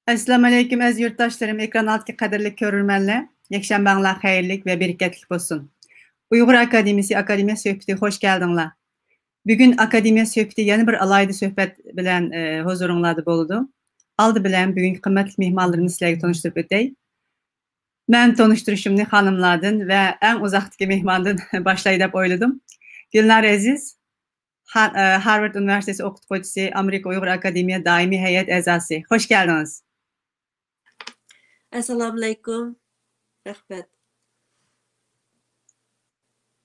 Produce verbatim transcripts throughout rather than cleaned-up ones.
ئەسسالامۇئەلەيكۇم، ئەزىز يۇرتداشلىرىم، ئېكران ئالدىدىكى قەدىرلىك كۆرۈرمەنلەر. يەكشەنبەڭلار خەيرلىك ۋە بەرىكەتلىك بولسۇن. ئۇيغۇر ئاكادېمىيىسى ئاكادېمىيە سۆھبىتىگە خوش كەلدىڭلار. بۈگۈن ئاكادېمىيە سۆھبىتى يەنە بىر ئالاھىدە سۆھبەت بىلەن، ئە، ھۇزۇرۇڭلاردا بولىدۇ. ئالدى بىلەن بۈگۈنكى قىممەتلىك مېھمانلىرىمنى سىلەرگە تونۇشتۇرۇپ ئۆتەي. مەن تونۇشتۇرۇشۇمنى خانىملاردىن ۋە ئەڭ ئۇزاقتىكى مېھماندىن باشلاي دەپ ئويلىدىم. گۈلنار ئەزىز، ھا-، ئە، ھارۋارد ئۇنىۋېرسىتېتى ئوقۇتقۇچىسى، ئامېرىكا ئۇيغۇر ئاكادېمىيە دائىمىي ھەيئەت ئەزاسى. خوش كەلدىڭىز. ئەسسالامۇئەلەيكۇم. رەھمەت.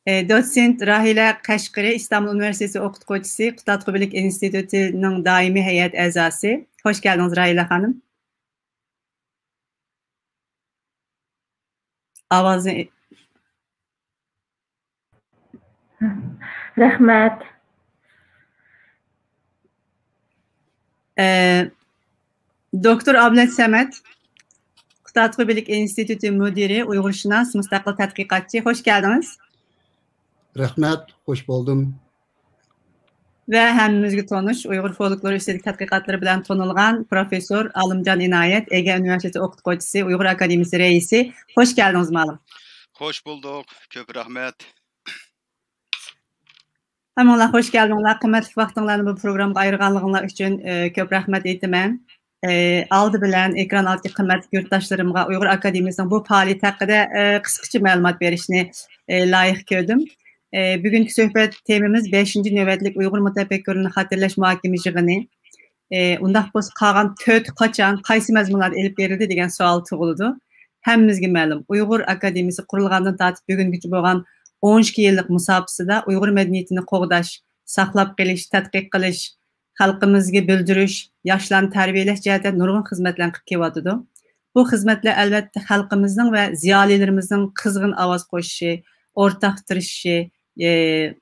ئە، دوتسېنت راھىلە قەشقىرى، ئىستانبۇل ئۇنىۋېرسىتېتى ئوقۇتقۇچىسى، قۇتادغۇ بىلىك ئىنستىتۇتىنىڭ دائىمىي ھەيئەت ئەزاسى. خوش كەلدىڭىز، راھىلە خانىم. ئاۋازنى رەھمەت. ئە، دوكتور ئابلەت سەمەت، قۇتادغۇ بىلىك ئىنستىتۇتى مۇدىرى، ئۇيغۇرشۇناس، مۇستەقىل تەتقىقاتچى. خوش كەلدىڭىز. رەھمەت، خوش بولدۇم. ۋە ھەممىمىزگە تونۇش، ئۇيغۇر فولكلورى ئۈستىدىكى تەتقىقاتلىرى بىلەن تونۇلغان پروفېسسور ئالىمجان ئىنايەت، ئەگە ئۇنىۋېرسىتېتى ئوقۇتقۇچىسى، ئۇيغۇر ئاكادېمىيىسى رەئىسى. خوش كەلدىڭىز، مۇئەللىم. خوش بولدۇق، كۆپ رەھمەت. ھەممىڭلار خوش كەلدىڭلار. قىممەتلىك ۋاقتىڭلارنى بۇ پروگراممىغا ئايرىغانلىقىڭلار ئۈچۈن، ئە، كۆپ رەھمەت ئېيتىمەن. ئى، ئالدى بىلەن ئېكران ئالدىدىكى قىممەتلىك يۇرتداشلىرىمغا ئۇيغۇر ئاكادېمىيىسىنىڭ بۇ پائالىيىتى ھەققىدە، ئى، قىسقىچە مەلۇمات بېرىشنى، ئى، لايىق كۆردۈم. ئى، بۈگۈنكى سۆھبەت تېمىمىز بەشىنچى نۆۋەتلىك ئۇيغۇر مۇتەپەككۇرلىرىنى خاتىرىلەش مۇھاكىمە يىغىنى. ئى، ئۇنداق بولسا قالغان تۆت قاچان، قايسى مەزمۇنلاردا ئېلىپ بېرىلدى دېگەن سوئال تۇغۇلىدۇ. ھەممىمىزگە مەلۇم، ئۇيغۇر ئاكادېمىيىسى قۇرۇلغاندىن تارتىپ بۈگۈنگىچە بولغان ئون ئىككى يىللىق مۇساپىسىدە ئۇيغۇر مەدەنىيىتىنى قوغداش، ساقلاپ قېلىش، تەتقىق قىلىش، خەلقىمىزگە بىلدۈرۈش، ياشلارنى تەربىيەلەش جەھەتتە نۇرغۇن خىزمەتلەرنى قىلىپ كېلىۋاتىدۇ. بۇ خىزمەتلەر، ئەلۋەتتە، خەلقىمىزنىڭ ۋە زىيالىيلىرىمىزنىڭ قىزغىن ئاۋاز قوشۇشى، ئورتاق تىرىشىشى، ئى،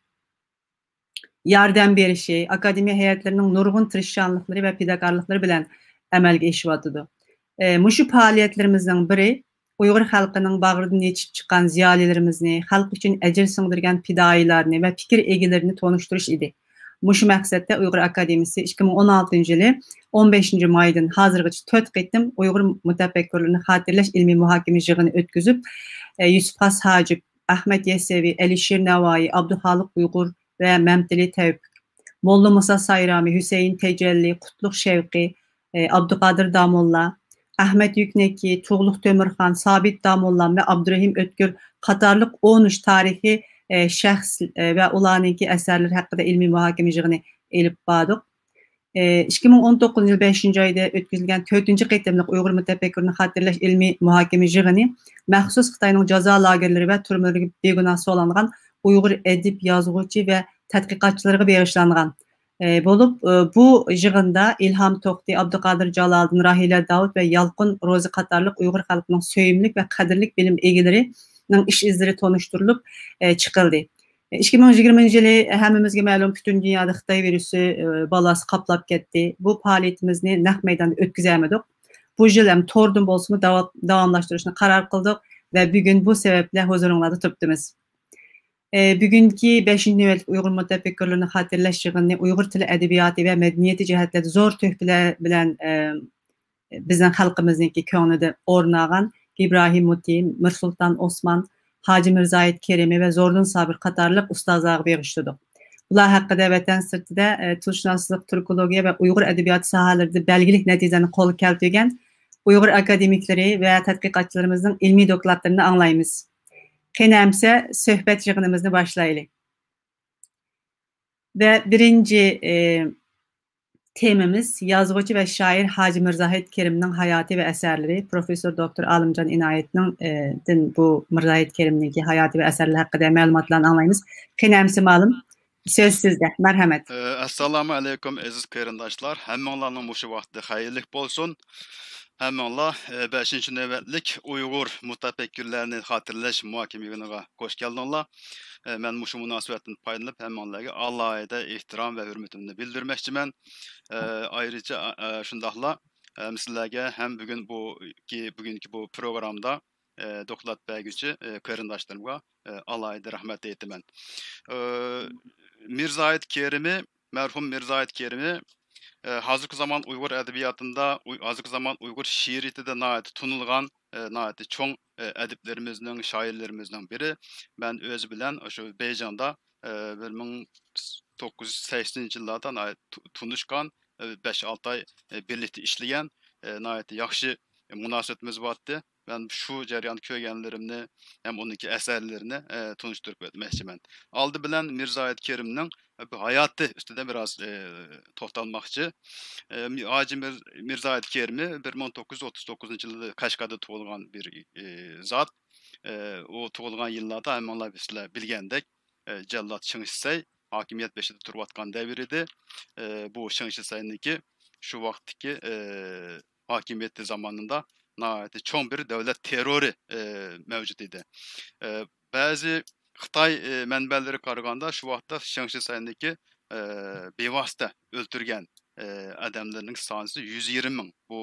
ياردەم بېرىشى، ئاكادېمىيە ھەيئەتلىرىنىڭ نۇرغۇن تىرىشچانلىقلىرى ۋە پىداكارلىقلىرى بىلەن ئەمەلگە ئېشىۋاتىدۇ. ئى، مۇشۇ پائالىيەتلىرىمىزنىڭ بىرى ئۇيغۇر خەلقىنىڭ باغرىدىن يېتىشىپ چىققان زىيالىيلىرىمىزنى، خەلق ئۈچۈن ئەجىر سىڭدۈرگەن پىدائىيلارنى ۋە پىكىر ئىگىلىرىنى تونۇشتۇرۇش ئىدى. مۇشۇ مەقسەتتە ئۇيغۇر ئاكادېمىيىسى ئىككى مىڭ ئون ئالتىنچى يىلى ئون بەشىنچى مايدىن ھازىرغىچە تۆت قېتىم ئۇيغۇر مۇتەپەككۇرلىرىنى خاتىرىلەش ئىلمىي مۇھاكىمە يىغىنى ئۆتكۈزۈپ، ئە، يۈسۈپ خاس ھاجىپ، ئەخمەت يەسسەۋى، ئەلىشىر نەۋائى، ئابدۇخالىق ئۇيغۇر ۋە مەمتىلى تەۋپىق، موللا مۇسا سايرامى، ھۈسەيىن تەجەللى، قۇتلۇق شەۋقى، ئابدۇقادىر داموللا، ئەخمەت يۈكنەكى، تۇغلۇق تۆمۈرخان، سابىت داموللام ۋە ئابدۇرېھىم ئۆتكۈر قاتارلىق ئون ئۈچ تارىخىي شەخس ۋە ئۇلارنىڭكى ئەسەرلىرى ھەققىدە ئىلمىي مۇھاكىمە يىغىنى ئېلىپ باردۇق. ئىككى مىڭ ئون توققۇزىنچى يىل بەشىنچى ئايدا ئۆتكۈزۈلگەن تۆتىنچى قېتىملىق ئۇيغۇر مۇتەپەككۇرىنى خاتىرىلەش ئىلمىي مۇھاكىمە يىغىنى مەخسۇس خىتاينىڭ جازا لاگېرلىرى ۋە تۈرمىلىرىگە بىگۇناھ سولانغان ئۇيغۇر ئەدىب، يازغۇچى ۋە تەتقىقاتچىلىرىغا بېغىشلانغان، ئى، بولۇپ، ئى، بۇ يىغىندا ئىلھام توختى، ئابدۇقادىر جالالىدىن، راھىلە داۋۇت ۋە يالقۇن روزى قاتارلىق ئۇيغۇر خەلقىنىڭ سۆيۈملۈك ۋە قەدىرلىك بىلىم ئىگىلىرىنىڭ ئىش ئىزلىرى تونۇشتۇرۇلۇپ، ئى، چىقىلدى. ئىككى مىڭ يىگىرمىنچى يىلى ھەممىمىزگە مەلۇم، پۈتۈن دۇنيادا خىتاي ۋىرۇسى، ئى، بالاسى قاپلاپ كەتتى. بۇ پائالىيىتىمىزنى نەق مەيداندا ئۆتكۈزەلمىدۇق. بۇ يىل ھەم توردىن بولسىمۇ داۋا-، داۋاملاشتۇرۇشنى قارار قىلدۇق ۋە بۈگۈن بۇ سەۋەب بىلەن ھۇزۇرۇڭلاردا تۇرۇپتىمىز. ئى، بۈگۈنكى بەشىنچى نۆۋەتلىك ئۇيغۇر مۇتەپەككۇرلىرىنى خاتىرىلەش يىغىنى ئۇيغۇر تىلى، ئەدەبىياتى ۋە مەدەنىيىتى جەھەتلەردە زور تۆھپىلەر بىلەن، ئى، بىزنىڭ خەلقىمىزنىڭكى كۆڭلىدە ئورۇن ئالغان ئىبراھىم مۇتىن، مىرسۇلتان ئوسمان، ھاجى مىرزاھىت كېرىمى ۋە زوردۇن سابىر قاتارلىق ئۇستازلارغا بېغىشلىدۇق. بۇلار ھەققىدە ۋەتەن سىرتىدا، ئى، تىلشۇناسلىق، تۈركولوگىيە ۋە ئۇيغۇر ئەدەبىياتى ساھەلىرىدە بەلگىلىك نەتىجىلەرنى قولغا كەلتۈرگەن ئۇيغۇر ئاكادېمىكلىرى ۋە تەتقىقاتچىلىرىمىزنىڭ ئىلمىي دوكلاتلىرىنى ئاڭلايمىز. قېنى ئەمىسە، سۆھبەت يىغىنىمىزنى باشلايلى. ۋە بىرىنچى، ئى، تېمىمىز يازغۇچى ۋە شائىر ھاجى مىرزاھىت كېرىمنىڭ ھاياتى ۋە ئەسەرلىرى، پروفېسسور دوكتور ئالىمجان ئىنايەتنىڭ، ئى، دىن بۇ مىرزاھىت كېرىمنىڭكى ھاياتى ۋە ئەسەرلىرى ھەققىدە مەلۇماتلارنى ئاڭلايمىز. قېنى ئەمىسە مۇئەللىم، سۆز سىزدە. مەرھەمەت. ئە، ئەسسالامۇ ئەلەيكۇم، ئەزىز قېرىنداشلار. ھەممىڭلارنىڭ مۇشۇ ۋاقتى خەيرلىك بولسۇن. ھەممىڭلار، ئە، بەشىنچى نۆۋەتلىك ئۇيغۇر مۇتەپەككۇرلەرنى خاتىرىلەش مۇھاكىمە يىغىنىغا خوش كەلدىڭلار. ئە، مەن مۇشۇ مۇناسىۋەتتىن پايدىلىنىپ ھەممىڭلارگە ئالاھىدە ئېھتىرام ۋە ھۆرمىتىمنى بىلدۈرمەكچىمەن. ئە، ئايرىچە، ئە، شۇنداقلا، ئە، سىلەرگە ھەم بۈگۈن بۇ، كى-، بۈگۈنكى بۇ پروگرامدا، ئە، دوكلات بەرگۈچى، ئە، قېرىنداشلىرىمغا، ئە، ئالاھىدە رەھمەت ئېيتىمەن. ئە، مىرزاھىت كېرىمى، مەرھۇم مىرزاھىت كېرىمى، ئە، ھازىرقى زامان ئۇيغۇر ئەدەبىياتىندا، ئۇي-، ھازىرقى زامان ئۇيغۇر شېئىرىيىتىدە ناھايىتى تونۇلغان، ئە، ناھايىتى چوڭ، ئە، ئەدىبلىرىمىزنىڭ، شائىرلىرىمىزنىڭ بىرى. مەن ئۆزى بىلەن شۇ بېيجىڭدا، ئە، بىر مىڭ توققۇز يۈز سەكسىنىنچى يىللاردا ناھايىتى تۇ-، تونۇشقان، ئە، بەش-ئالتە ئاي، ئە، بىرلىكتە ئىشلىگەن، ئە، ناھايىتى ياخشى مۇناسىۋىتىمىز بارتتى. مەن شۇ جەرياندا كۆرگەنلىرىمنى ھەم ئۇنىڭكى ئەسەرلىرىنى، ئە، تونۇشتۇرۇپ ئۆتمەكچىمەن. ئالدى بىلەن مىرزايىت كېرىمنىڭ، ئە، بۇ ھاياتى ئۈستىدە بىراز، ئە، توختالماقچى. ئە، مى-، ھاجى مىر-، مىرزايىت كېرىمى بىر مىڭ توققۇز يۈز ئوتتۇز توققۇزىنچى يىلى قەشقەردە تۇغۇلغان بىر، ئە، زات. ئە، ئۇ تۇغۇلغان يىللاردا ھەممىڭلار سىلەر بىلگەندەك، ئە، جاللات شېڭ شىسەي ھاكىمىيەت بېشىدا تۇرۇۋاتقان دەۋر ئىدى. ئە، بۇ شېڭ شىسەينىڭكى شۇ ۋاقىتتىكى، ئە، ھاكىمىيىتى زامانىدا ناھايىتى چوڭ بىر دۆلەت تېررورى، ئى، مەۋجۇت ئىدى. ئى، بەزى خىتاي، ئى، مەنبەلىرىگە قارىغاندا، شۇ ۋاقىتتا شېڭ شىسەينىڭكى، ئى، بىۋاسىتە ئۆلتۈرگەن، ئى، ئادەملىرىنىڭ سانى يۈز يىگىرمە مىڭ. بۇ،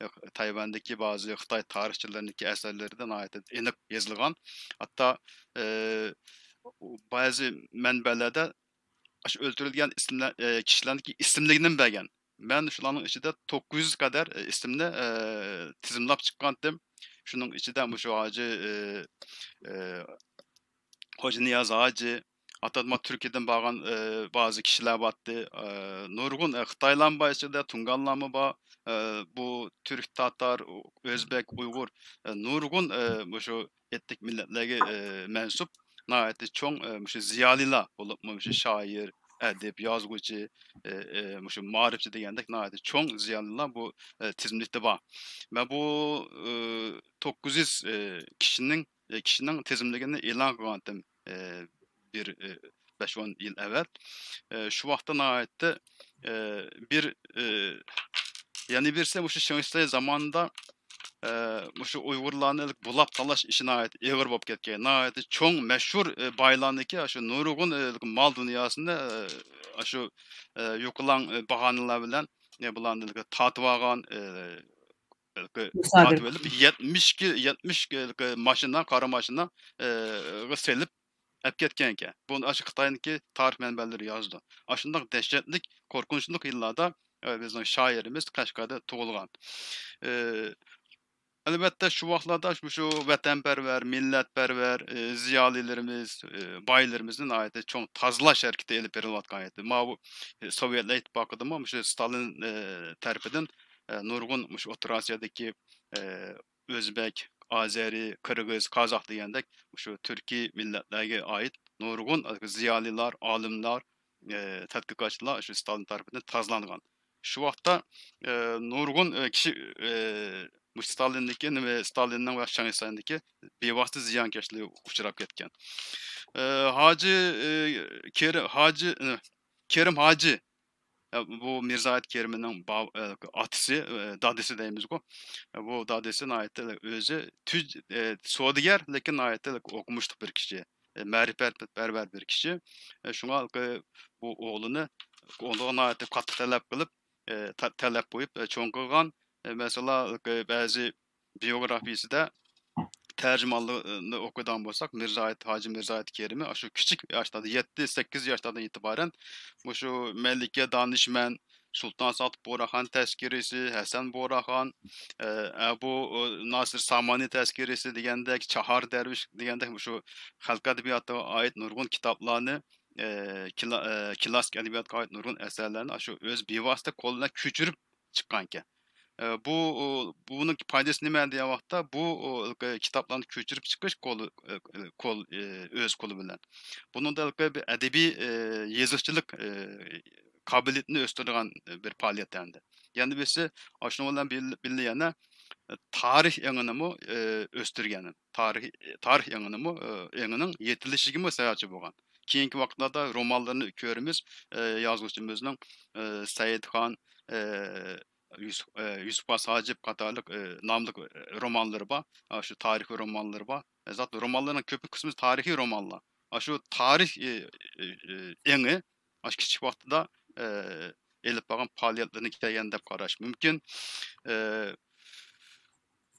ئى، تايۋاندىكى بەزى خىتاي تارىخچىلىرىنىڭكى ئەسەرلىرىدە ناھايىتى ئېنىق يېزىلغان. ھەتتا، ئى، بەزى مەنبەلەردە ئاشۇ ئۆلتۈرۈلگەن ئىسىملەر، ئى، كىشىلەرنىڭكى ئىسىملىكىنىمۇ بەرگەن. مەن شۇلارنىڭ ئىچىدە توققۇز يۈز قەدەر، ئى، ئىسىمنى، ئى، تىزىملاپ چىققانتىم. شۇنىڭ ئىچىدە مۇشۇ ھاجى، ئى، ئى، خوجانىياز ھاجى، ئاتالما تۈركىيەدىن بارغان، ئى، بەزى كىشىلەر بارتتى. ئى، نۇرغۇن، ئى، خىتايلارمۇ بار ئىچىدە، تۇڭگانلارمۇ بار. ئى، بۇ تۈرك، تاتار، ئۆزبەك، ئۇيغۇر، ئى، نۇرغۇن، ئى، مۇشۇ ئېتنىك مىللەتلەرگە، ئى، مەنسۇپ ناھايىتى چوڭ، ئى، مۇشۇ زىيالىيلار، بولۇپمۇ مۇشۇ شائىر، ئەدىب، يازغۇچى، ئى، ئى، مۇشۇ مائارىپچى دېگەندەك ناھايىتى چوڭ زىيالىيلار بۇ، ئى، تىزىملىكتە بار. مەن بۇ، ئى، توققۇز يۈز، ئى، كىشىنىڭ، ئى، كىشىنىڭ تىزىملىكىنى ئېلان قىلغانتىم، ئى، بىر، ئى، بەش-ئون يىل ئەۋەل. ئى، شۇ ۋاقىتتا ناھايىتى، ئى، بىر، ئى، يەنە بىرسى مۇشۇ شېڭ شىسەي زامانىدا، ئى، مۇشۇ ئۇيغۇرلارنى بۇلاپ تالاش ئىشى ناھايىتى ئېغىر بولۇپ كەتكەن. ناھايىتى چوڭ، مەشھۇر، ئى، بايلارنىڭكى ئاشۇ نۇرغۇن، ئى، مال دۇنياسىنى، ئى، ئاشۇ، ئى، يوقىلاڭ، ئى، باھانىلەر بىلەن، ئى، بۇلارنى تارتىۋالغان، ئى، مۇسادىرە. تارتىۋېلىپ، يەتمىش، يەتمىش ماشىنا، قارا ماشىنا، ئى، سېلىپ ئەپ كەتكەنكەن. بۇنى ئاشۇ خىتاينىڭكى تارىخ مەنبەلىرى يازىدۇ. ئاشۇنداق دەھشەتلىك، قورقۇنچلۇق يىللاردا، ئە، بىزنىڭ شائىرىمىز قەشقەردە تۇغۇلغان. ئە، ئەلۋەتتە، شۇ ۋاقىتلاردا مۇشۇ ۋەتەنپەرۋەر، مىللەتپەرۋەر، ئە، زىيالىيلىرىمىز، ئە، بايلىرىمىزنى ناھايىتى چوڭ تازىلاش ھەرىكىتى ئېلىپ بېرىلىۋاتقان ئىدى. ماۋۇ، ئە، سوۋېتلار ئىتتىپاقىدىمۇ مۇشۇ ستالىن، ئە، تەرىپىدىن، ئە، نۇرغۇن مۇشۇ ئوتتۇرا ئاسىيادىكى، ئە، ئۆزبەك، ئازەرى، قىرغىز، قازاق دېگەندەك مۇشۇ تۈركىي مىللەتلەرگە ئائىت نۇرغۇن زىيالىيلار، ئالىملار، ئى، تەتقىقاتچىلار شۇ ستالىن تەرىپىدىن تازىلانغان. شۇ ۋاقىتتا، ئى، نۇرغۇن، ئى، كىشى، ئى، مۇشۇ ستالىننىڭكى، نېمە، ستالىننىڭ ۋە شېڭ شىسەينىڭكى بىۋاسىتە زىيانكەشلىكىگە ئۇچراپ كەتكەن. ئى، ھاجى، ئى، كېرى-، ھاجى، ئى، كېرىم ھاجى، ئە، بۇ مىرزايىت كېرىمنىڭ باۋ-، ئە، ئاتىسى، ئە، دادىسى دەيمىزغۇ. بۇ دادىسى ناھايىتى ئۆزى تۈز، ئە، سودىگەر، لېكىن ناھايىتى ئوقۇمۇشلۇق بىر كىشى، ئە، مەرىپەتپەرۋەر بىر كىشى. ئە، شۇڭا بۇ ئوغلىنى ئۇنىڭغا ناھايىتى قاتتىق تەلەپ قىلىپ، ئە، تا-، تەلەپ قويۇپ، ئە، چوڭ قىلغان. ئە، مەسىلەن، بەزى بىيوگرافىيىسىدە تەرجىمانلىقنى ئوقۇيدىغان بولساق، مىرزايىت، ھاجى مىرزايىت كېرىمى ئاشۇ كىچىك ياشلاردا، يەتتە، سەككىز ياشلاردىن ئېتىبارەن مۇشۇ مەلىكە دانىشمەن، سۇلتان ساقىپ بۇغراخان تەزكىرىسى، ھەسەن بۇغراخان، ئە، ئەبۇ، ئە، ناسىر سامانى تەزكىرىسى دېگەندەك، چاھار دەرۋىش دېگەندەك مۇشۇ خەلق ئەدەبىياتىغا ئائىت نۇرغۇن كىتابلارنى، ئە، كلا-، ئە، كلاسسىك ئەدەبىياتقا ئائىت نۇرغۇن ئەسەرلەرنى ئاشۇ ئۆز بىۋاسىتە قولى بىلەن كۆچۈرۈپ چىققانىكەن. ئە، بۇ، ئۇ، بۇنىڭ پايدىسى نېمە دېگەن ۋاقىتتا، بۇ، ئۇ، كىتابلارنى كۆچۈرۈپ چىقىش قولى، ئە، قول، ئە، ئۆز قولى بىلەن. بۇنىڭدا بىر ئەدەبىي، ئە، يېزىقچىلىق، ئە، قابىلىيىتىنى ئۆستۈرىدىغان بىر پائالىيەت ئەمدى. يەنە بىرسى، ئاشۇنىڭ بىلەن بىل-، بىللە يەنە، ئە، تارىخ ئېڭىنىمۇ، ئە، ئۆستۈرگەن. تارىخ، تارىخ ئېڭىنىمۇ، ئە، ئېڭىنىڭ يېتىلىشىگىمۇ سەۋەبچى بولغان. كېيىنكى ۋاقىتلاردا رومانلىرىنى كۆرىمىز، ئە، يازغۇچىمىزنىڭ، ئە، سەئىدخان، ئە، يۈسۈپ، ئە، يۈسۈپ خاس ھاجىپ قاتارلىق، ئە، ناملىق، ئە، رومانلىرى بار. ئاشۇ تارىخىي رومانلىرى بار. ئە، زات رومانلىرىنىڭ كۆپ قىسمى تارىخىي رومانلار. ئاشۇ تارىخ، ئە، ئە، ئە، ئېڭى ئاشۇ كىچىك ۋاقتىدا، ئە، ئېلىپ بارغان پائالىيەتلىرىنى كەلگەن دەپ قاراش مۇمكىن. ئە،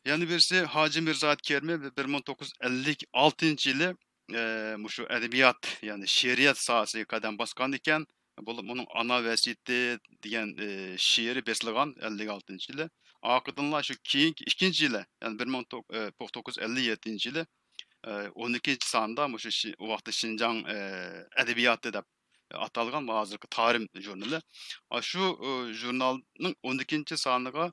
يەنە بىرسى، ھاجى مىرزايىت كېرىمى بىر مىڭ توققۇز يۈز ئەللىك ئالتىنچى يىلى، ئە، مۇشۇ ئەدەبىيات، يەنى شېئىرىيەت ساھەسىگە قەدەم باسقان ئىكەن. بولۇپ، ئۇنىڭ ئانا ۋەسىيىتى دېگەن، ئى، شېئىرى بېسىلغان ئەللىك ئالتىنچى يىلى. ئارقىدىنلا شۇ كېيىنكى ئىككىنچى يىلى، يەنى بىر مىڭ توققۇز يۈز ئەللىك يەتتىنچى يىلى، ئى، ئون ئىككىنچى ساندا مۇشۇ شى-، ئۇ ۋاقىتتا شىنجاڭ، ئى، ئەدەبىياتى دەپ ئاتالغان ھازىرقى تارىم ژۇرنىلى. ئاشۇ، ئى، ژۇرنالنىڭ ئون ئىككىنچى سانىغا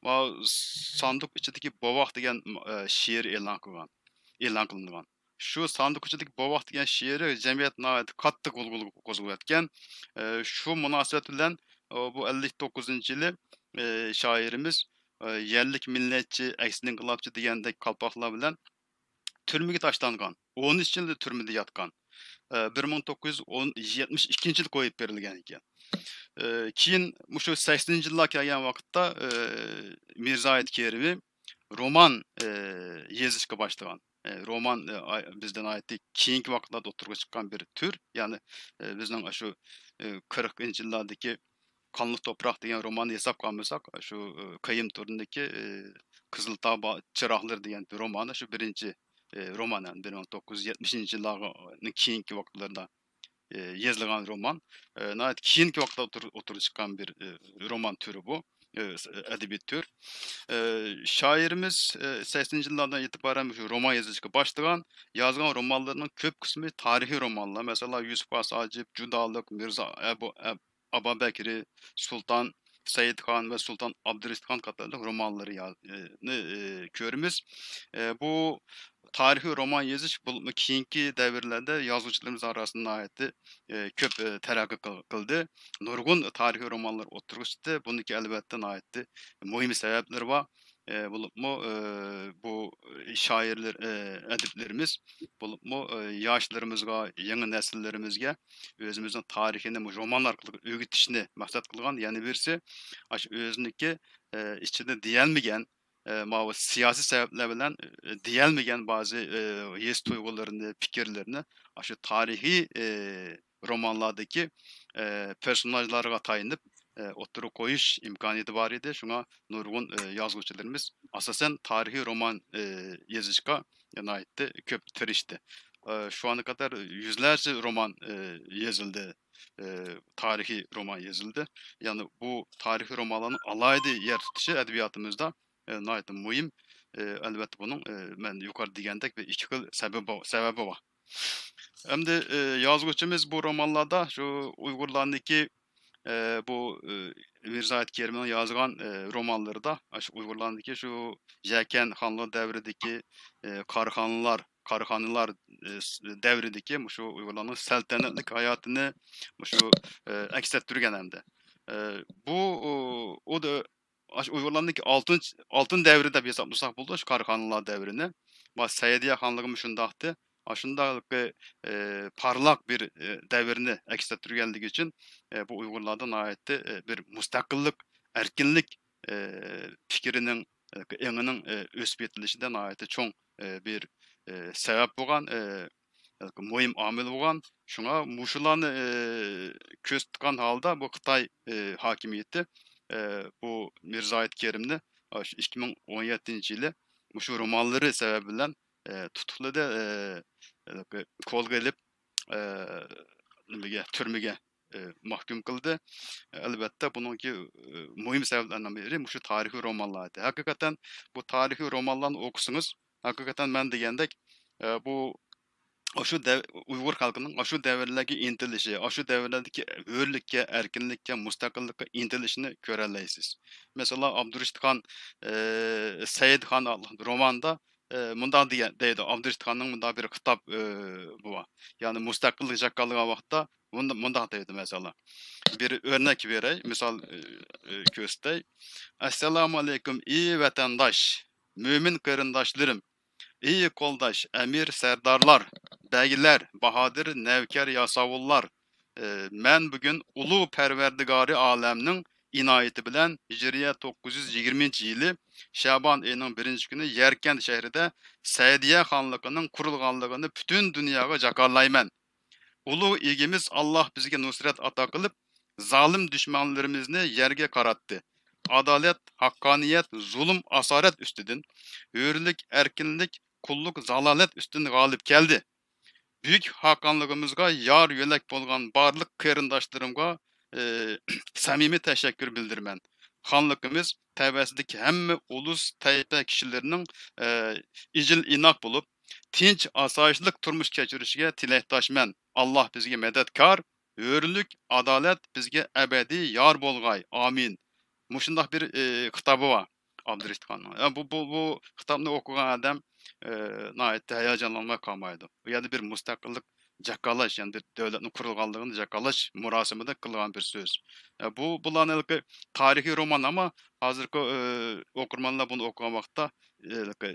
ماۋۇ ساندۇق ئىچىدىكى بوۋاق دېگەن، ئى، شېئىر ئېلان قىلغان، ئېلان قىلىنغان. شۇ ساندۇق ئىچىدىكى بوۋاق دېگەن شېئىرى جەمئىيەتتە ناھايىتى قاتتىق غۇلغۇلا قوزغىۋەتكەن. ئى، شۇ مۇناسىۋەت بىلەن، ئى، بۇ ئەللىك توققۇزىنچى يىلى، ئى، شائىرىمىز، ئى، يەرلىك مىللەتچى، ئەكس ئىنقىلابچى دېگەندەك قالپاقلار بىلەن تۈرمىگە تاشلانغان. ئون ئۈچ يىل تۈرمىدە ياتقان. ئى، بىر مىڭ توققۇز يۈز ئون، يەتمىش ئىككىنچى يىلى قويۇپ بېرىلگەن ئىكەن. ئى، كېيىن مۇشۇ سەكسىنىنچى يىللار كەلگەن ۋاقىتتا، ئى، مىرزايىت كېرىمى رومان، ئى، يېزىشقا باشلىغان. ئى، رومان، ئى، ئاي-، بىزدە ناھايىتى كېيىنكى ۋاقىتلاردا ئوتتۇرىغا چىققان بىر تۈر. يەنى، ئى، بىزنىڭ ئاشۇ، ئى، قىرىقىنچى يىللاردىكى قانلىق توپراق دېگەن روماننى ھېسابقا ئالمىساق، شۇ، ئى، قېيۇم تورىدىكى، ئى، قىزىل تاغ با-، چىراغلىرى دېگەن رومانى شۇ بىرىنچى، ئى، رومان، يەنى بىر مىڭ توققۇز يۈز يەتمىشىنچى يىللارغا، نىڭ كېيىنكى ۋاقىتلىرىدا، ئى، يېزىلغان رومان. ئى، ناھايىتى كېيىنكى ۋاقىتتا ئوتتۇر-، ئوتتۇرىغا چىققان بىر، ئى، رومان تۈرى بۇ. ئى، س-، ئەدەبىي تۈر. ئى، شائىرىمىز، ئى، سەكسىنىنچى يىللاردىن ئېتىبارەن مۇشۇ رومان يېزىشقا باشلىغان. يازغان رومانلىرىنىڭ كۆپ قىسمى تارىخىي رومانلار. مەسىلەن، يۈسۈپ خاس ھاجىپ، جۇدالىق، مىرزا ئەبۇ، ئەب-، ئابابەكرى، سۇلتان سەئىدخان ۋە سۇلتان ئابدۇرېشىتخان قاتارلىق رومانلىرى يا-، ئى، نى، ئى، كۆرىمىز. ئى، بۇ تارىخىي رومان يېزىش بولۇپمۇ كېيىنكى دەۋرلەردە يازغۇچىلىرىمىز ئاراسىدا ناھايىتى، ئى، كۆپ، ئى، تەرەققىي قىل-، قىلدى. نۇرغۇن تارىخىي رومانلار ئوتتۇرىغا چىقتى. بۇنىڭكى ئەلۋەتتە ناھايىتى مۇھىم سەۋەبلىرى بار. ئى، بولۇپمۇ، ئى، بۇ شائىرلار، ئى، ئەدىبلىرىمىز، بولۇپمۇ، ئى، ياشلىرىمىزغا، يېڭى نەسىللىرىمىزگە ئۆزىمىزنىڭ تارىخىنى مۇشۇ رومان ئارقىلىق ئۆگىتىشنى مەقسەت قىلغان. يەنە بىرسى، ئاشۇ ئۆزىنىكى، ئى، ئىچىدە دېيەلمىگەن، ئى، ماۋۇ سىياسىي سەۋەبلەر بىلەن، ئى، دېيەلمىگەن بەزى، ئى، ھېس تۇيغۇلىرىنى، پىكىرلىرىنى ئاشۇ تارىخىي، ئى، رومانلاردىكى، ئى، پېرسوناژلارغا تايىنىپ، ئى، ئوتتۇرىغا قويۇش ئىمكانىيىتى بار ئىدى. شۇڭا نۇرغۇن، ئى، يازغۇچىلىرىمىز ئاساسەن تارىخىي رومان، ئى، يېزىشقا ناھايىتى كۆپ تىرىشتى. ئى، شۇ ئانا قەدەر يۈزلەرچە رومان، ئى، يېزىلدى، ئى، تارىخىي رومان يېزىلدى. يەنى بۇ تارىخىي رومانلارنىڭ ئالاھىدە يەر تۇتۇشى ئەدەبىياتىمىزدا، ئى، ناھايىتى مۇھىم. ئى، ئەلۋەتتە بۇنىڭ، ئى، مەن يۇقىرىدا دېگەندەك بىر ئىككى خىل سەۋەبى، سەۋەبى بار. ئەمدى، ئى، يازغۇچىمىز بۇ رومانلاردا شۇ ئۇيغۇرلارنىڭكى، ئى، بۇ، ئى، مىرزايىت كېرىمنىڭ يازغان، ئى، رومانلىرىدا، ئاشۇ ئۇيغۇرلارنىڭكى شۇ يەكەن خانلىق دەۋرىدىكى، ئى، كارخانىلار، كارخانىلار، ئى، س-، دەۋرىدىكى مۇشۇ ئۇيغۇرلارنىڭ سەلتەنەتلىك ھاياتىنى مۇشۇ، ئى، ئەكس ئەتتۈرگەن ئەمدى. ئى، بۇ، ئۇ، ئۇ دە-، ئاشۇ ئۇيغۇرلارنىڭكى ئالتىنچى، ئالتۇن دەۋرى دەپ ھېسابلىساق بولىدۇ، شۇ كارخانىلار دەۋرىنى. ۋە سەئىدىيە خانلىقىمۇ شۇنداقتى. ئاشۇنداق، ئى، پارلاق بىر، ئى، دەۋرنى ئەكس ئەتتۈرگەنلىكى ئۈچۈن، ئى، بۇ ئۇيغۇرلاردا ناھايىتى، ئى، بىر مۇستەقىللىق، ئەركىنلىك، ئى، پىكرىنىڭ، ئى، ئېڭىنىڭ، ئى، ئۆسۈپ يېتىلىشىدە ناھايىتى چوڭ، ئى، بىر، ئى، سەۋەب بولغان، ئى، مۇھىم ئامىل بولغان. شۇڭا مۇشۇلارنى، ئى، كۆزىتىدىغان ھالدا بۇ خىتاي، ئى، ھاكىمىيىتى، ئى، بۇ مىرزايىت كېرىمنى، ئاشۇ ئىككى مىڭ ئون يەتتىنچى يىلى مۇشۇ رومانلىرى سەۋەبى بىلەن، ئى، تۇتۇقلىدى، ئى، كولغا ئېلىپ، ئى، نېمىگە، تۈرمىگە، ئى، مەھكۇم قىلدى. ئەلۋەتتە، بۇنىڭكى، ئى، مۇھىم سەۋەبلەرنىڭ بىرى مۇشۇ تارىخىي رومانلار ئىدى. ھەقىقەتەن بۇ تارىخىي رومانلارنى ئوقۇسىڭىز، ھەقىقەتەن مەن دېگەندەك، ئى، بۇ ئاشۇ دەۋ-، ئۇيغۇر خەلقىنىڭ ئاشۇ دەۋرلەرگە ئىنتىلىشى، ئاشۇ دەۋرلەردىكى ھۆرلۈككە، ئەركىنلىككە، مۇستەقىللىققا ئىنتىلىشىنى كۆرەلەيسىز. مەسىلەن، ئابدۇرېشىت خان، ئى، سەئىد خان ئاتلىق روماندا، ئى، مۇنداق دېگەن، دەيدۇ، ئابدۇرېشىت خاننىڭ مۇنداق بىر خىتاب، ئى، بۇ بار. يەنى مۇستەقىللىق جاكارلىغان ۋاقىتتا مۇندا-، مۇنداق دەيدۇ، مەسىلەن. بىر ئۆرنەك بېرەي، مىسال، ئى، ئى، كۆرسىتەي. ئەسسالامۇ ئەلەيكۇم، ئى ۋەتەنداش، مۆمىن قېرىنداشلىرىم، ئى قولداش، ئەمىر سەردارلار، بەگلەر، باھادىر نەۋكەر ياساۋۇللار، ئى، مەن بۈگۈن ئۇلۇغ پەرۋەردىگارى ئالەمنىڭ ئىنايىتى بىلەن ھىجرىيە توققۇز يۈز يىگىرمىنچى يىلى شەبان ئېيىنىڭ بىرىنچى كۈنى يەركەنت شەھىرىدە سەئىدىيە خانلىقىنىڭ قۇرۇلغانلىقىنى پۈتۈن دۇنياغا جاكارلايمەن. ئۇلۇغ ئىگىمىز ئاللاھ بىزگە نۇسرەت ئاتا قىلىپ، زالىم دۈشمەنلىرىمىزنى يەرگە قاراتتى. ئادالەت، ھەققانىيەت، زۇلۇم، ئاسارەت ئۈستىدىن، ھۆرلۈك، ئەركىنلىك، قۇللۇق، زالالەت ئۈستىدىن غالىب كەلدى. بۈيۈك خاقانلىقىمىزغا يار يۆلەك بولغان بارلىق قېرىنداشلىرىمغا، ئى، سەمىمىي تەشەككۈر بىلدۈرىمەن. خانلىقىمىز تەۋەسىدىكى ھەممە ئۇلۇس، تەيپە كىشىلىرىنىڭ، ئى، ئىجىل ئىناق بولۇپ، تىنچ، ئاسايىشلىق تۇرمۇش كەچۈرۈشىگە تىلەكداشمەن. ئاللا بىزگە مەدەتكار، ھۆرلۈك، ئادالەت بىزگە ئەبەدىي يار بولغاي. ئامىن. مۇشۇنداق بىر، ئى، خىتابى بار ئابدۇرېشىت خاننىڭ. يا، بۇ، بۇ، بۇ خىتابنى ئوقۇغان ئادەم، ئى، ناھايىتى ھاياجانلانماي قالمايدۇ. بۇ يەردە بىر مۇستەقىللىق جاكارلاش، يەنى بىر دۆلەتنىڭ قۇرۇلغانلىقىنى جاكارلاش مۇراسىمىدا قىلغان بىر سۆز. ئى، بۇ، بۇلارنى ھېلىقى تارىخىي رومان، ئەمما ھازىرقى، ئى، ئوقۇرمەنلەر بۇنى ئوقۇغان ۋاقىتتا، ئى، ھېلىقى،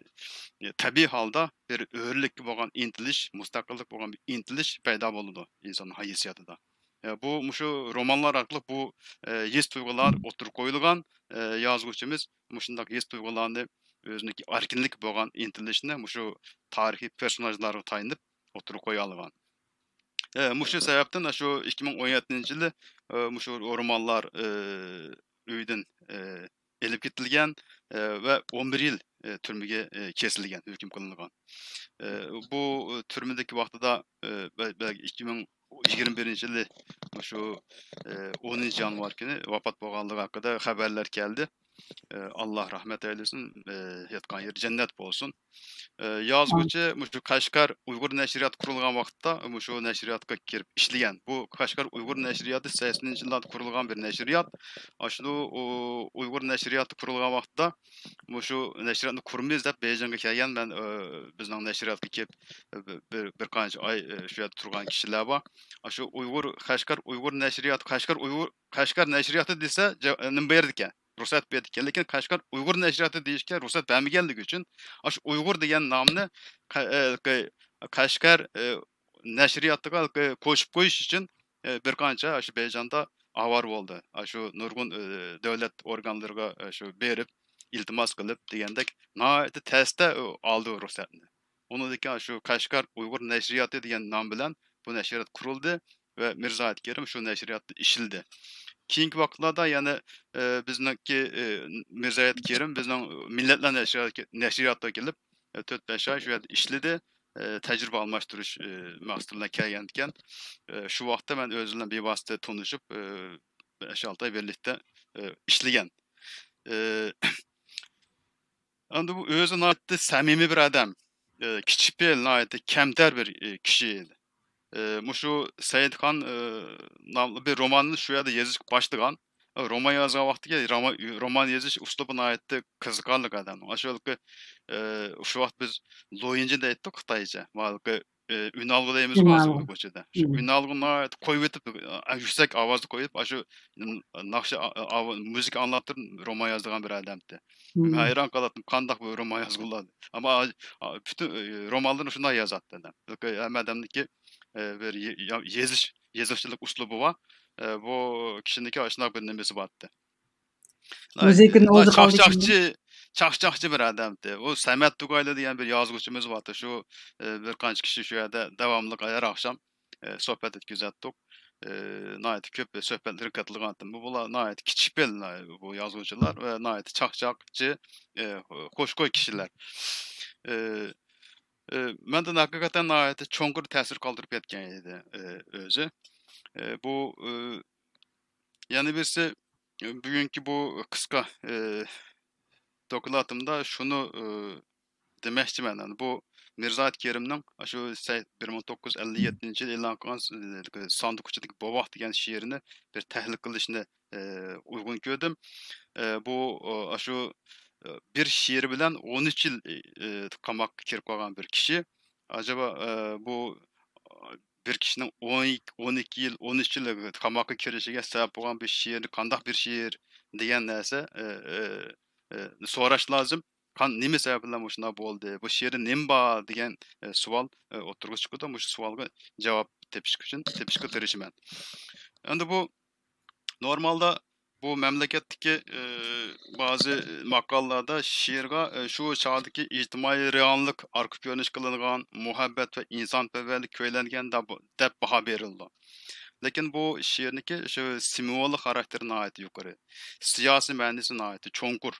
ئى، تەبىئىي ھالدا بىر ھۆرلۈككە بولغان ئىنتىلىش، مۇستەقىللىق بولغان بىر ئىنتىلىش پەيدا بولىدۇ ئىنساننىڭ ھېسسىياتىدا. ئە، بۇ، مۇشۇ رومانلار ئارقىلىق بۇ، ئە، ھېس تۇيغۇلار ئوتتۇرىغا قويۇلغان. ئە، يازغۇچىمىز مۇشۇنداق ھېس تۇيغۇلارنى، ئۆزىنىڭكى ئەركىنلىك بولغان ئىنتىلىشىنى مۇشۇ تارىخىي پېرسوناژلارغا تايىنىپ ئوتتۇرىغا قويالىغان. ئە، مۇشۇ سەۋەبتىن شۇ ئىككى مىڭ ئون يەتتىنچى يىلى، ئە، مۇشۇ رومانلار، ئە، ئۆيىدىن، ئە، ئېلىپ كېتىلگەن، ئە، ۋە ئون بىر يىل، ئە، تۈرمىگە، ئە، كېسىلگەن، ھۆكۈم قىلىنغان. ئە، بۇ، ئە، تۈرمىدىكى ۋاقتىدا، ئە، بە-، بەلكى ئىككى مىڭ يىگىرمە بىرىنچى يىلى مۇشۇ، ئە، ئونىنچى يانۋار كۈنى ۋاپات بولغانلىقى ھەققىدە خەۋەرلەر كەلدى. ئە، ئاللا رەھمەت ئەيلىسۇن، ئە، ياتقان يېرى جەننەت بولسۇن. ئە، يازغۇچى مۇشۇ قەشقەر ئۇيغۇر نەشرىياتى قۇرۇلغان ۋاقىتتا مۇشۇ نەشرىياتقا كىرىپ ئىشلىگەن. بۇ قەشقەر ئۇيغۇر نەشرىياتى سەكسىنىنچى يىللاردا قۇرۇلغان بىر نەشرىيات. ئاشۇ ئۇيغۇر نەشرىياتى قۇرۇلغان ۋاقىتتا مۇشۇ نەشرىياتنى قۇرىمىز دەپ بېيجىڭغا كەلگەن. مەن، ئە، بىزنىڭ نەشرىياتقا كېلىپ، بىر، بىر، بىر قانچە ئاي، ئە، شۇ يەردە تۇرغان كىشىلەر بار. ئاشۇ ئۇيغۇر، قەشقەر ئۇيغۇر نەشرىياتى، قەشقەر ئۇيغۇر، قەشقەر نەشرىياتى دېسە، جا-، نېمە بېرىدىكەن؟ رۇخسەت بېرىدىكەن. لېكىن قەشقەر ئۇيغۇر نەشرىياتى دېيىشكە رۇخسەت بەرمىگەنلىكى ئۈچۈن، ئاشۇ ئۇيغۇر دېگەن نامنى قە-، ئە، قە-، قەشقەر، ئە، نەشرىياتىغا قوشۇپ قويۇش ئۈچۈن، ئە، بىر قانچە ئاشۇ بېيجىڭدا ئاۋارە بولدى. ئاشۇ نۇرغۇن، ئە، دۆلەت ئورگانلىرىغا، ئە، شۇ بېرىپ، ئىلتىماس قىلىپ دېگەندەك، ناھايىتى تەستە ئالدى رۇخسەتنى. ئۇنىڭدىن كېيىن شۇ قەشقەر ئۇيغۇر نەشرىياتى دېگەن نام بىلەن بۇ نەشرىيات قۇرۇلدى ۋە مىرزايىت كېرىم شۇ نەشرىياتتا ئىشلىدى. كېيىنكى ۋاقىتلاردا يەنە، ئە، بىزنىڭكى، ئە، مىرزايىت كېرىم بىزنىڭ مىللەتلەر نەشرىياتى، نەشرىياتىغا كېلىپ، ئە، تۆت بەش ئاي شۇ يەردە ئىشلىدى. ئە، تەجرىبە ئالماشتۇرۇش، ئە، مەقسىتى بىلەن كەلگەنىكەن. ئە، شۇ ۋاقىتتا مەن ئۆزى بىلەن بىۋاسىتە تونۇشۇپ، ئە، بەش ئالتە ئاي بىرلىكتە، ئە، ئىشلىگەن. ئە، ئەمدى بۇ ئۆزى ناھايىتى سەمىمىي بىر ئادەم. ئە، كىچىك پېئىل، ناھايىتى كەمتەر بىر، ئە، كىشى ئىدى. ئە، مۇشۇ سەئىدخان، ئە، ناملىق بىر روماننى شۇ يەردە يېزىشقا باشلىغان. ئە، رومان يازغان ۋاقتىدا روما-، رومان يېزىش ئۇسلۇبى ناھايىتى قىزىقارلىق ئادەمنىڭ. ئاشۇ ھېلىقى، ئە، شۇ ۋاقىت بىز لويىنجى دەيتتۇق خىتايچە. ھېلىقى، ئى، ئۈنئالغۇ دەيمىزغۇ ھازىر ئۇيغۇرچىدا. شۇ ئۈنئالغۇنى ناھايىتى قويۇۋېتىپ، ئە، يۈكسەك ئاۋازدا قويۇپ، ئاشۇ ناخشا، ئا-، ئا-، مۇزىكا ئاڭلاپ تۇرۇپ رومان يازىدىغان بىر ئادەمتى. مەن ھەيران قالاتتىم، قانداق بۇ رومان يازغۇلار. ئەمما، ئا، پۈتۈن، ئى، رومانلىرىنى شۇنداق يازاتتى ئادەم. ھەممە ئادەمنىڭكى، ئى، بىر يېزىش، يېزىقچىلىق ئۇسلۇبى بار. ئى، بۇ كىشىنىڭكى ئاشۇنداق بىر نېمىسى بارتتى. مۇزىكىنى ئوزۇقلاندۇرۇش. چاقچاقچى، چاقچاقچى بىر ئادەمتى. ئۇ سەمەت تۇگايلى دېگەن بىر يازغۇچىمىز بارتى. شۇ، ئى، بىر قانچە كىشى شۇ يەردە داۋاملىق ھەر ئاخشام، ئى، سۆھبەت ئۆتكۈزەتتۇق. ئى، ناھايىتى كۆپ سۆھبەتلىرى قاتىلغانتىم. بۇ، بۇلار ناھايىتى كىچىك پېئىل، بۇ يازغۇچىلار ۋە ناھايىتى چاقچاقچى، ئى، خۇشخۇي كىشىلەر. ئى، ئى، مەندىن ھەقىقەتەن ناھايىتى چوڭقۇر تەسىر قالدۇرۇپ كەتكەن ئىدى، ئى، ئۆزى. ئى، بۇ، ئى، يەنە بىرسى، بۈگۈنكى بۇ قىسقا، ئى، دوكلاتىمدا شۇنى، ئى، دېمەكچىمەن. يەنى بۇ مىرزايىت كېرىمنىڭ ئاشۇ سەي-، بىر مىڭ توققۇز يۈز ئەللىك يەتتىنچى يىلى ئېلان قىلغان، ئى، ساندۇق ئىچىدىكى بوۋاق دېگەن شېئىرىنى بىر تەھلىل قىلىشنى، ئى، ئۇيغۇن كۆردۈم. ئى، بۇ، ئاشۇ، ئى، بىر شېئىرى بىلەن ئون ئۈچ يىل، ئى، قاماققا كىرىپ قالغان بىر كىشى. ئەجەبا، ئى، بۇ، بىر كىشىنىڭ ئون ئىككى، ئون ئىككى يىل، ئون ئۈچ يىل قاماققا كىرىشىگە سەۋەب بولغان بىر شېئىر، قانداق بىر شېئىر دېگەن نەرسە، ئى، ئى، ئى، سوراش لازىم. قان-، نېمە سەۋەب بىلەن مۇشۇنداق بولدى؟ بۇ شېئىردا نېمە بار؟ دېگەن، ئى، سوئال، ئى، ئوتتۇرىغا چىقىدۇ. مۇشۇ سوئالغا جاۋاب تېپىش ئۈچۈن، تېپىشقا تىرىشىمەن. ئەمدى بۇ نورمالدا بۇ مەملىكەتتىكى، ئى، بەزى ماقالىلاردا شېئىرغا، ئى، شۇ چاغدىكى ئىجتىمائىي رېئاللىق ئارقا كۆرۈنۈش قىلىنغان، مۇھەببەت ۋە ئىنسانپەرۋەرلىك كۆرۈنگەن دەپ، دەپ باھا بېرىلىدۇ. لېكىن بۇ شېئىرنىڭكى شۇ سىمۋوللۇق خاراكتېرى ناھايىتى يۇقىرى. سىياسىي مەنىسى ناھايىتى چوڭقۇر.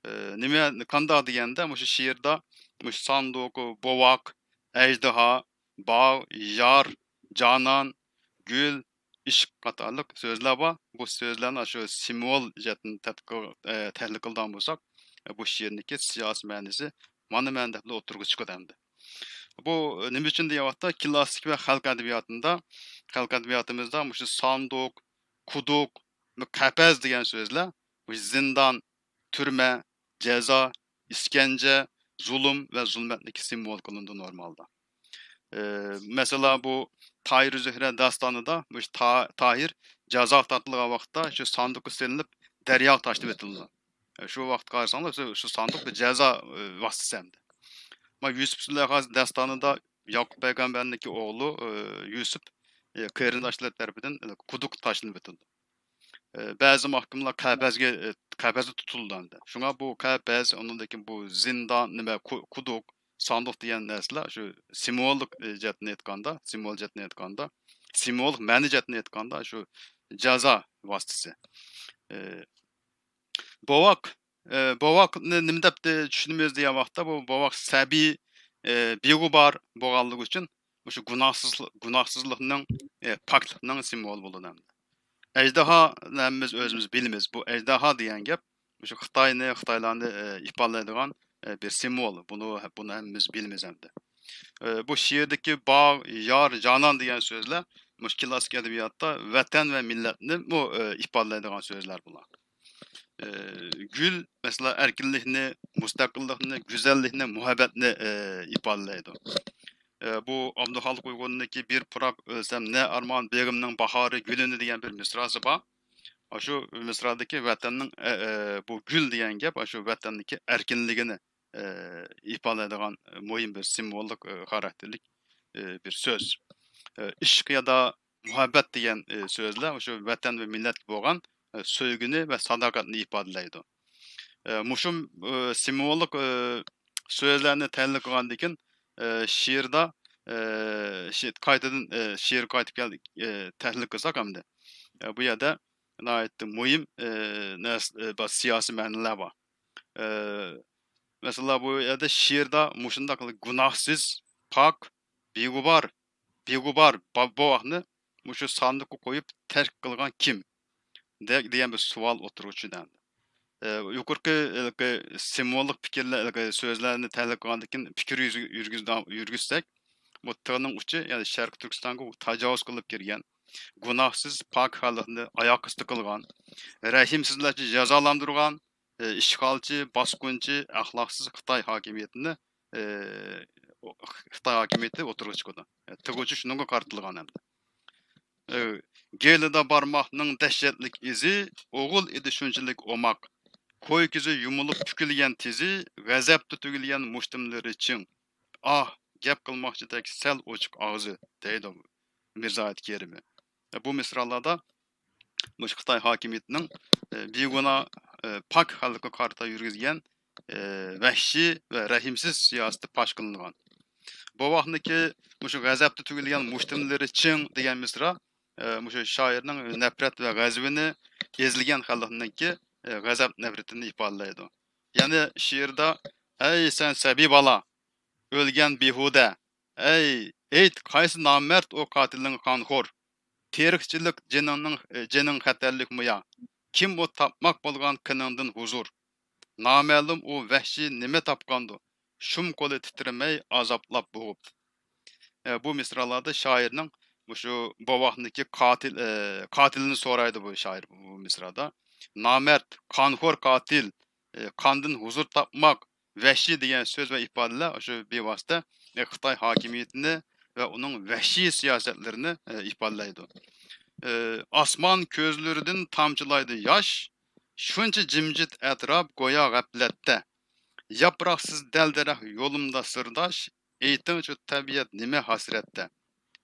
ئى، نېمە، قانداق دېگەندە، مۇشۇ شېئىردا مۇشۇ ساندۇق، بوۋاق، ئەجدىھا، باغ، يار، جانان، گۈل، ئىشق قاتارلىق سۆزلەر بار. بۇ سۆزلەرنى شۇ سىمۋول جەھەتتىن تەتقىق-، ئە، تەھلىل قىلىدىغان بولساق، ئە، بۇ شېئىرنىڭكى سىياسىي مەنىسى مانا مەن دەپلا ئوتتۇرىغا چىقىدۇ ئەمدى. بۇ، ئە، نېمە ئۈچۈن دېگەن ۋاقىتتا، كلاسسىك ۋە خەلق ئەدەبىياتىندا، خەلق ئەدەبىياتىمىزدا مۇشۇ ساندۇق، قۇدۇق، قەپەس دېگەن سۆزلەر مۇشۇ زىندان، تۈرمە، جازا، ئىسكەنجە، زۇلۇم ۋە زۇلمەتنىڭكى سىمۋولى قىلىنىدۇ نورمالدا. ئى، مەسىلەن، بۇ تاھىر زۆھرە داستانىدا مۇشۇ تا-، تاھىر جازاغا تارتىلغان ۋاقىتتا شۇ ساندۇققا سېلىنىپ دەرياغا تاشلىۋېتىلىدۇ. ئى، شۇ ۋاقىتقا قارىساڭلار، شۇ، شۇ ساندۇق بىر جازا، ئى، ۋاسىتىسى ئەمدى. مانا يۈسۈپ زۇلەيخا داستانىدا ياقۇپ پەيغەمبەرنىڭكى ئوغلى، ئى، يۈسۈپ، ئى، قېرىنداشلىرى تەرىپىدىن، ئى، قۇدۇققا تاشلىنىۋېتىلىدۇ. ئى، بەزى مەھكۇملار قەپەسكە، ئى، قەپەستە تۇتۇلىدۇ ئەمدى. شۇڭا بۇ قەپەس، ئۇنىڭدىن كېيىن بۇ زىندان، نېمە، قۇ-، قۇدۇق، ساندۇق دېگەن نەرسىلەر شۇ سىمۋوللۇق، ئى، جەھەتتىن ئېيتقاندا، سىمۋول جەھەتتىن ئېيتقاندا، سىمۋوللۇق مەنە جەھەتتىن ئېيتقاندا شۇ جازا ۋاسىتىسى. ئى، بوۋاق، ئى، بوۋاقنى نېمە دەپ چۈشىنىمىز دېگەن ۋاقىتتا، بۇ بوۋاق سەبىي، ئى، بىگۇبار بولغانلىقى ئۈچۈن مۇشۇ گۇناھسىز-، گۇناھسىزلىقنىڭ، ئى، پاكلىقنىڭ سىمۋولى بولىدۇ ئەمدى. ئەجدىھا ھەممىمىز ئۆزىمىز بىلىمىز. بۇ ئەجدىھا دېگەن گەپ مۇشۇ خىتاينى، خىتايلارنى، ئى، ئىپادىلەيدىغان، ئى، بىر سىمۋول. بۇنى، بۇنى ھەممىمىز بىلىمىز ئەمدى. ئى، بۇ شېئىردىكى باغ، يار، جانان دېگەن سۆزلەر مۇشۇ كلاسسىك ئەدەبىياتتا ۋەتەن ۋە مىللەتنىمۇ، ئى، ئىپادىلەيدىغان سۆزلەر بۇلار. ئى، گۈل، مەسىلەن، ئەركىنلىكنى، مۇستەقىللىقنى، گۈزەللىكنى، مۇھەببەتنى، ئى، ئىپادىلەيدۇ. ئى، بۇ ئابدۇخالىق ئۇيغۇرنىڭكى بىر پۇراپ ئۆلسەم نە ئارمان بېغىمنىڭ باھارى گۈلىنى دېگەن بىر مىسراسى بار. ئاشۇ مىسرادىكى ۋەتەننىڭ، ئە، ئە، بۇ گۈل دېگەن گەپ ئاشۇ ۋەتەننىڭكى ئەركىنلىكىنى، ئە، ئىپادىلەيدىغان مۇھىم بىر سىمۋوللۇق، ئە، خاراكتېرلىك، ئە، بىر سۆز. ئە، ئىشق يادا مۇھەببەت دېگەن، ئە، سۆزلەر شۇ ۋەتەن ۋە مىللەتكە بولغان، ئە، سۆيگۈنى ۋە ساداقەتنى ئىپادىلەيدۇ. ئە، مۇشۇ، ئە، سىمۋوللۇق، ئە، سۆزلەرنى تەھلىل قىلغاندىن كېيىن، ئە، شېئىردا، ئە، شېئىر قايتىدىن، ئە، شېئىرگە قايتىپ كەل-، ئە، تەھلىل قىلساق ئەمدى، ئە، بۇ يەردە ناھايىتى مۇھىم، ئە، نەرس-، ئە، بار، سىياسىي مەنىلەر بار. ئە، مەسىلەن، بۇ يەردە شېئىردا مۇشۇنداق گۇناھسىز، پاك، بىگۇبار، بىگۇبار با-، بوۋاقنى مۇشۇ ساندۇققا قويۇپ تەرك قىلغان كىم؟ دە-، دېگەن بىر سوئال ئوتتۇرىغا چۈشىدۇ ئەمدى. ئە، يۇقىرىقى ھېلىقى سىمۋوللۇق پىكىرلەر، ھېلىقى سۆزلەرنى تەھلىل قىلغاندىن كېيىن پىكىر يۈرگۈز-، يۈرگۈزدە-، يۈرگۈزسەك، بۇ تىغنىڭ ئۇچى، يەنى شەرقىي تۈركىستانغا تاجاۋۇز قىلىپ كىرگەن، گۇناھسىز پاك خەلقنى ئاياق ئۈستى قىلغان، رەھىمسىزلەرچە جازالاندۇرغان، ئى، ئىشغالچى، باسقۇنچى، ئەخلاقسىز خىتاي ھاكىمىيىتىنى، ئى، خىتاي ھاكىمىيىتى ئوتتۇرىغا چىقىدۇ. ئى، تىغ ئۇچى شۇنىڭغا قارىتىلغان ئەمدى. ئى، گېلىدا بارماقنىڭ دەھشەتلىك ئىزى، ئوغۇل ئىدى شۇنچىلىك ئوماق. كويكىسى يۇمۇلۇپ پۈكۈلگەن تىزى، غەزەپتە تۈگۈلگەن مۇشتۇملىرى چىڭ. ئاھ، گەپ قىلماقچىدەك سەل ئوچۇق ئاغزى، دەيدۇ مىرزائىت كېرىمى. بۇ مىسرالاردا مۇشۇ خىتاي ھاكىمىيىتىنىڭ، ئى، بىگۇناھ، ئى، پاك خەلققە قارىتا يۈرگۈزگەن، ئى، ۋەھشىي ۋە رەھىمسىز سىياسىتى پاش قىلىنغان. بوۋاقنىڭكى مۇشۇ غەزەپتە تۈگۈلگەن مۇشتۇملىرى چىڭ دېگەن مىسرا، ئى، مۇشۇ شائىرنىڭ نەپرەت ۋە غەزىپىنى، ئېزىلگەن خەلقنىڭكى، ئى، غەزەپ نەپرىتىنى ئىپادىلەيدۇ. يەنە شېئىردا، ئەي سەن سەبىي بالا، ئۆلگەن بىھۇدە، ئەي، ئېيت، قايسى نامەرد ئۇ قاتىلىڭ قانخور؟ تېرىقچىلىق جېنىڭنىڭ، جېنىڭ خەتەرلىكمۇ يا؟ كىم ئۇ تاپماق بولغان قېنىڭدىن ھۇزۇر؟ نامەلۇم ئۇ ۋەھشىي نېمە تاپقاندۇ؟ شۇم قولى تىترىمەي ئازابلاپ بوغۇپ. ئە، بۇ مىسرالاردا شائىرنىڭ مۇشۇ بوۋاقنىڭكى قاتىل، ئە، قاتىلىنى سورايدۇ بۇ شائىر بۇ مىسرادا. نامەرد، قانخور قاتىل، ئى، قاندىن ھۇزۇر تاپماق، ۋەھشىي دېگەن سۆز ۋە ئىپادىلەر شۇ بىۋاسىتە، ئى، خىتاي ھاكىمىيىتىنى ۋە ئۇنىڭ ۋەھشىي سىياسەتلىرىنى، ئى، ئىپادىلەيدۇ. ئى، ئاسمان كۆزلىرىدىن تامچىلايدۇ ياش، شۇنچە جىمجىت ئەتراپ گويا غەپلەتتە. ياپراقسىز دەل-دەرەخ يولۇمدا سىرداش، ئېيتىڭچۇ تەبىئەت نېمە ھەسرەتتە؟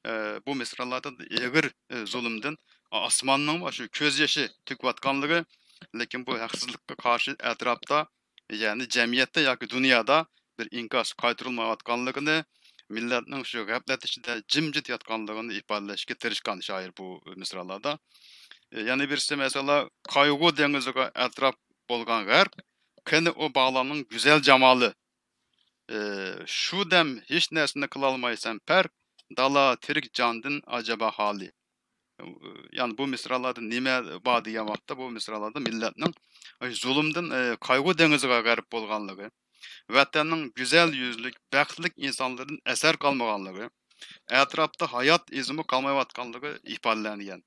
ئە، بۇ مىسرالاردا ئېغىر، ئە، زۇلۇمدىن ئاسماننىڭ شۇ كۆز يېشى تۆكۈۋاتقانلىقى، لېكىن بۇ ھەقسىزلىققا قارشى ئەتراپتا، يەنى جەمئىيەتتە ياكى دۇنيادا بىر ئىنكاس قايتۇرۇلمايۋاتقانلىقىنى، مىللەتنىڭ شۇ غەپلەت ئىچىدە جىمجىت ياتقانلىقىنى ئىپادىلەشكە تىرىشقان شائىر بۇ مىسرالاردا. ئە، يەنە بىرسى، مەسىلەن، قايغۇ دېڭىزىغا ئەتراپ بولغان غەرق، قېنى ئۇ باغلارنىڭ گۈزەل جامالى؟ ئى، شۇ دەم ھېچ نەرسىنى قىلالمايسەن پەرق، دالا تىرىك جاندىن ئاجابا خالىي. يەنى بۇ مىسرالاردا نېمە بار دېگەن ۋاقىتتا، بۇ مىسرالاردا مىللەتنىڭ زۇلۇمدىن، ئى، قايغۇ دېڭىزىغا غەرق بولغانلىقى، ۋەتەننىڭ گۈزەل يۈزلۈك، بەختلىك ئىنسانلىرىدىن ئەسەر قالمىغانلىقى، ئەتراپتا ھايات ئىزىمۇ قالمايۋاتقانلىقى ئىپادىلەنگەن.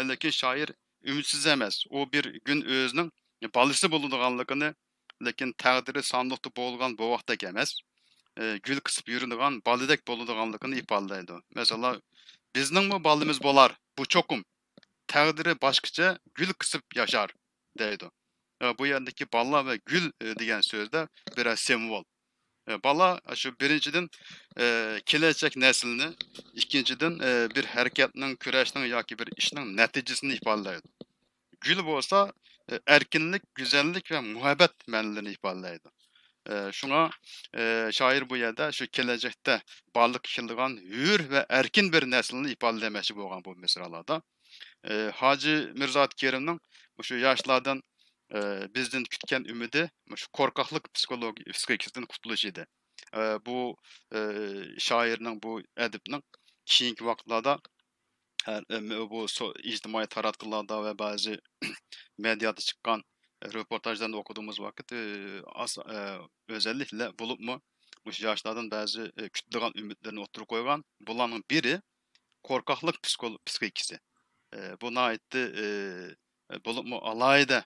لېكىن شائىر ئۈمىدسىز ئەمەس. ئۇ بىر كۈن ئۆزىنىڭ بالىسى بولىدىغانلىقىنى، لېكىن تەقدىرى ساندۇقتا بولغان بوۋاقتەك ئەمەس، ئى، گۈل قىسىپ يۈرىدىغان بالىدەك بولىدىغانلىقىنى ئىپادىلەيدۇ. مەسىلەن، بىزنىڭمۇ بالىمىز بولار، بۇ چوقۇم. تەقدىرى باشقىچە، گۈل قىسىپ ياشار، دەيدۇ. ئە، بۇ يەردىكى بالا ۋە گۈل، ئە، دېگەن سۆزدە بىرەر سىمۋول. ئە، بالا شۇ بىرىنچىدىن، ئە، كېلەچەك نەسىلنى، ئىككىنچىدىن، ئە، بىر ھەرىكەتنىڭ، كۈرەشنىڭ ياكى بىر ئىشنىڭ نەتىجىسىنى ئىپادىلەيدۇ. گۈل بولسا، ئە، ئەركىنلىك، گۈزەللىك ۋە مۇھەببەت مەنىلىرىنى ئىپادىلەيدۇ. ئە، شۇڭا، ئە، شائىر بۇ يەردە شۇ كېلەچەكتە بارلىققا كېلىدىغان ھۆر ۋە ئەركىن بىر نەسىلنى ئىپادىلىمەكچى بولغان بۇ مىسرالاردا. ئى، ھاجى مىرزائەتىپ كېرىمنىڭ مۇشۇ ياشلاردىن، ئى، بىزدىن كۈتكەن ئۈمىدى مۇشۇ قورقاقلىق پسىخولوگىيە، پسىخىكىسىدىن قۇتۇلۇش ئىدى. ئى، بۇ، ئى، شائىرنىڭ، بۇ ئەدىبنىڭ كېيىنكى ۋاقىتلاردا ھەر، ئى، بۇ سو-، ئىجتىمائىي تاراتقۇلاردا ۋە بەزى مېدىيادا چىققان رېپورتاژلارنى ئوقۇدۇقىمىز ۋاقىت، ئى، ئاس-، ئى، ئۆزەللىكلەر بولۇپمۇ مۇشۇ ياشلاردىن بەزى، ئى، كۈتىدىغان ئۈمىدلىرىنى ئوتتۇرىغا قويغان. بۇلارنىڭ بىرى قورقاقلىق پسىكول-، پسىخىكىسى. ئى، بۇ ناھايىتى، ئى، بولۇپمۇ ئالاھىدە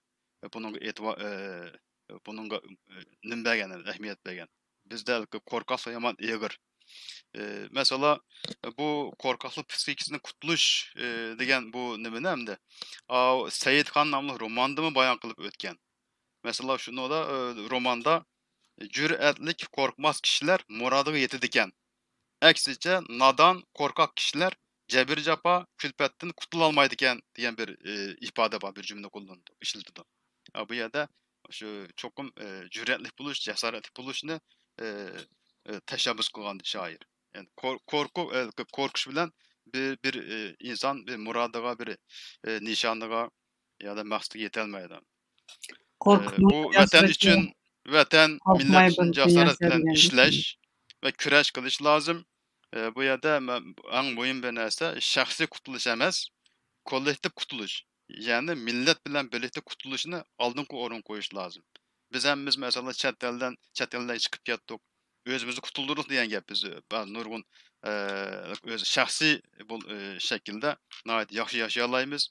بۇنىڭغا ئېتىبار، ئى، بۇنىڭغا، ئى، نېمە بەرگەن، ئەھمىيەت بەرگەن. بىزدە ھېلىقى قورقاقلىق يامان ئېغىر. ئى، مەسىلەن، بۇ قورقاقلىق پسىخىكىسىدىن قۇتۇلۇش، ئى، دېگەن بۇ نېمىنى ئەمدى؟ ئاۋۇ سەئىدخان ناملىق روماندىمۇ بايان قىلىپ ئۆتكەن. مەسىلەن، شۇنىڭدا، ئى، روماندا جۈرئەتلىك، قورقماس كىشىلەر مۇرادىغا يېتىدىكەن. ئەكسىچە، نادان، قورقاق كىشىلەر جەبىر-جاپا، كۈلپەتتىن قۇتۇلالمايدىكەن دېگەن بىر، ئى، ئىپادە بار، بىر جۈملە قوللىنىدۇ، ئىشلىتىدۇ. ئا، بۇ يەردە شۇ چوقۇم، ئى، جۈرئەتلىك بولۇش، جاسارەتلىك بولۇشنى، ئى، ئى، تەشەببۇس قىلغان شائىر. يەنى قور-، قورقۇ-، ئى، قورقۇش بىلەن بىر، بىر، ئى، ئىنسان بىر مۇرادىغا، بىر، ئى، نىشانىغا يا دا مەقسىتىگە يېتەلمەيدۇ. ئى، قورقۇتماي بۇ ۋەتەن ياشىرىشى، ئۈچۈن، ۋەتەن، قورقماي مىللەت ئۈچۈن بىلسە جاسارەت ياشار بىلەن دېگەن ئىشلەش گەپ. ۋە كۈرەش قىلىش لازىم. ئى، بۇ يەردە مە-، ئەڭ مۇھىم بىر نەرسە شەخسىي قۇتۇلۇش ئەمەس، كوللېكتىپ قۇتۇلۇش. يەنى مىللەت بىلەن بىرلىكتە قۇتۇلۇشنى ئالدىنقى ئورۇنغا قويۇش لازىم. بىز ھەممىمىز، مەسىلەن، چەت ئەلدىن، چەت ئەللەرگە چىقىپ كەتتۇق، ئۆزىمىزنى قۇتۇلدۇردۇق دېگەن گەپ. بىز، ئە، بەزى نۇرغۇن، ئە، ئۆز شەخسىي بول-، ئە، شەكىلدە ناھايىتى ياخشى ياشىيالايمىز.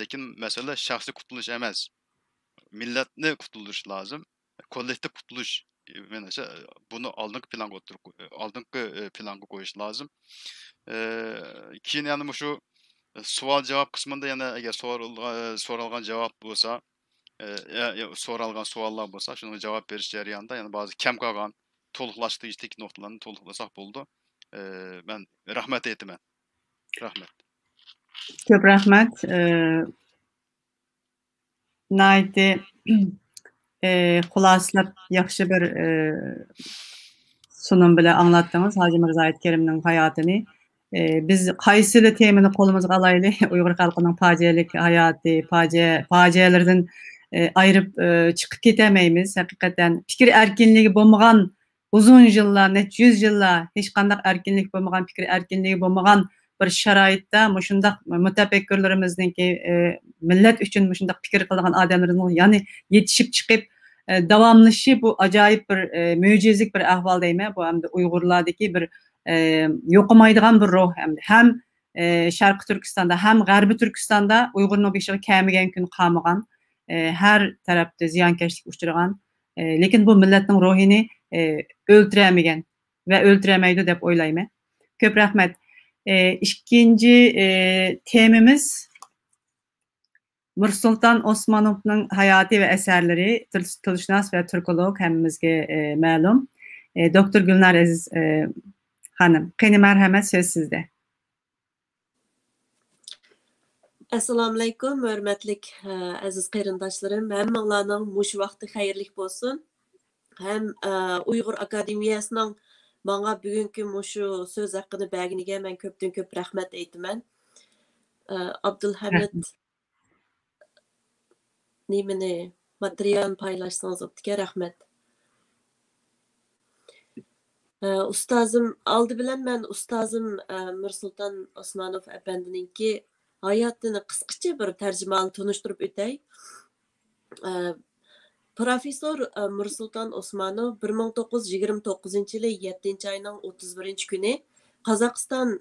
لېكىن مەسىلە شەخسىي قۇتۇلۇش ئەمەس. مىللەتنى قۇتۇلدۇرۇش لازىم. كوللېكتىپ قۇتۇلۇش، مېنىڭچە، بۇنى ئالدىنقى پىلانغا ئوتتۇرىغا قوي-، ئالدىنقى، ئى، پىلانغا قويۇش لازىم. ئى، كېيىن يەنە مۇشۇ سوئال-جاۋاب قىسمىدا يەنە ئەگەر سورال-، ئى، سورالغان جاۋاب بولسا، ئى، يا، يا سورالغان سوئاللار بولسا، شۇنىڭغا جاۋاب بېرىش جەريانىدا يەنە بەزى كەم قالغان تولۇقلاش تېگىشلىك نۇقتىلارنى تولۇقلىساق بولىدۇ. ئى، مەن رەھمەت ئېيتىمەن. رەھمەت. كۆپ رەھمەت. ئى، ناھايىتى، ئى، خۇلاسىلەپ ياخشى بىر، ئى، سۇنۇم بىلەن ئاڭلاتتىڭىز ھاجى مىرزا ئايتكېرىمنىڭ ھاياتىنى. ئى، بىز قايسىلا تېمىنى قولىمىزغا ئالايلى، ئۇيغۇر خەلقىنىڭ پاجىئەلىك ھاياتى، پاجىئە، پاجىئەلىرىدىن، ئى، ئايرىپ، ئى، چىقىپ كېتەلمەيمىز. ھەقىقەتەن پىكىر ئەركىنلىكى بولمىغان ئۇزۇن يىللار، نەچچە يۈز يىللار ھېچقانداق ئەركىنلىك بولمىغان، پىكىر ئەركىنلىكى بولمىغان بىر شارائىتتا مۇشۇنداق مۇتەپەككۇرلىرىمىزنىڭكى، ئى، مىللەت ئۈچۈن مۇشۇنداق پىكىر قىلىدىغان ئادەملىرىنىڭ يەنى يېتىشىپ چىقىپ، ئى، داۋاملىشىشى بۇ ئاجايىپ بىر، ئى، مۆجىزىلىك بىر ئەھۋال دەيمەن. بۇ ئەمدى ئۇيغۇرلاردىكى بىر، ئى، يوقىمايدىغان بىر روھ ئەمدى. ھەم، ئى، شەرقىي تۈركىستاندا، ھەم غەربىي تۈركىستاندا ئۇيغۇرنىڭ بېشىغا كەلمىگەن كۈن قالمىغان، ئى، ھەر تەرەپتە زىيانكەشلىككە ئۇچرىغان، ئى، لېكىن بۇ مىللەتنىڭ روھىنى، ئى، ئۆلتۈرەلمىگەن ۋە ئۆلتۈرەلمەيدۇ دەپ ئويلايمەن. كۆپ رەھمەت. ئى، ئىككىنچى، ئى، تېمىمىز نۇرسۇلتان ئوسمانوفنىڭ ھاياتى ۋە ئەسەرلىرى، تىل-، تىلشۇناس ۋە تۈركولوگ، ھەممىمىزگە، ئى، مەلۇم. ئى، دوكتور گۈلنار ئەزىز، ئى، خانىم. قېنى، مەرھەمەت، سۆز سىزدە. ئەسسالامۇئەلەيكۇم، ھۆرمەتلىك، ئە، ئەزىز قېرىنداشلىرىم، ھەممىڭلارنىڭ مۇشۇ ۋاقتى خەيرلىك بولسۇن. ھەم، ئە، ئۇيغۇر ئاكادېمىيەسىنىڭ ماڭا بۈگۈنكى مۇشۇ سۆز ھەققىنى بەرگىنىگە مەن كۆپتىن كۆپ رەھمەت ئېيتىمەن. ئە، ئابدۇلھەمىد، رەھمەت. نېمىنى، ماتېرىيالنى پايلاشسىڭىز بوپتىكەن، رەھمەت. ئە، ئۇستازىم، ئالدى بىلەن مەن ئۇستازىم، ئە، مىرسۇلتان ئوسمانوف ئەپەندىنىڭكى ھاياتىنى قىسقىچە بىر تەرجىمىھالدا تونۇشتۇرۇپ ئۆتەي. ئە، پروفېسسور، ئە، مىرسۇلتان ئوسمانوف بىر مىڭ توققۇز يۈز يىگىرمە توققۇزىنچى يىلى يەتتىنچى ئاينىڭ ئوتتۇز بىرىنچى كۈنى قازاقىستان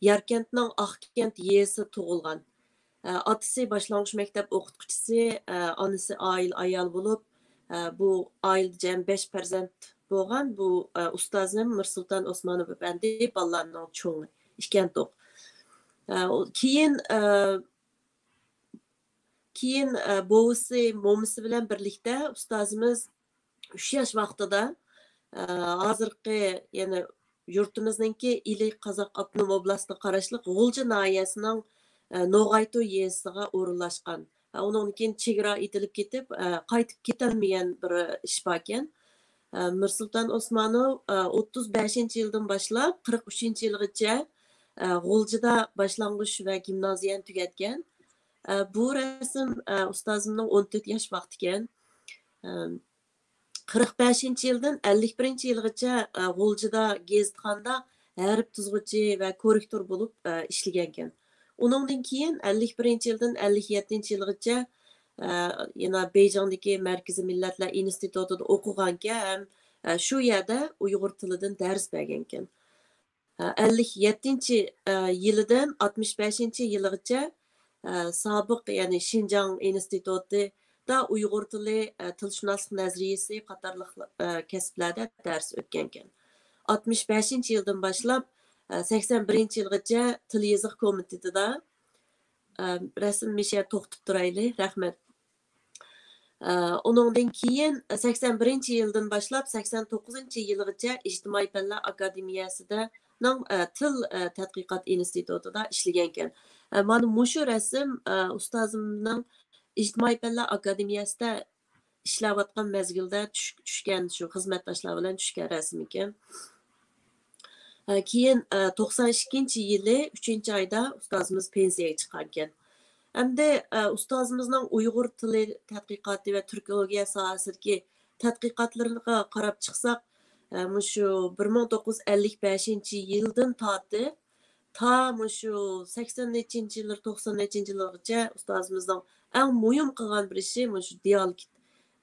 ياركەنتنىڭ ئاقكەنت يېزىسىدا تۇغۇلغان. ئە، ئاتىسى باشلانغۇچ مەكتەپ ئوقۇتقۇچىسى، ئە، ئانىسى ئائىلە ئايالى بولۇپ، ئە، بۇ ئائىلىدە جەمئىي بەش پەرزەنت بولغان. بۇ، ئە، ئۇستازىم مىرسۇلتان ئوسمانوف ئەپەندى بالىلارنىڭ چوڭى، ئىكەنتۇق. ئە، ئۇ، كېيىن، ئە، كېيىن، ئە، بوۋىسى، مومىسى بىلەن بىرلىكتە ئۇستازىمىز ئۈچ ياش ۋاقتىدا، ئە، ھازىرقى، يەنى يۇرتىمىزنىڭكى ئىلى قازاق ئاپتونوم ئوبلاستىغا قاراشلىق غۇلجا ناھىيەسىنىڭ، ئە، نوغايتو يېزىسىغا ئورۇنلاشقان. ئۇنىڭدىن كېيىن چېگرا ئېتىلىپ كېتىپ، ئە، قايتىپ كېتەلمىگەن بىر ئىش باركەن. ئە، مىرسۇلتان ئوسمانوف، ئە، ئوتتۇز بەشىنچى يىلدىن باشلاپ قىرىق ئۈچىنچى يىلغىچە، ئە، غۇلجىدا باشلانغۇچ ۋە گىمنازىيەنى تۈگەتكەن. ئە، بۇ رەسىم، ئە، ئۇستازىمنىڭ ئون تۆت ياش ۋاقتىكەن. ئە، قىرىق بەشىنچى يىلدىن ئەللىك بىرىنچى يىلغىچە، ئە، غۇلجىدا گېزىتخانىدا ھەرپ تۇزغۇچى ۋە كوررېكتور بولۇپ، ئە، ئىشلىگەنكەن. ئۇنىڭدىن كېيىن ئەللىك بىرىنچى يىلدىن ئەللىك يەتتىنچى يىلغىچە، ئە، يەنە بېيجىڭدىكى مەركىزىي مىللەتلەر ئىنستىتۇتىدا ئوقۇغانكەن ھەم، ئە، شۇ يەردە ئۇيغۇر تىلىدىن دەرس بەرگەنكەن. ئە، ئەللىك يەتتىنچى، ئە، يىلىدىن ئاتمىش بەشىنچى يىلىغىچە، ئە، سابىق، يەنى شىنجاڭ ئىنستىتۇتىدا ئۇيغۇر تىلى، ئە، تىلشۇناسلىق نەزەرىيىسى قاتارلىق، ئە، كەسىپلەردە دەرس ئۆتكەنكەن. ئاتمىش بەشىنچى يىلدىن باشلاپ، ئە، سەكسەن بىرىنچى يىلغىچە تىل يېزىق كومىتېتىدا، ئە، رەسىم مىشە توختىتىپ تۇرايلى. رەھمەت. ئە، ئۇنىڭدىن كېيىن سەكسەن بىرىنچى يىلدىن باشلاپ سەكسەن توققۇزىنچى يىلغىچە ئىجتىمائىي پەنلەر ئاكادېمىيەسىدە نىڭ، ئە، تىل، ئە، تەتقىقات ئىنستىتۇتىدا ئىشلىگەنكەن. ئە، مانا مۇشۇ رەسىم، ئە، ئۇستازىمنىڭ ئىجتىمائىي پەنلەر ئاكادېمىيەسىدە ئىشلەۋاتقان مەزگىلدە چۈش-، چۈشكەن، شۇ خىزمەتداشلار بىلەن چۈشكەن رەسىمىكەن. ئە، كېيىن، ئە، توقسان ئىككىنچى يىلى ئۈچىنچى ئايدا ئۇستازىمىز پېنسىيەگە چىققانىكەن. ئەمدى، ئە، ئۇستازىمىزنىڭ ئۇيغۇر تىلى تەتقىقاتى ۋە تۈركولوگىيە ساھەسىدىكى تەتقىقاتلىرىغا قاراپ چىقساق، ئە، مۇشۇ بىر مىڭ توققۇز يۈز ئەللىك بەشىنچى يىلدىن تارتىپ، تا مۇشۇ سەكسەن نەچچىنچى يىللار، توقسان نەچچىنچى يىللارغىچە ئۇستازىمىزنىڭ ئەڭ مۇھىم قىلغان بىر ئىشى مۇشۇ دىئالېكت،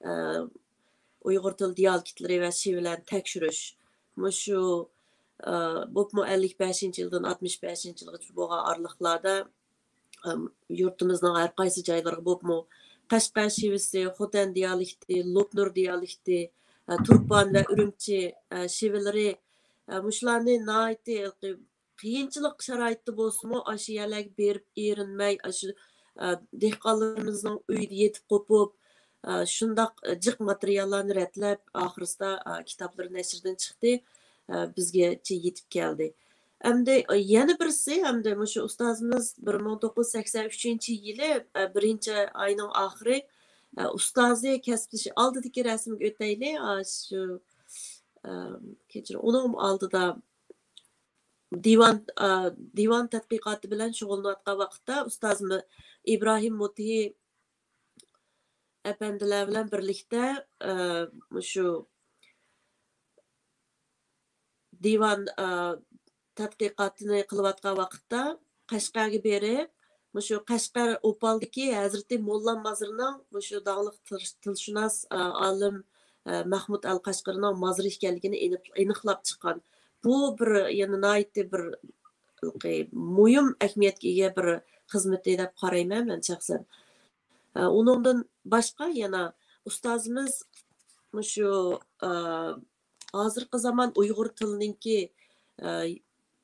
ئە، ئۇيغۇر تىل دىئالېكتلىرى ۋە شېۋىلەرنى تەكشۈرۈش. مۇشۇ، ئە، بولۇپمۇ ئەللىك بەشىنچى يىلدىن ئاتمىش بەشىنچى يىلغىچە بولغان ئارىلىقلاردا، ئەم، يۇرتىمىزنىڭ ھەر قايسى جايلىرىغا بولۇپمۇ قەشقەر شېۋىسى، خوتەن دىئالېكتى، لوپنۇر دىئالېكتى، ئە، تۇرپان ۋە ئۈرۈمچى، ئە، شېۋىلىرى، ئە، مۇشۇلارنى ناھايىتى ھېلىقى قىيىنچىلىق شارائىتتا بولسىمۇ، ئاشۇ يەرلەرگە بېرىپ ئېرىنمەي، ئاشۇ، ئە، دېھقانلىرىمىزنىڭ ئۆيىدە يېتىپ قوپۇپ، ئە، شۇنداق جىق ماتېرىياللارنى رەتلەپ، ئاخىرسىدا، ئە، كىتابلىرى نەشردىن چىقتى، ئە، بىزگىچە يېتىپ كەلدى. ئەمدى، ئە، يەنە بىرسى، ئەمدى مۇشۇ ئۇستازىمىز بىر مىڭ توققۇز يۈز سەكسەن ئۈچىنچى يىلى، ئە، بىرىنچى ئاينىڭ ئاخىرى، ئە، ئۇستازى كەسىپدىشى، ئالدىدىكى رەسىمگە ئۆتەيلى، ئاشۇ، ئە، كەچۈرۈڭ، ئۇنىڭ ئالدىدا دىۋان، ئا، دىۋان تەتقىقاتى بىلەن شۇغۇللىنىۋاتقان ۋاقىتتا ئۇستازىمىز ئىبراھىم مۇتھى ئەپەندىلەر بىلەن بىرلىكتە، ئا، مۇشۇ دىۋان، ئا، تەتقىقاتىنى قىلىۋاتقان ۋاقىتتا قەشقەرگە بېرىپ، مۇشۇ قەشقەر ئوپالدىكى ھەزرىتى موللا مازىرىنىڭ مۇشۇ داڭلىق تىل-، تىلشۇناس، ئا، ئالىم، ئا، مەھمۇد ئەل قەشقىرىنىڭ مازىرى ئىكەنلىكىنى ئېنىق-، ئېنىقلاپ چىققان. بۇ بىر يەنە ناھايىتى بىر مۇھىم ئەھمىيەتكە ئىگە بىر خىزمىتى دەپ قارايمەن مەن شەخسەن. ئە، ئۇنىڭدىن باشقا يەنە ئۇستازىمىز مۇشۇ، ئە، ھازىرقى زامان ئۇيغۇر تىلىنىڭكى، ئە،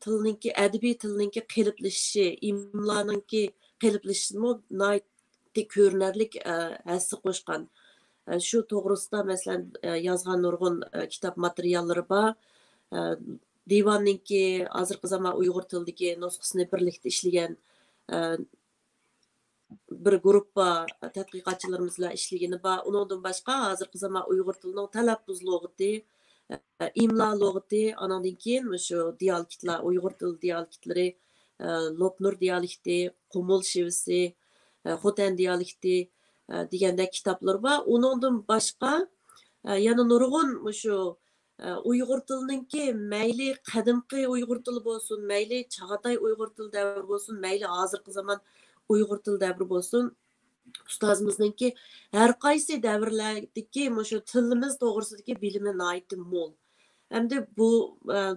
تىلنىڭكى، ئەدەبىي تىلنىڭكى قېلىپلىشىشى، ئىملانىڭكى قېلىپلىشىشىمۇ ناھايىتى كۆرۈنەرلىك، ئە، ھەسسە قوشقان. ئە، شۇ توغرىسىدا، مەسىلەن، ئە، يازغان نۇرغۇن، ئە، كىتاب ماتېرىياللىرى بار. ئە، دىۋاننىڭكى ھازىرقى زامان ئۇيغۇر تىلىدىكى نۇسخىسىنى بىرلىكتە ئىشلىگەن، ئە، بىر گۇرۇپپا تەتقىقاتچىلىرىمىز بىلەن ئىشلىگىنى بار. ئۇنىڭدىن باشقا، ھازىرقى زامان ئۇيغۇر تىلىنىڭ تەلەپپۇز لۇغىتى، ئىملا لۇغىتى، ئانىڭدىن كېيىن مۇشۇ دىئالېكتلار، ئۇيغۇر تىلى دىئالېكتلىرى، لوپنۇر دىئالېكتى، قۇمۇل شېۋىسى، خوتەن دىئالېكتى دېگەندەك كىتابلىرى بار. ئۇنىڭدىن باشقا، يەنە نۇرغۇن مۇشۇ ئۇيغۇر تىلىنىڭكى مەيلى قەدىمكى ئۇيغۇر تىلى بولسۇن، مەيلى چاغاتاي ئۇيغۇر تىلى دەۋرى بولسۇن، مەيلى ھازىرقى زامان ئۇيغۇر تىلى دەۋرى بولسۇن، ئۇستازىمىزنىڭكى ھەر قايسى دەۋرلەردىكى مۇشۇ تىلىمىز توغرىسىدىكى بىلىمى ناھايىتى مول. ئەمدى بۇ،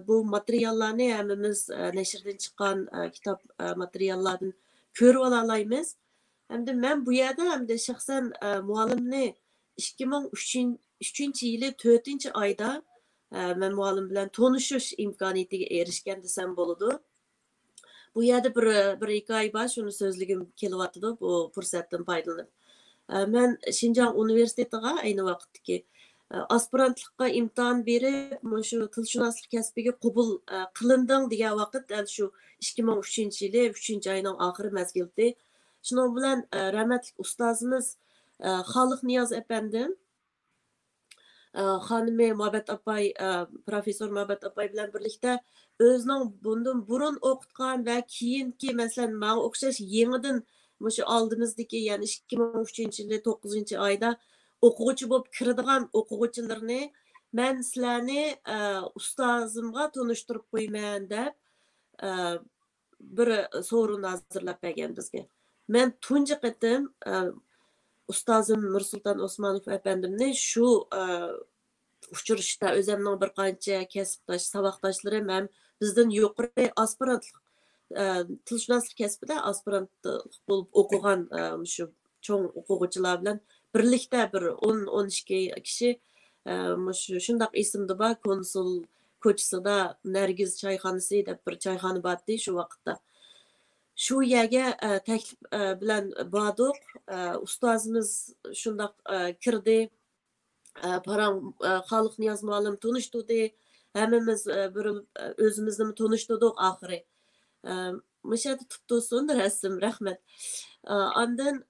بۇ ماتېرىياللارنى ھەممىمىز نەشردىن چىققان كىتاب ماتېرىياللاردىن كۆرۈۋالالايمىز. ئەمدى مەن بۇ يەردە ئەمدى شەخسەن مۇئەللىمنى ئىككى مىڭ ئۈچىنچى يىلى تۆتىنچى ئايدا مەن مۇئەللىم بىلەن تونۇشۇش ئىمكانىيىتىگە ئېرىشكەن دېسەم بولىدۇ. بۇ يەردە بىر، بىر ھېكايە بار، شۇنى سۆزلىگۈم كېلىۋاتىدۇ بۇ پۇرسەتتىن پايدىلىنىپ. ئە، مەن شىنجاڭ ئۇنىۋېرسىتېتىغا ئەينى ۋاقىتتىكى، ئە، ئاسپىرانتلىققا ئىمتىھان بېرىپ، مۇشۇ تىلشۇناسلىق كەسپىگە قوبۇل، ئە، قىلىندىڭ دېگەن ۋاقىت دەل شۇ ئىككى مىڭ ئۈچىنچى يىلى ئۈچىنچى ئاينىڭ ئاخىرى مەزگىلىدى. شۇنىڭ بىلەن، ئە، رەھمەتلىك ئۇستازىمىز، ئە، خالىق نىياز ئەپەندىم، ئە، خانىمى مۇھەببەت ئاپاي، ئە، پروفېسسور مۇھەببەت ئاپاي بىلەن بىرلىكتە ئۆزىنىڭ بۇندىن بۇرۇن ئوقۇتقان ۋە كېيىنكى، مەسىلەن، ماڭا ئوخشاش يېڭىدىن مۇشۇ ئالدىمىزدىكى، يەنى ئىككى مىڭ ئۈچىنچى يىلى توققۇزىنچى ئايدا ئوقۇغۇچى بولۇپ كىرىدىغان ئوقۇغۇچىلىرىنى مەن سىلەرنى، ئە، ئۇستازىمغا تونۇشتۇرۇپ قويىمەن دەپ، ئە، بىر سورۇن ھازىرلاپ بەرگەن بىزگە. مەن تۇنجى قېتىم، ئە، ئۇستازىم مىرسۇلتان ئوسمانوف ئەپەندىمنى شۇ، ئە، ئۇچرىشىشتا ئۆزۈمنىڭ بىر قانچە كەسىپداش، ساۋاقداشلىرىم ھەم بىزدىن يۇقىرى ئاسپىرانتلىق، ئە، تىلشۇناسلىق كەسپىدە ئاسپىرانتلىق بولۇپ ئوقۇغان، ئە، مۇشۇ چوڭ ئوقۇغۇچىلار بىلەن بىرلىكتە بىر ئون، ئون ئىككى كىشى، ئە، مۇشۇ شۇنداق ئېسىمدە بار، كونسۇل كوچىسىدا نەرگىز چايخانىسى دەپ بىر چايخانا بارتتى شۇ ۋاقىتتا. شۇ يەرگە، ئە، تەكلىپ، ئە، بىلەن باردۇق. ئە، ئۇستازىمىز شۇنداق، ئە، كىردى. ئە، پاراڭ، ئە، خالىق نىياز مۇئەللىم تونۇشتۇردى. ھەممىمىز، ئە، بىر، ئە، ئۆزىمىزنىمۇ تونۇشتۇردۇق ئاخىرى. ئە، مۇشۇ يەردە تۇتۇپ تۇرسۇن رەسىم، رەھمەت. ئە، ئاندىن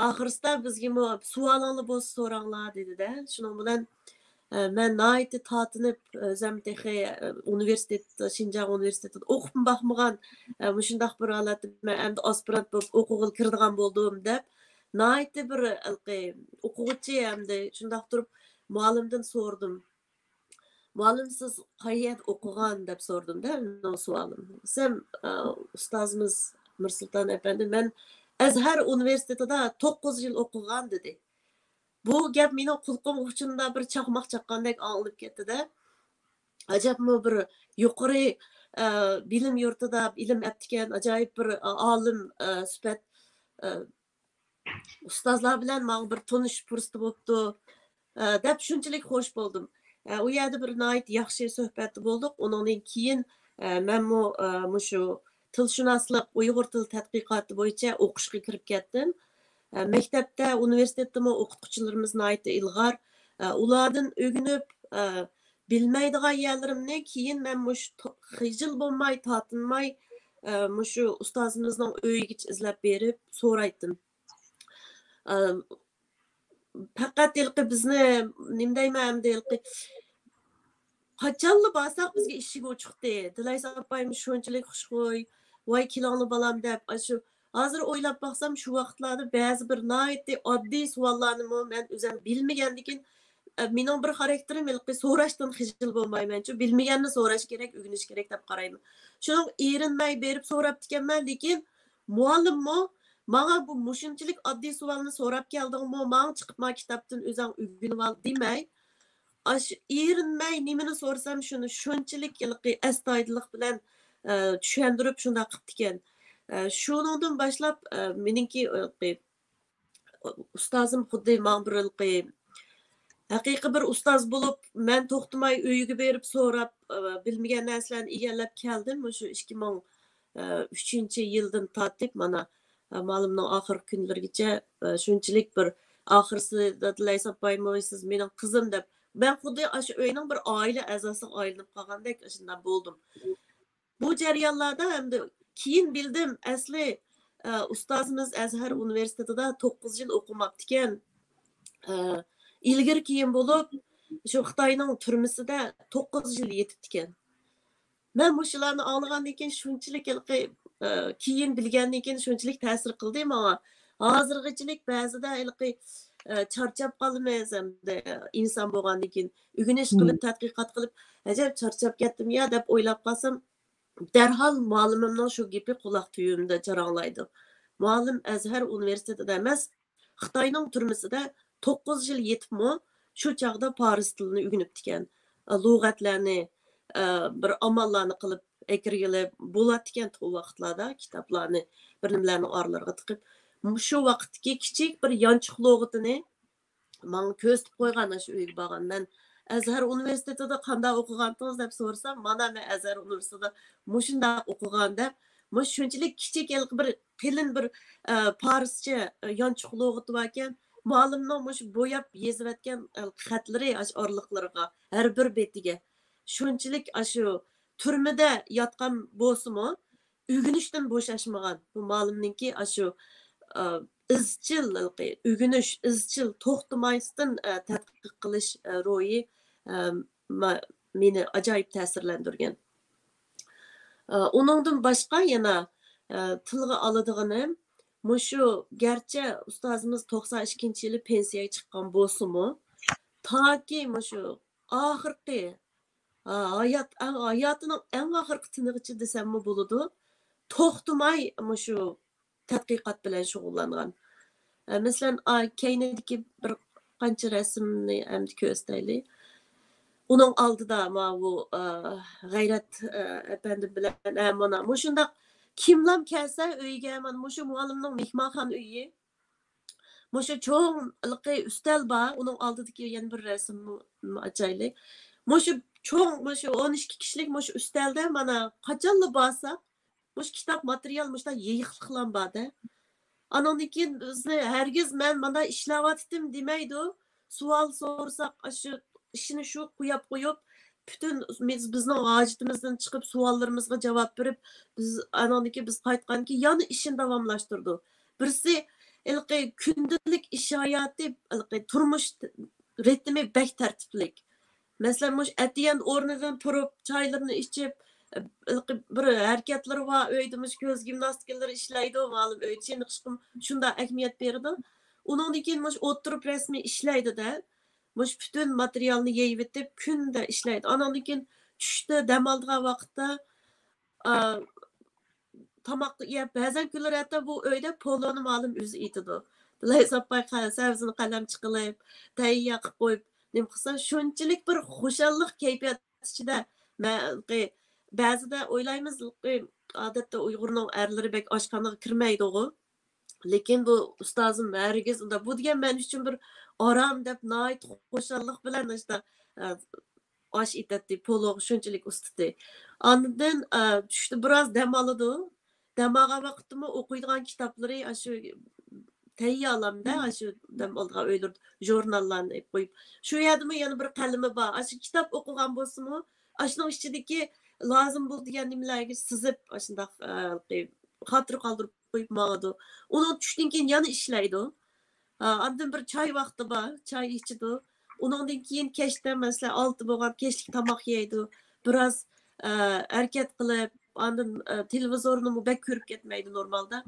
ئاخىرسىدا بىزگىمۇ سوئالىڭلار بولسا سوراڭلار دېدى-دە. شۇنىڭ بىلەن، ئە، مەن ناھايىتى تارتىنىپ، ئۆزۈم تېخى، ئە، ئۇنىۋېرسىتېت، شىنجاڭ ئۇنىۋېرسىتېتىدا ئوقۇپمۇ باقمىغان، ئە، مۇشۇنداق بىر ھالەتتە مەن ئەمدى ئاسپىرانت بولۇپ ئوقۇغىلى كىرىدىغان بولدۇم دەپ، ناھايىتى بىر ھېلىقى ئوقۇغۇچى ئەمدى شۇنداق تۇرۇپ مۇئەللىمدىن سورىدىم. مۇئەللىم، سىز قايەردە ئوقۇغان دەپ سورىدىم-دە، مېنىڭ سوئالىم. دېسەم، ئە، ئۇستازىمىز مىرسۇلتان ئەپەندى، مەن ئەزھەر ئۇنىۋېرسىتېتىدا توققۇز يىل ئوقۇغان دېدى. بۇ گەپ مېنىڭ قۇلىقىمغا شۇنداق بىر چاقماق چاققاندەك ئاڭلىنىپ كەتتى-دە. ئەجەبمۇ بىر يۇقىرى، ئە، بىلىم يۇرتىدا ئىلىم ئەپتىكەن، ئاجايىپ بىر، ئە، ئالىم، ئە، سۈپەت، ئە، ئۇستازلار بىلەن ماڭا بىر تونۇشۇش پۇرسىتى بوپتۇ، ئە، دەپ شۇنچىلىك خوش بولدۇم. ئە، ئۇ يەردە بىر ناھايىتى ياخشى سۆھبەتتە بولدۇق. ئۇنىڭدىن كېيىن، ئە، مەنمۇ، ئە، مۇشۇ تىلشۇناسلىق، ئۇيغۇر تىلى تەتقىقاتى بويىچە ئوقۇشقا كىرىپ كەتتىم. ئە، مەكتەپتە، ئۇنىۋېرسىتېتتىمۇ ئوقۇتقۇچىلىرىمىز ناھايىتى ئىلغار. ئە، ئۇلاردىن ئۆگىنىپ، ئە، بىلمەيدىغان يەرلىرىمنى كېيىن مەن مۇشۇ تو-، خىجىل بولماي، تارتىنماي، ئە، مۇشۇ ئۇستازىمىزنىڭ ئۆيىگىچە ئىزلەپ بېرىپ سورايتتىم. ئە، پەقەت ھېلىقى بىزنى، نېمە دەيمەن ئەمدى، ھېلىقى قاچانلا بارساق بىزگە ئىشىك ئوچۇقتى. دىلايسا ئاپايمۇ شۇنچىلىك خۇشخۇي، ۋاي كېلىڭلار بالام دەپ، ئاشۇ ھازىر ئويلاپ باقسام، شۇ ۋاقىتلاردا بەزى بىر ناھايىتى ئاددىي سوئاللارنىمۇ مەن ئۆزۈم بىلمىگەندىكىن، ئە، مېنىڭ بىر خاراكتېرىم ھېلىقى سوراشتىن خىجىل بولمايمەنچۇ، بىلمىگەننى سوراش كېرەك، ئۆگىنىش كېرەك دەپ قارايمەن. شۇنىڭ ئېرىنمەي بېرىپ سوراپتىكەنمەن، لېكىن مۇئەللىممۇ ماڭا بۇ مۇشۇنچىلىك ئاددىي سوئالنى سوراپ كەلدىڭمۇ، ماڭا چىقىپ ما كىتابتىن ئۆزۈڭ ئۆگىنىۋال دېمەي، ئاشۇ ئېرىنمەي نېمىنى سورىسام، شۇنى شۇنچىلىك ھېلىقى ئەستايىدىللىق بىلەن، ئە، چۈشەندۈرۈپ شۇنداق قىپتىكەن. ئە، شۇنىڭدىن باشلاپ، ئە، مېنىڭكى، ئە، ئۇستازىم خۇددى ماڭا بىر ھېلىقى ھەقىقىي بىر ئۇستاز بولۇپ، مەن توختىماي ئۆيىگە بېرىپ سوراپ، ئە، بىلمىگەن نەرسىلەرنى ئىگىلەپ كەلدىم. مۇشۇ ئىككى مىڭ ئۈچىنچى يىلدىن تارتىپ مانا، ئە، مالىمنىڭ ئاخىرقى كۈنلىرىگىچە، ئە، شۇنچىلىك بىر ئاخىرسىدا دىلايسا ئاپايمۇ، سىز مېنىڭ قىزىم دەپ، مەن خۇددى ئاشۇ ئۆينىڭ بىر ئائىلە ئەزاسىغا ئايلىنىپ قالغاندەك ئاشۇنداق بولدۇم. بۇ جەريانلاردا ئەمدى كېيىن بىلدىم، ئەسلى، ئە، ئۇستازىمىز ئەزھەر ئۇنىۋېرسىتېتىدا توققۇز يىل ئوقۇماپتىكەن. ئە، ئىلگىرى كېيىن بولۇپ، شۇ خىتاينىڭ تۈرمىسىدە توققۇز يىل يېتىپتىكەن. مەن مۇشۇلارنى ئاڭلىغاندىن كېيىن شۇنچىلىك ھېلىقى، ئە، كېيىن بىلگەندىن كېيىن شۇنچىلىك تەسىر قىلدى ماڭا. ھازىرغىچىلىك بەزىدە ھېلىقى ئە، چارچاپ قالىمىز، ئەمدى ئىنسان بولغاندىن كېيىن ئۆگىنىش قىلىپ، تەتقىقات قىلىپ، ئەجەب چارچاپ كەتتىم يا دەپ ئويلاپ قالسام، دەرھال مۇئەللىمىمنىڭ شۇ گېپى قۇلاق تۈۋىمدە جاراڭلايدۇ. مۇئەللىم ئەزھەر ئۇنىۋېرسىتېتىدا ئەمەس، خىتاينىڭ تۈرمىسىدە توققۇز يىل يېتىپمۇ، شۇ چاغدا پارس تىلىنى ئۆگىنىپتىكەن. لۇغەتلەرنى، ئە، بىر ئاماللارنى قىلىپ ئەكىرگىلى بولاتتىكەن ئۇ ۋاقىتلاردا، كىتابلارنى بىر نېمىلەرنىڭ ئارىلىرىغا تىقىپ. شۇ ۋاقىتتىكى كىچىك بىر يانچۇق لۇغىتىنى ماڭا كۆرسىتىپ قويغان، شۇ ئۆيگە بارغان. مەن ئەزھەر ئۇنىۋېرسىتېتىدا قانداق ئوقۇغانتىڭىز دەپ سورىسام، مانا مەن ئەزھەر ئۇنىۋېرسىتېتىدا مۇشۇنداق ئوقۇغان دەپ، مۇشۇ شۇنچىلىك كىچىك ھېلىقى بىر قېلىن بىر، ئە، پارسچە، ئە، يانچۇق لۇغىتى باركەن، مۇئەللىمنىڭ مۇشۇ بوياپ يېزىۋەتكەن، ئە، خەتلىرى ئاشۇ ئارىلىقلىرىغا، ھەر بىر بېتىگە. شۇنچىلىك ئاشۇ تۈرمىدە ياتقان بولسىمۇ، ئۆگىنىشتىن بوشاشمىغان. بۇ مۇئەللىمنىڭكى ئاشۇ، ئە، ئىزچىل ھېلىقى ئۆگىنىش، ئىزچىل توختىماستىن، ئە، تەتقىق قىلىش، ئە، روھى، ئە، ما-، مېنى ئاجايىپ تەسىرلەندۈرگەن. ئە، ئۇنىڭدىن باشقا يەنە، ئە، تىلغا ئالىدىغىنىم، مۇشۇ گەرچە ئۇستازىمىز توقسان ئىككىنچى يىلى پېنسىيەگە چىققان بولسىمۇ، تاكى مۇشۇ ئاخىرقى، ئا، ھايات، ئەڭ، ھاياتىنىڭ ئەڭ ئاخىرقى تېنىغىچە دېسەممۇ بولىدۇ، توختىماي مۇشۇ تەتقىقات بىلەن شۇغۇللانغان. ئە، مەسىلەن، ئا، كەينىدىكى بىر قانچە رەسىمنى ئەمدى كۆرسىتەيلى. ئۇنىڭ ئالدىدا ماۋۇ، ئا، غەيرەت، ئا، ئەپەندىم بىلەن، ئە، مانا مۇشۇنداق كىملام كەلسە ئۆيگە، مانا مۇشۇ مۇئەللىمنىڭ مېھمانخانا ئۆيى. مۇشۇ چوڭ ھېلىقى ئۈستەل بار، ئۇنىڭ ئالدىدىكى يەنە بىر رەسىمنى ئاچايلى. مۇشۇ چوڭ، مۇشۇ ئون ئىككى كىشىلىك مۇشۇ ئۈستەلدە مانا قاچانلا بارساق، مۇشۇ كىتاب ماتېرىيال مۇشۇنداق يېيىقلىقلام بار-دە. ئانىڭدىن كېيىن بىزنى ھەرگىز مەن مانا ئىشلەۋاتىتتىم دېمەيدۇ. سوئال سورىساق، ئاشۇ ئىشىنى شۇ قويۇپ قويۇپ، پۈتۈن بىز، بىزنىڭ ھاجىتىمىزدىن چىقىپ، سوئاللىرىمىزغا جاۋاب بېرىپ، بىز ئانىڭدىن كېيىن بىز قايتقاندىن كېيىن يەنە ئىشىنى داۋاملاشتۇرىدۇ. بىرسى ھېلىقى كۈندىلىك ئىش ھاياتى، ھېلىقى تۇرمۇش رىتىمى بەك تەرتىپلىك. مەسىلەن، مۇشۇ ئەتىگەن ئورنىدىن تۇرۇپ، چايلىرىنى ئىچىپ، ھېلىقى بىر ھەرىكەتلىرى بار، ئۆيدە مۇشۇ كۆز گىمناستىكىلىرى ئىشلەيدۇ، مۇئەللىم ئۆيدە چېنىقىشقا شۇنداق ئەھمىيەت بېرىدۇ. ئۇنىڭدىن كېيىن مۇشۇ ئولتۇرۇپ رەسمىي ئىشلەيدۇ-دە. مۇشۇ پۈتۈن ماتېرىيالنى يېيىۋېتىپ، كۈندە ئىشلەيدۇ. ئانىڭدىن كېيىن چۈشتە دەم ئالىدىغان ۋاقىتتا، ئا، تاماق يەپ، بەزەن كۈنلىرى ھەتتا بۇ ئۆيدە پولونى مۇئەللىم ئۆزى ئېتىدۇ. بىلايساپاي سەۋزىنى قەلەم چىقىلىپ، تەييار قىلىپ قويۇپ، نېمە قىلسا، شۇنچىلىك بىر خۇشاللىق كەيپىيات ئىچىدە، مەن، بەزىدە ئويلايمىز، ئادەتتە ئۇيغۇرنىڭ ئەرلىرى بەك ئاشخانىغا كىرمەيدىغۇ. لېكىن بۇ ئۇستازىم ھەرگىز ئۇنداق، بۇ دېگەن مەن ئۈچۈن بىر ئارام دەپ، ناھايىتى خۇشاللىق بىلەن ئاشتا، ئە، ئاش ئېتەتتى، پولوغا شۇنچىلىك ئۇستىتى. ئاندىن، ئە، چۈشتە بىراز دەم ئالىدۇ. دەم ئالغان ۋاقىتتىمۇ ئوقۇيدىغان كىتابلىرى ئاشۇ تەييارلامدا، ئاشۇ دەم ئالىدىغان ئۆيلىرىدە ژۇرناللارنى ئېلىپ قويۇپ، شۇ يەردىمۇ يەنە بىر قەلىمى بار. ئاشۇ كىتاب ئوقۇغان بولسىمۇ، ئاشۇنىڭ ئىچىدىكى لازىم بولىدىغان نېمىلەرگە سىزىپ، ئاشۇنداق، ئە، خاتىرە قالدۇرۇپ قويۇپ ماڭىدۇ. ئۇنىڭ چۈشتىن كېيىن يەنە ئىشلەيدۇ. ئا، ئاندىن بىر چاي ۋاقتى بار، چاي ئىچىدۇ. ئۇنىڭدىن كېيىن كەچتە، مەسىلەن، ئالتە بولغان كەچلىك تاماق يەيدۇ. بىراز، ئە، ھەرىكەت قىلىپ، ئاندىن، ئە، تېلېۋىزورنىمۇ بەك كۆرۈپ كەتمەيدۇ نورمالدا.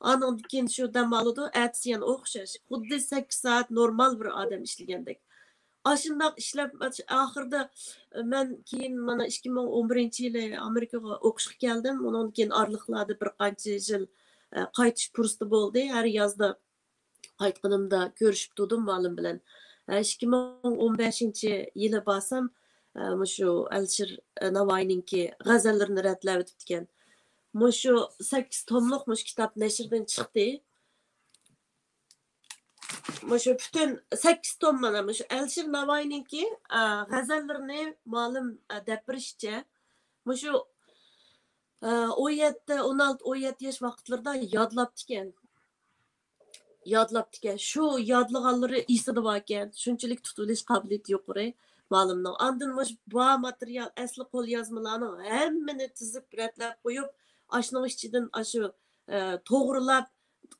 ئانىڭدىن كېيىن شۇ دەم ئالىدۇ، ئەتىسى يەنە ئوخشاش. خۇددى سەككىز سائەت نورمال بىر ئادەم ئىشلىگەندەك. ئاشۇنداق ئىشلەپ، ئاخىرىدا مەن كېيىن مانا ئىككى مىڭ ئون بىرىنچى يىلى ئامېرىكىغا ئوقۇشقا كەلدىم. ئۇنىڭدىن كېيىن ئارىلىقلاردا بىر قانچە يىل، ئە، قايتىش پۇرسىتى بولدى. ھەر يازدا قايتقىنىمدا كۆرۈشۈپ تۇردۇم مۇئەللىم بىلەن. ئىككى مىڭ ئون بەشىنچى يىلى بارسام، مۇشۇ ئەلىشىر ناۋايىنىڭكى غەزەللىرىنى رەتلەۋېتىپتىكەن. مۇشۇ سەككىز توملۇق مۇشۇ كىتاب نەشردىن چىقتى. مۇشۇ پۈتۈن سەككىز توم مانا مۇشۇ ئەلىشىر ناۋايىنىڭكى، غەزەللىرىنى مۇئەللىم دەپ بېرىشىچە، مۇشۇ ئون يەتتە، ئون ئالتە، ئون يەتتە ياش ۋاقىتلىرىدا يادلاپتىكەن. يادلاپتىكەن. شۇ يادلىغانلىرى ئېسىدە باركەن. شۇنچىلىك تۇتۇۋېلىش قابىلىيىتى يۇقىرى مۇئەللىمنىڭ. ئاندىن مۇشۇ بار ماتېرىيال، ئەسلى قوليازمىلارنىڭ ھەممىنى تىزىپ، رەتلەپ قويۇپ، ئاشۇنىڭ ئىچىدىن ئاشۇ، ئە، توغرىلاپ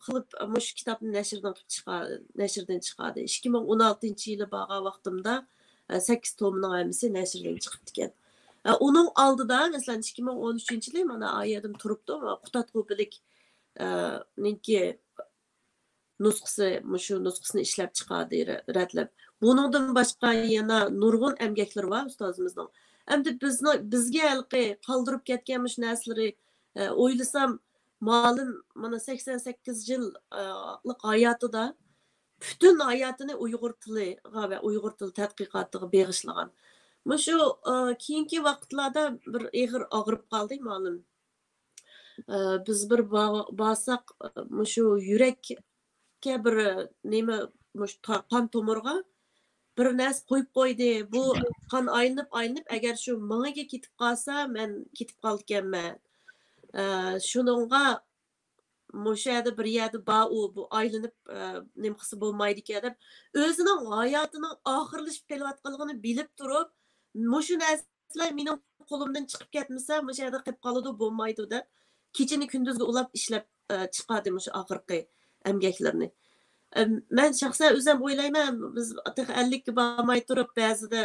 قىلىپ، مۇشۇ كىتابنى نەشردىن قىلىپ چىقار-، نەشردىن چىقاردى. ئىككى مىڭ ئون ئالتىنچى يىلى بارغان ۋاقتىمدا، ئە، سەككىز تومىنىڭ ھەممىسى نەشردىن چىقىپتىكەن. ئە، ئۇنىڭ ئالدىدا، مەسىلەن، ئىككى مىڭ ئون ئۈچىنچى يىلى مانا ئايەدىم تۇرۇپتۇ، قۇتادغۇ بىلىك، ئە، نىڭكى نۇسخىسى، مۇشۇ نۇسخىسىنى ئىشلەپ چىقاردى، رە-، رەتلەپ. بۇنىڭدىن باشقا يەنە نۇرغۇن ئەمگەكلىرى بار ئۇستازىمىزنىڭ. ئەمدى بىزنىڭ، بىزگە ھېلىقى قالدۇرۇپ كەتكەن مۇشۇ نەرسىلىرى، ئە، ئويلىسام، مالىم مانا سەكسەن سەككىز يىللىق ھاياتىدا پۈتۈن ھاياتىنى ئۇيغۇر تىلىغا ۋە ئۇيغۇر تىل تەتقىقاتىغا بېغىشلىغان. مۇشۇ، ئە، كېيىنكى ۋاقىتلاردا بىر ئېغىر ئاغرىپ قالدى مالىم. ئە، بىز بىر با-، بارساق، ئە، مۇشۇ يۈرەككە بىر، ئە، نېمە، مۇشۇ تا-، قان تومۇرغا بىر نەرسە قويۇپ قويدى. بۇ قان ئايلىنىپ، ئايلىنىپ، ئەگەر شۇ مېڭىگە كېتىپ قالسا، مەن كېتىپ قالىدىكەنمەن. ئە، شۇنىڭغا مۇشۇ يەردە بىر يەردە بار ئۇ، بۇ ئايلىنىپ، ئە، نېمە قىلسا بولمايدىكەن دەپ، ئۆزىنىڭ ھاياتىنىڭ ئاخىرلىشىپ كېلىۋاتقانلىقىنى بىلىپ تۇرۇپ، مۇشۇ نەرسىلەر مېنىڭ قولۇمدىن چىقىپ كەتمىسە، مۇشۇ يەردە قېلىپ قالىدۇ، بولمايدۇ دەپ، كېچىنى كۈندۈزگە ئۇلاپ ئىشلەپ، ئە، چىقاردى مۇشۇ ئاخىرقى ئەمگەكلىرىنى. ئە، مەن شەخسەن ئۆزۈم ئويلايمەن، بىز تېخى ئەللىككە بارماي تۇرۇپ، بەزىدە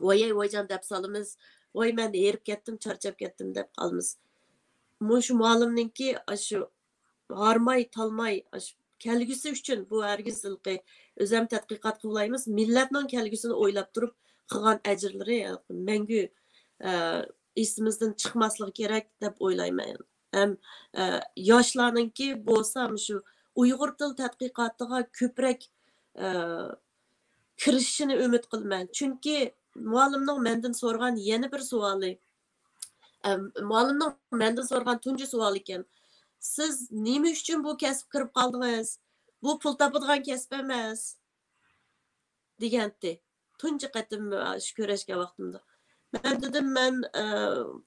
ۋايەي ۋايجان دەپ سالىمىز، ۋاي مەن ھېرىپ كەتتىم، چارچاپ كەتتىم دەپ قالىمىز. مۇشۇ مۇئەللىمنىڭكى ئاشۇ ھارماي، تالماي، ئاشۇ كەلگۈسى ئۈچۈن بۇ ھەرگىز ھېلىقى ئۆزەم تەتقىقات قىلالايمىز، مىللەتنىڭ كەلگۈسىنى ئويلاپ تۇرۇپ قىلغان ئەجىرلىرى مەڭگۈ، ئە، ئېسىمىزدىن چىقماسلىقى كېرەك دەپ ئويلايمەن. ھەم، ئە، ياشلارنىڭكى بولسا مۇشۇ ئۇيغۇر تىل تەتقىقاتىغا كۆپرەك، ئە، كىرىشىشىنى ئۈمىد قىلىمەن. چۈنكى مۇئەللىمنىڭ مەندىن سورىغان يەنە بىر سوئالى، ئەم، مۇئەللىمنىڭ مەندىن سورىغان تۇنجى سوئالى ئىكەن. «سىز نېمە ئۈچۈن بۇ كەسىپكە كىرىپ قالدىڭىز؟ بۇ پۇل تاپىدىغان كەسىپ ئەمەس» دېگەنتى. تۇنجى قېتىم، ئە، شۇ كۆرۈشكەن ۋاقتىمدا. مەن دېدىم، مەن، ئە،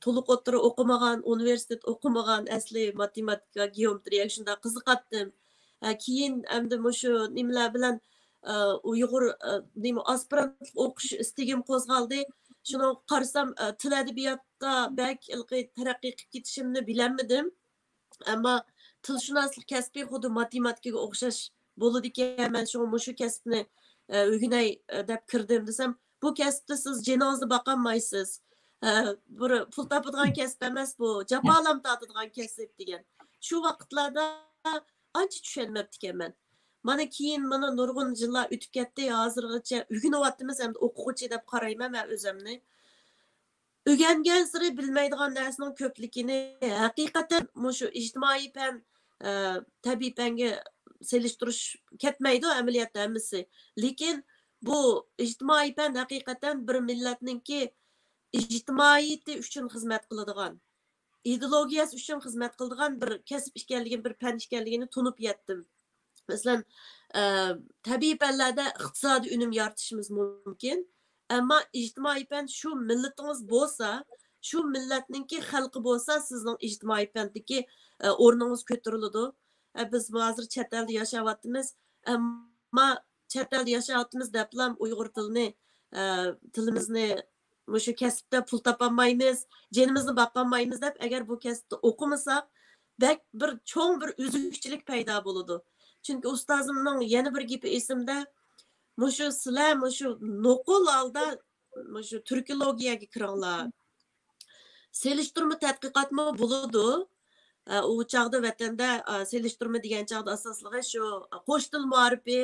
تولۇق ئوتتۇرا ئوقۇمىغان، ئۇنىۋېرسىتېت ئوقۇمىغان، ئەسلى ماتېماتىكا، گېئومېترىيەگە شۇنداق قىزىقاتتىم. ئە، كېيىن ئەمدى مۇشۇ نېمىلەر بىلەن، ئە، ئۇيغۇر، ئە، نېمە، ئاسپىرانتلىق ئوقۇش ئىستىكىم قوزغالدى. شۇنىڭغا قارىسام، ئە، تىل ئەدەبىياتتا بەك ھېلىقى تەرەققىي قىلىپ كېتىشىمنى بىلەلمىدىم. ئەمما تىلشۇناسلىق كەسپى خۇددى ماتېماتىكىغا ئوخشاش بولىدىكەن، مەن شۇڭا مۇشۇ كەسىپنى، ئە، ئۆگىنەي، ئە، دەپ كىردىم دېسەم، بۇ كەسىپتە سىز جېنىڭىزنى باقالمايسىز. ئە، بىر پۇل تاپىدىغان كەسىپ ئەمەس بۇ، جاپالام تارتىدىغان كەسىپ دېگەن. شۇ ۋاقىتلاردا ئانچە چۈشەنمەپتىكەنمەن. مانا كېيىن مانا نۇرغۇن يىللار ئۆتۈپ كەتتى، ھازىرغىچە ئۆگىنىۋاتىمىز، ئەمدى ئوقۇغۇچى دەپ قارايمەن مەن ئۆزۈمنى. ئۆگەنگەنسېرى بىلمەيدىغان نەرسىنىڭ كۆپلۈكىنى ھەقىقەتەن مۇشۇ ئىجتىمائىي پەن، ئە، تەبىئىي پەنگە سېلىشتۇرۇش كەتمەيدۇ ئەمەلىيەتتە ھەممىسى. لېكىن بۇ ئىجتىمائىي پەن ھەقىقەتەن بىر مىللەتنىڭكى ئىجتىمائىيىتى ئۈچۈن خىزمەت قىلىدىغان، ئىدېئولوگىيەسى ئۈچۈن خىزمەت قىلىدىغان بىر كەسىپ ئىكەنلىكىنى، بىر پەن ئىكەنلىكىنى تونۇپ يەتتىم. مەسىلەن، ئە، تەبىئىي پەنلەردە ئىقتىسادىي ئۈنۈم يارىتىشىمىز مۇمكىن، ئەمما ئىجتىمائىي پەن شۇ مىللىتىڭىز بولسا، شۇ مىللەتنىڭكى خەلقى بولسا، سىزنىڭ ئىجتىمائىي پەندىكى، ئە، ئورنىڭىز كۆتۈرۈلىدۇ. ئە، بىزمۇ ھازىر چەت ئەلدە ياشاۋاتىمىز، ئەمما چەت ئەلدە ياشاۋاتىمىز دەپلا ئۇيغۇر تىلىنى، ئە، تىلىمىزنى مۇشۇ كەسىپتە پۇل تاپالمايمىز، جېنىمىزنى باقالمايمىز دەپ، ئەگەر بۇ كەسىپتە ئوقۇمىساق، بەك بىر چوڭ بىر ئۈزۈكچىلىك پەيدا بولىدۇ. چۈنكى ئۇستازىمنىڭ يەنە بىر گېپى ئېسىمدە، مۇشۇ سىلەر مۇشۇ نوقۇل ھالدا مۇشۇ تۈركولوگىيەگە كىرىڭلار. سېلىشتۇرما تەتقىقاتمۇ بولىدۇ. ئە، ئۇ چاغدا ۋەتەندە، ئە، سېلىشتۇرما دېگەن چاغدا ئاساسلىقى شۇ قوش تىل مائارىپى،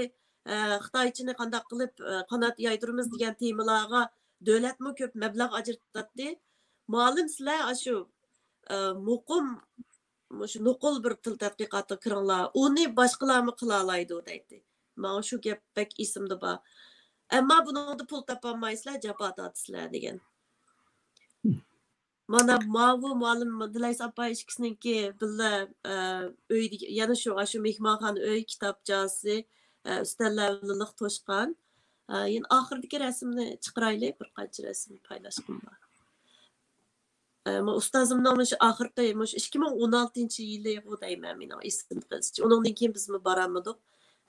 ئە، خىتايچىنى قانداق قىلىپ، ئە، قانات يايدۇرىمىز دېگەن تېمىلارغا دۆلەتمۇ كۆپ مەبلەغ ئاجرىتاتتى. مۇئەللىم، سىلەر ئاشۇ، ئە، مۇقىم، مۇشۇ نوقۇل بىر تىل تەتقىقاتىغا كىرىڭلار. ئۇنى باشقىلارمۇ قىلالايدۇ دەيتتى. ماڭا شۇ گەپ بەك ئېسىمدە بار. ئەمما بۇنىڭدا پۇل تاپالمايسىلەر، جاپا تارتىسىلەر دېگەن. مانا ماۋۇ مۇئەللىم دىلەيس ئاپا ئىككىسىنىڭكى بىللە، ئە، ئۆيدىكى، يەنە شۇ، شۇ مېھمانخانا ئۆي، كىتابچاسى، ئە، ئۈستەللەر بىلەنلىق توشقان. ئە، يەنە ئاخىرىدىكى رەسىمنى چىقىرايلى، بىر قانچە رەسىم پايلاشقۇم بار. ئە، مۇ-، ئۇستازىمنىڭ مۇشۇ ئاخىرقى، مۇشۇ ئىككى مىڭ ئون ئالتىنچى يىلىغۇ دەيمەن، مېنىڭ ئېسىمدە قېلىشىچە. ئۇنىڭدىن كېيىن بىزمۇ بارالمىدۇق.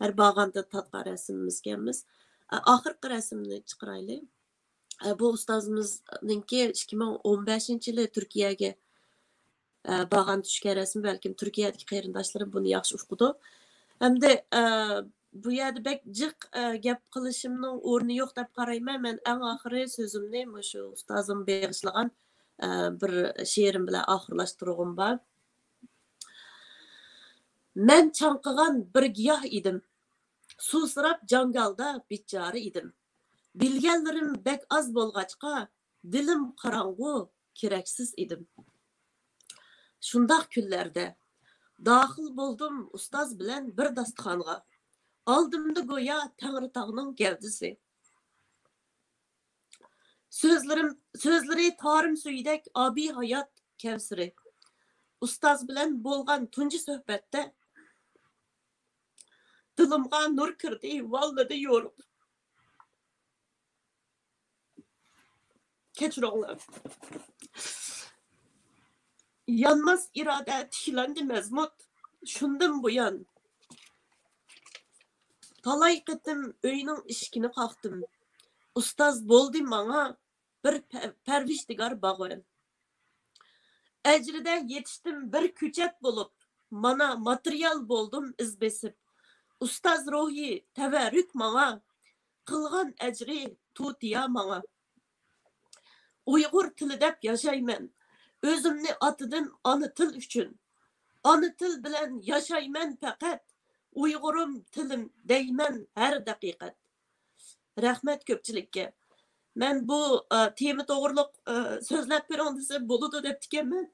ھەر بارغاندا تارتقان رەسىمىمىزكەنمىز. ئە، ئاخىرقى رەسىمنى چىقىرايلى. ئە، بۇ ئۇستازىمىزنىڭكى ئىككى مىڭ ئون بەشىنچى يىلى تۈركىيەگە، ئە، بارغاندا چۈشكەن رەسىمى، بەلكىم تۈركىيەدىكى قېرىنداشلىرىم بۇنى ياخشى ئۇقىدۇ. ئەمدى، ئە، بۇ يەردە بەك جىق، ئە، گەپ قىلىشىمنىڭ ئورنى يوق دەپ قارايمەن. مەن ئەڭ ئاخىرى سۆزۈمنى مۇشۇ ئۇستازىمغا بېغىشلىغان، ئە، بىر شېئىرىم بىلەن ئاخىرلاشتۇرغۇم بار. مەن چاڭقىغان بىر گىياھ ئىدىم. سۇسىراپ جاڭگالدا بىچارە ئىدىم. بىلگەنلىرىم بەك ئاز بولغاچقا، دىلىم قاراڭغۇ، كېرەكسىز ئىدىم. شۇنداق كۈنلەردە داخىل بولدۇم ئۇستاز بىلەن بىر داستىخانغا. ئالدىمدا گويا تەڭرىتاغنىڭ گەۋدىسى. سۆزلىرىم، سۆزلىرى تارىم سۈيىدەك ئابىي ھايات كەۋسىرى. ئۇستاز بىلەن بولغان تۇنجى سۆھبەتتە دىلىمغا نۇر كىردى، ۋاللىدى يورۇپ. كەچۈرۈڭلار. يانماس ئىرادە تىكلەندى مەزمۇت. شۇندىن بۇيان، تالاي قېتىم ئۆينىڭ ئىشىكىنى قاقتىم. ئۇستاز بولدى ماڭا بىر پە-، پەرۋىشتىگار باغۋەن. ئەجرىدە يېتىشتىم بىر كۆچەت بولۇپ، مانا ماتېرىيال بولدۇم ئىز بېسىپ. ئۇستاز روھى تەۋەررۈك ماڭا، قىلغان ئەجرى تۇتىيا ماڭا. ئۇيغۇر تىلى دەپ ياشايمەن، ئۆزۈمنى ئاتىدىم ئانا تىل ئۈچۈن. ئانا تىل بىلەن ياشايمەن پەقەت، ئۇيغۇرۇم تىلىم دەيمەن ھەر دەقىقەت. رەھمەت كۆپچىلىككە. مەن بۇ، ئە، تېما توغرۇلۇق، ئە، سۆزلەپ بېرىڭ دېسە بولىدۇ دەپتىكەنمەن.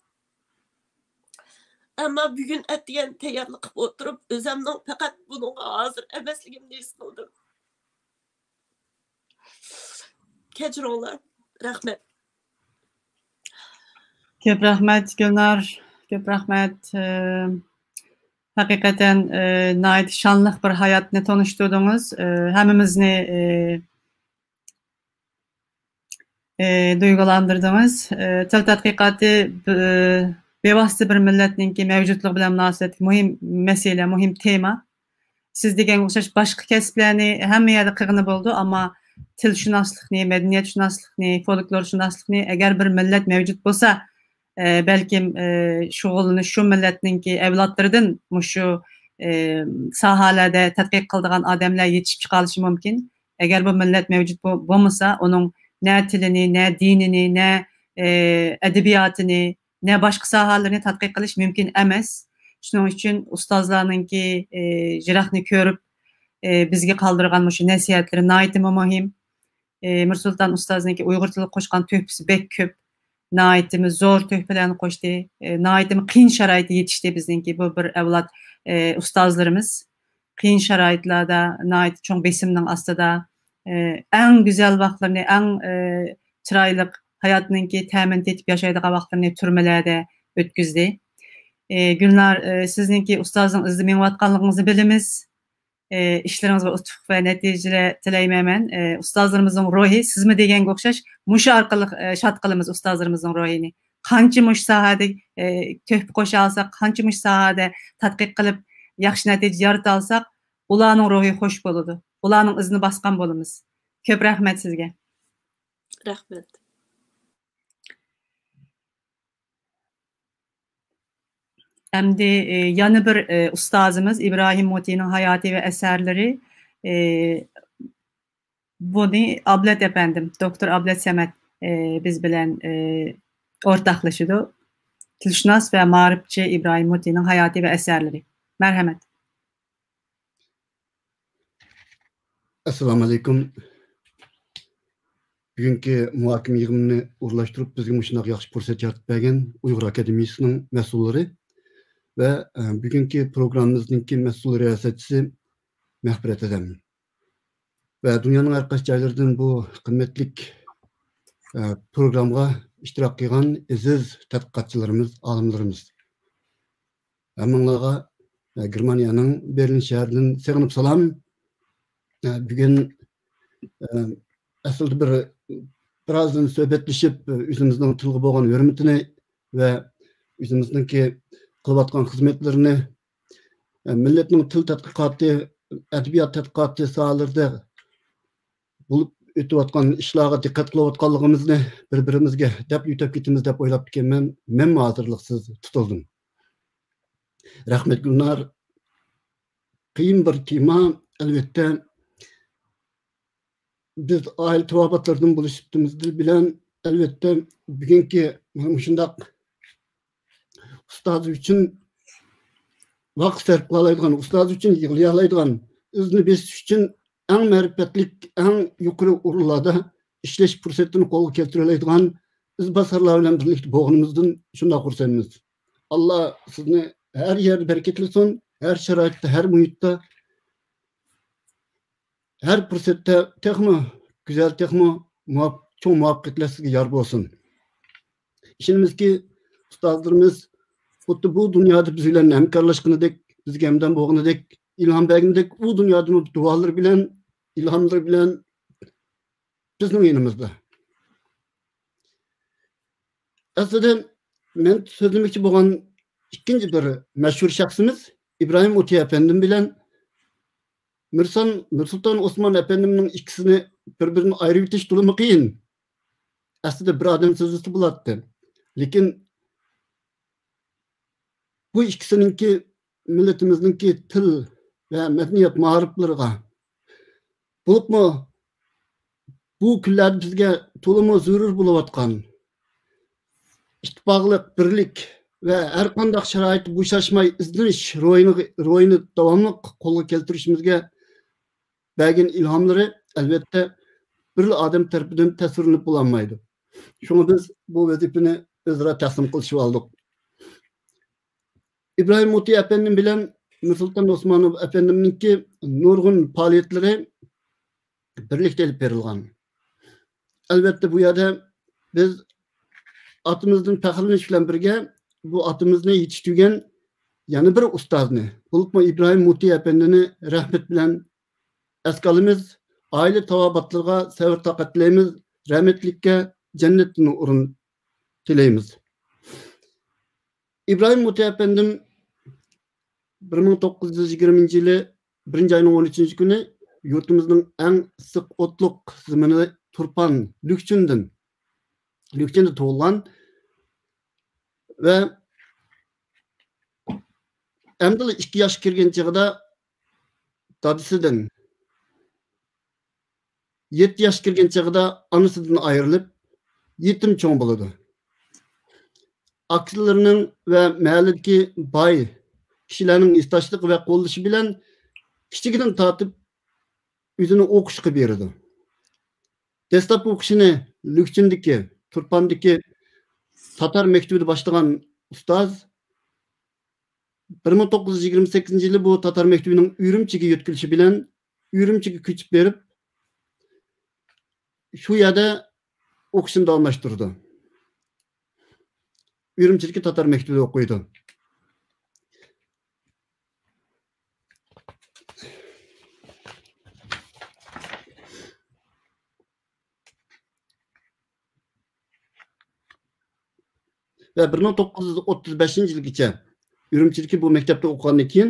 ئەمما بۈگۈن ئەتىگەن تەييارلىق قىلىپ ئولتۇرۇپ، ئۆزەمنىڭ پەقەت بۇنىڭغا ھازىر ئەمەسلىكىمنى ھېس قىلدىم. كەچۈرۈڭلار. رەھمەت. كۆپ رەھمەت، گۈلنار. كۆپ رەھمەت. ئە، ھەقىقەتەن، ئە، ناھايىتى شانلىق بىر ھاياتنى تونۇشتۇردىڭىز. ئە، ھەممىمىزنى، ئە، ئە، دۇيغۇلاندۇردىڭىز. ئە، تىل تەتقىقاتى بى-، بىۋاسىتە بىر مىللەتنىڭكى مەۋجۇتلۇقى بىلەن مۇناسىۋەتلىك مۇھىم مەسىلە، مۇھىم تېما. سىز دېگەنگە ئوخشاش باشقا كەسىپلەرنى ھەممە يەردە قىلغىلى بولىدۇ، ئەمما تىلشۇناسلىقنى، مەدەنىيەتشۇناسلىقنى، فولكلورشۇناسلىقنى ئەگەر بىر مىللەت مەۋجۇت بولسا، ئە، بەلكىم، ئە، شۇغۇللىنىش شۇ مىللەتنىڭكى ئەۋلادلىرىدىن مۇشۇ، ئە، ساھەلەردە تەتقىق قىلىدىغان ئادەملەر يېتىشىپ چىقالىشى مۇمكىن. ئەگەر بۇ مىللەت مەۋجۇت بو-، بولمىسا، ئۇنىڭ نە تىلىنى، نە دىنىنى، نە، ئە، ئەدەبىياتىنى، نە باشقا ساھەلىرىنى تەتقىق قىلىش مۇمكىن ئەمەس. شۇنىڭ ئۈچۈن ئۇستازلارنىڭكى، ئى، يىراقنى كۆرۈپ، ئى، بىزگە قالدۇرغان مۇشۇ نەسىھەتلىرى ناھايىتىمۇ مۇھىم. ئى، مىرسۇلتان ئۇستازنىڭكى ئۇيغۇر تىلىغا قوشقان تۆھپىسى بەك كۆپ. ناھايىتىمۇ زور تۆھپىلەرنى قوشتى. ئى، ناھايىتىمۇ قىيىن شارائىتتا يېتىشتى بىزنىڭكى بۇ بىر ئەۋلاد، ئى، ئۇستازلىرىمىز. قىيىن شارائىتلاردا، ناھايىتى چوڭ بېسىمنىڭ ئاستىدا، ئى، ئەڭ گۈزەل ۋاقىتلىرىنى، ئەڭ، ئى، چىرايلىق ھاياتنىڭكى تەمىنى تېتىپ ياشايدىغان ۋاقىتلىرىنى تۈرمىلەردە ئۆتكۈزدى. ئى، گۈلنار، ئى، سىزنىڭكى ئۇستازنىڭ ئىزىدا مېڭىۋاتقانلىقىڭىزنى بىلىمىز. ئى، ئىشلىرىڭىزغا ئۇتۇق ۋە نەتىجىلەر تىلەيمەن مەن. ئى، ئۇستازلىرىمىزنىڭ روھى، سىزمۇ دېگەنگە ئوخشاش، مۇشۇ ئارقىلىق، ئى، شاد قىلىمىز ئۇستازلىرىمىزنىڭ روھىنى. قانچە مۇشۇ ساھەدە، ئى، تۆھپە قوشالىساق، قانچە مۇشۇ ساھەدە تەتقىق قىلىپ، ياخشى نەتىجە يارىتالىساق، ئۇلارنىڭ روھى خوش بولىدۇ. ئۇلارنىڭ ئىزىنى باسقان بولىمىز. كۆپ رەھمەت سىزگە. رەھمەت. ئەمدى، ئى، يەنە بىر، ئى، ئۇستازىمىز ئىبراھىم مۇتىنىڭ ھاياتى ۋە ئەسەرلىرى، ئى، بۇنى ئابلەت ئەپەندىم، دوكتور ئابلەت سەمەت، ئى، بىز بىلەن، ئى، ئورتاقلىشىدۇ. تىلشۇناس ۋە مائارىپچى ئىبراھىم مۇتىنىڭ ھاياتى ۋە ئەسەرلىرى. مەرھەمەت. ئەسسالامۇئەلەيكۇم. بۈگۈنكى مۇھاكىمە يىغىنىنى ئورۇنلاشتۇرۇپ، بىزگە مۇشۇنداق ياخشى پۇرسەت يارىتىپ بەرگەن ئۇيغۇر ئاكادېمىيىسىنىڭ مەسئۇللىرى ۋە، ئە، بۈگۈنكى پروگراممىمىزنىڭكى مەسئۇل رىياسەتچىسى مەغپىرەت ھەدەم ۋە دۇنيانىڭ ھەر قايسى جايلىرىدىن بۇ قىممەتلىك، ئە، پروگرامغا ئىشتىراك قىلغان ئەزىز تەتقىقاتچىلىرىمىز، ئالىملىرىمىز. ھەممىڭلارغا، ئە، گېرمانىيەنىڭ بېرلىن شەھىرىدىن سېغىنىپ سالام. ئە، بۈگۈن، ئە، ئەسلىدە بىر، بىرازدىن سۆھبەتلىشىپ، ئۆزىمىزنىڭ تىلغا بولغان ھۆرمىتىنى ۋە ئۆزىمىزنىڭكى قىلىۋاتقان خىزمەتلىرىنى، ئە، مىللەتنىڭ تىل تەتقىقاتى، ئەدەبىيات تەتقىقاتى ساھەلىرىدە بولۇپ ئۆتۈۋاتقان ئىشلارغا دىققەت قىلىۋاتقانلىقىمىزنى بىر-بىرىمىزگە دەپ يۆتەپ كېتىمىز دەپ ئويلاپتىكەنمەن. مەنمۇ ھازىرلىقسىز تۇتۇلدۇم. رەھمەت، گۈلنار. قىيىن بىر تېما، ئەلۋەتتە. بىز ئائىلە تاۋابىئاتلىرىدىن بولۇش سۈپىتىمىز بىلەن، ئەلۋەتتە، بۈگۈنكى مۇشۇنداق ئۇستاز ئۈچۈن ۋاقىت سەرپ قىلالايدىغان، ئۇستاز ئۈچۈن يىغلىيالايدىغان، ئىزىنى بېسىش ئۈچۈن ئەڭ مەرىپەتلىك، ئەڭ يۇقىرى ئورۇنلاردا ئىشلەش پۇرسىتىنى قولغا كەلتۈرەلەيدىغان ئىزباسارلار بىلەن بىرلىكتە بولغىنىمىزدىن شۇنداق خۇرسەنمىز. ئاللا سىزنى ھەر يەردە بەرىكەتلىسۇن، ھەر شارائىتتا، ھەر مۇھىتتا، ھەر پۇرسەتتە تېخىمۇ گۈزەل، تېخىمۇ مۇۋاپ-، چوڭ مۇۋەپپەقىيەتلەر سىزگە يار بولسۇن. ئىشىنىمىزكى، ئۇستازلىرىمىز خۇددى بۇ دۇنيادا بىز بىلەن ھەمكارلاشقىنىدەك، بىزگە ھەمدەم بولغىنىدەك، ئىلھام بەرگىنىدەك، ئۇ دۇنيادىمۇ دۇئالىرى بىلەن، ئىلھاملىرى بىلەن بىزنىڭ يېنىمىزدا. ئەسلىدە مەن سۆزلىمەكچى بولغان ئىككىنچى بىر مەشھۇر شەخسىمىز ئىبراھىم ئوتى ئەپەندىم بىلەن مىرسان، مىرسۇلتان ئوسمان ئەپەندىمنىڭ ئىككىسىنى بىر-بىرىدىن ئايرىۋېتىش تولىمۇ قىيىن. ئەسلىدە بىر ئادەم سۆزلىسە بولاتتى. لېكىن بۇ ئىككىسىنىڭكى مىللىتىمىزنىڭكى تىل ۋە مەدەنىيەت مائارىپلىرىغا، بولۇپمۇ بۇ كۈنلەردە بىزگە تولىمۇ زۆرۈر بولۇۋاتقان ئىتتىپاقلىق، بىرلىك ۋە ھەرقانداق شارائىتتا بوشاشماي ئىزدىنىش روھىنى، روھىنى داۋاملىق قولغا كەلتۈرۈشىمىزگە بەرگەن ئىلھاملىرى، ئەلۋەتتە، بىرلا ئادەم تەرىپىدىن تەسۋىرلىنىپ بولالمايدۇ. شۇڭا بىز بۇ ۋەزىپىنى ئۆزئارا تەقسىم قىلىشىۋالدۇق. ئىبراھىم مۇتى ئەپەندىم بىلەن نۇرسۇلتان ئوسمانوف ئەپەندىمنىڭكى نۇرغۇن پائالىيەتلىرى بىرلىكتە ئېلىپ بېرىلغان. ئەلۋەتتە، بۇ يەردە بىز ئاتىمىزدىن پەخىرلىنىش بىلەن بىرگە، بۇ ئاتىمىزنى يېتىشتۈرگەن يەنە بىر ئۇستازنى، بولۇپمۇ ئىبراھىم مۇتى ئەپەندىنى رەھمەت بىلەن ئەسكە ئالىمىز. ئائىلە تاۋابىئاتلىرىغا سەۋر-تاقەت تىلەيمىز. رەھمەتلىككە جەننەتتىن ئورۇن تىلەيمىز. ئىبراھىم مۇتى ئەپەندىم بىر مىڭ توققۇز يۈز يىگىرمىنچى يىلى بىرىنچى ئاينىڭ ئون ئۈچىنچى كۈنى يۇرتىمىزنىڭ ئەڭ ئىسسىق ئوتلۇق زېمىنى تۇرپان، لۈكچۈندىن، لۈكچۈندە تۇغۇلغان ۋە ئەمدىلا ئىككى ياشقا كىرگەن چېغىدا دادىسىدىن، يەتتە ياشقا كىرگەن چېغىدا ئانىسىدىن ئايرىلىپ، يېتىم چوڭ بولىدۇ. ئاكىلىرىنىڭ ۋە مەھەللىدىكى باي كىشىلەرنىڭ ھېسداشلىقى ۋە قوللىشى بىلەن كىچىكىدىن تارتىپ ئۆزىنى ئوقۇشقا بېرىدۇ. دەسلەپ ئوقۇشىنى لۈكچۈندىكى، تۇرپاندىكى تاتار مەكتىۋىدە باشلىغان ئۇستاز بىر مىڭ توققۇز يۈز يىگىرمە سەككىزىنچى يىلى بۇ تاتار مەكتىۋىنىڭ ئۈرۈمچىگە يۆتكىلىشى بىلەن ئۈرۈمچىگە كۆچۈپ بېرىپ، شۇ يەردە ئوقۇشىنى داۋاملاشتۇرىدۇ. ئۈرۈمچىدىكى تاتار مەكتىۋىدە ئوقۇيدۇ. ۋە بىر مىڭ توققۇز يۈز ئوتتۇز بەشىنچى يىلغىچە ئۈرۈمچىدىكى بۇ مەكتەپتە ئوقۇغاندىن كېيىن،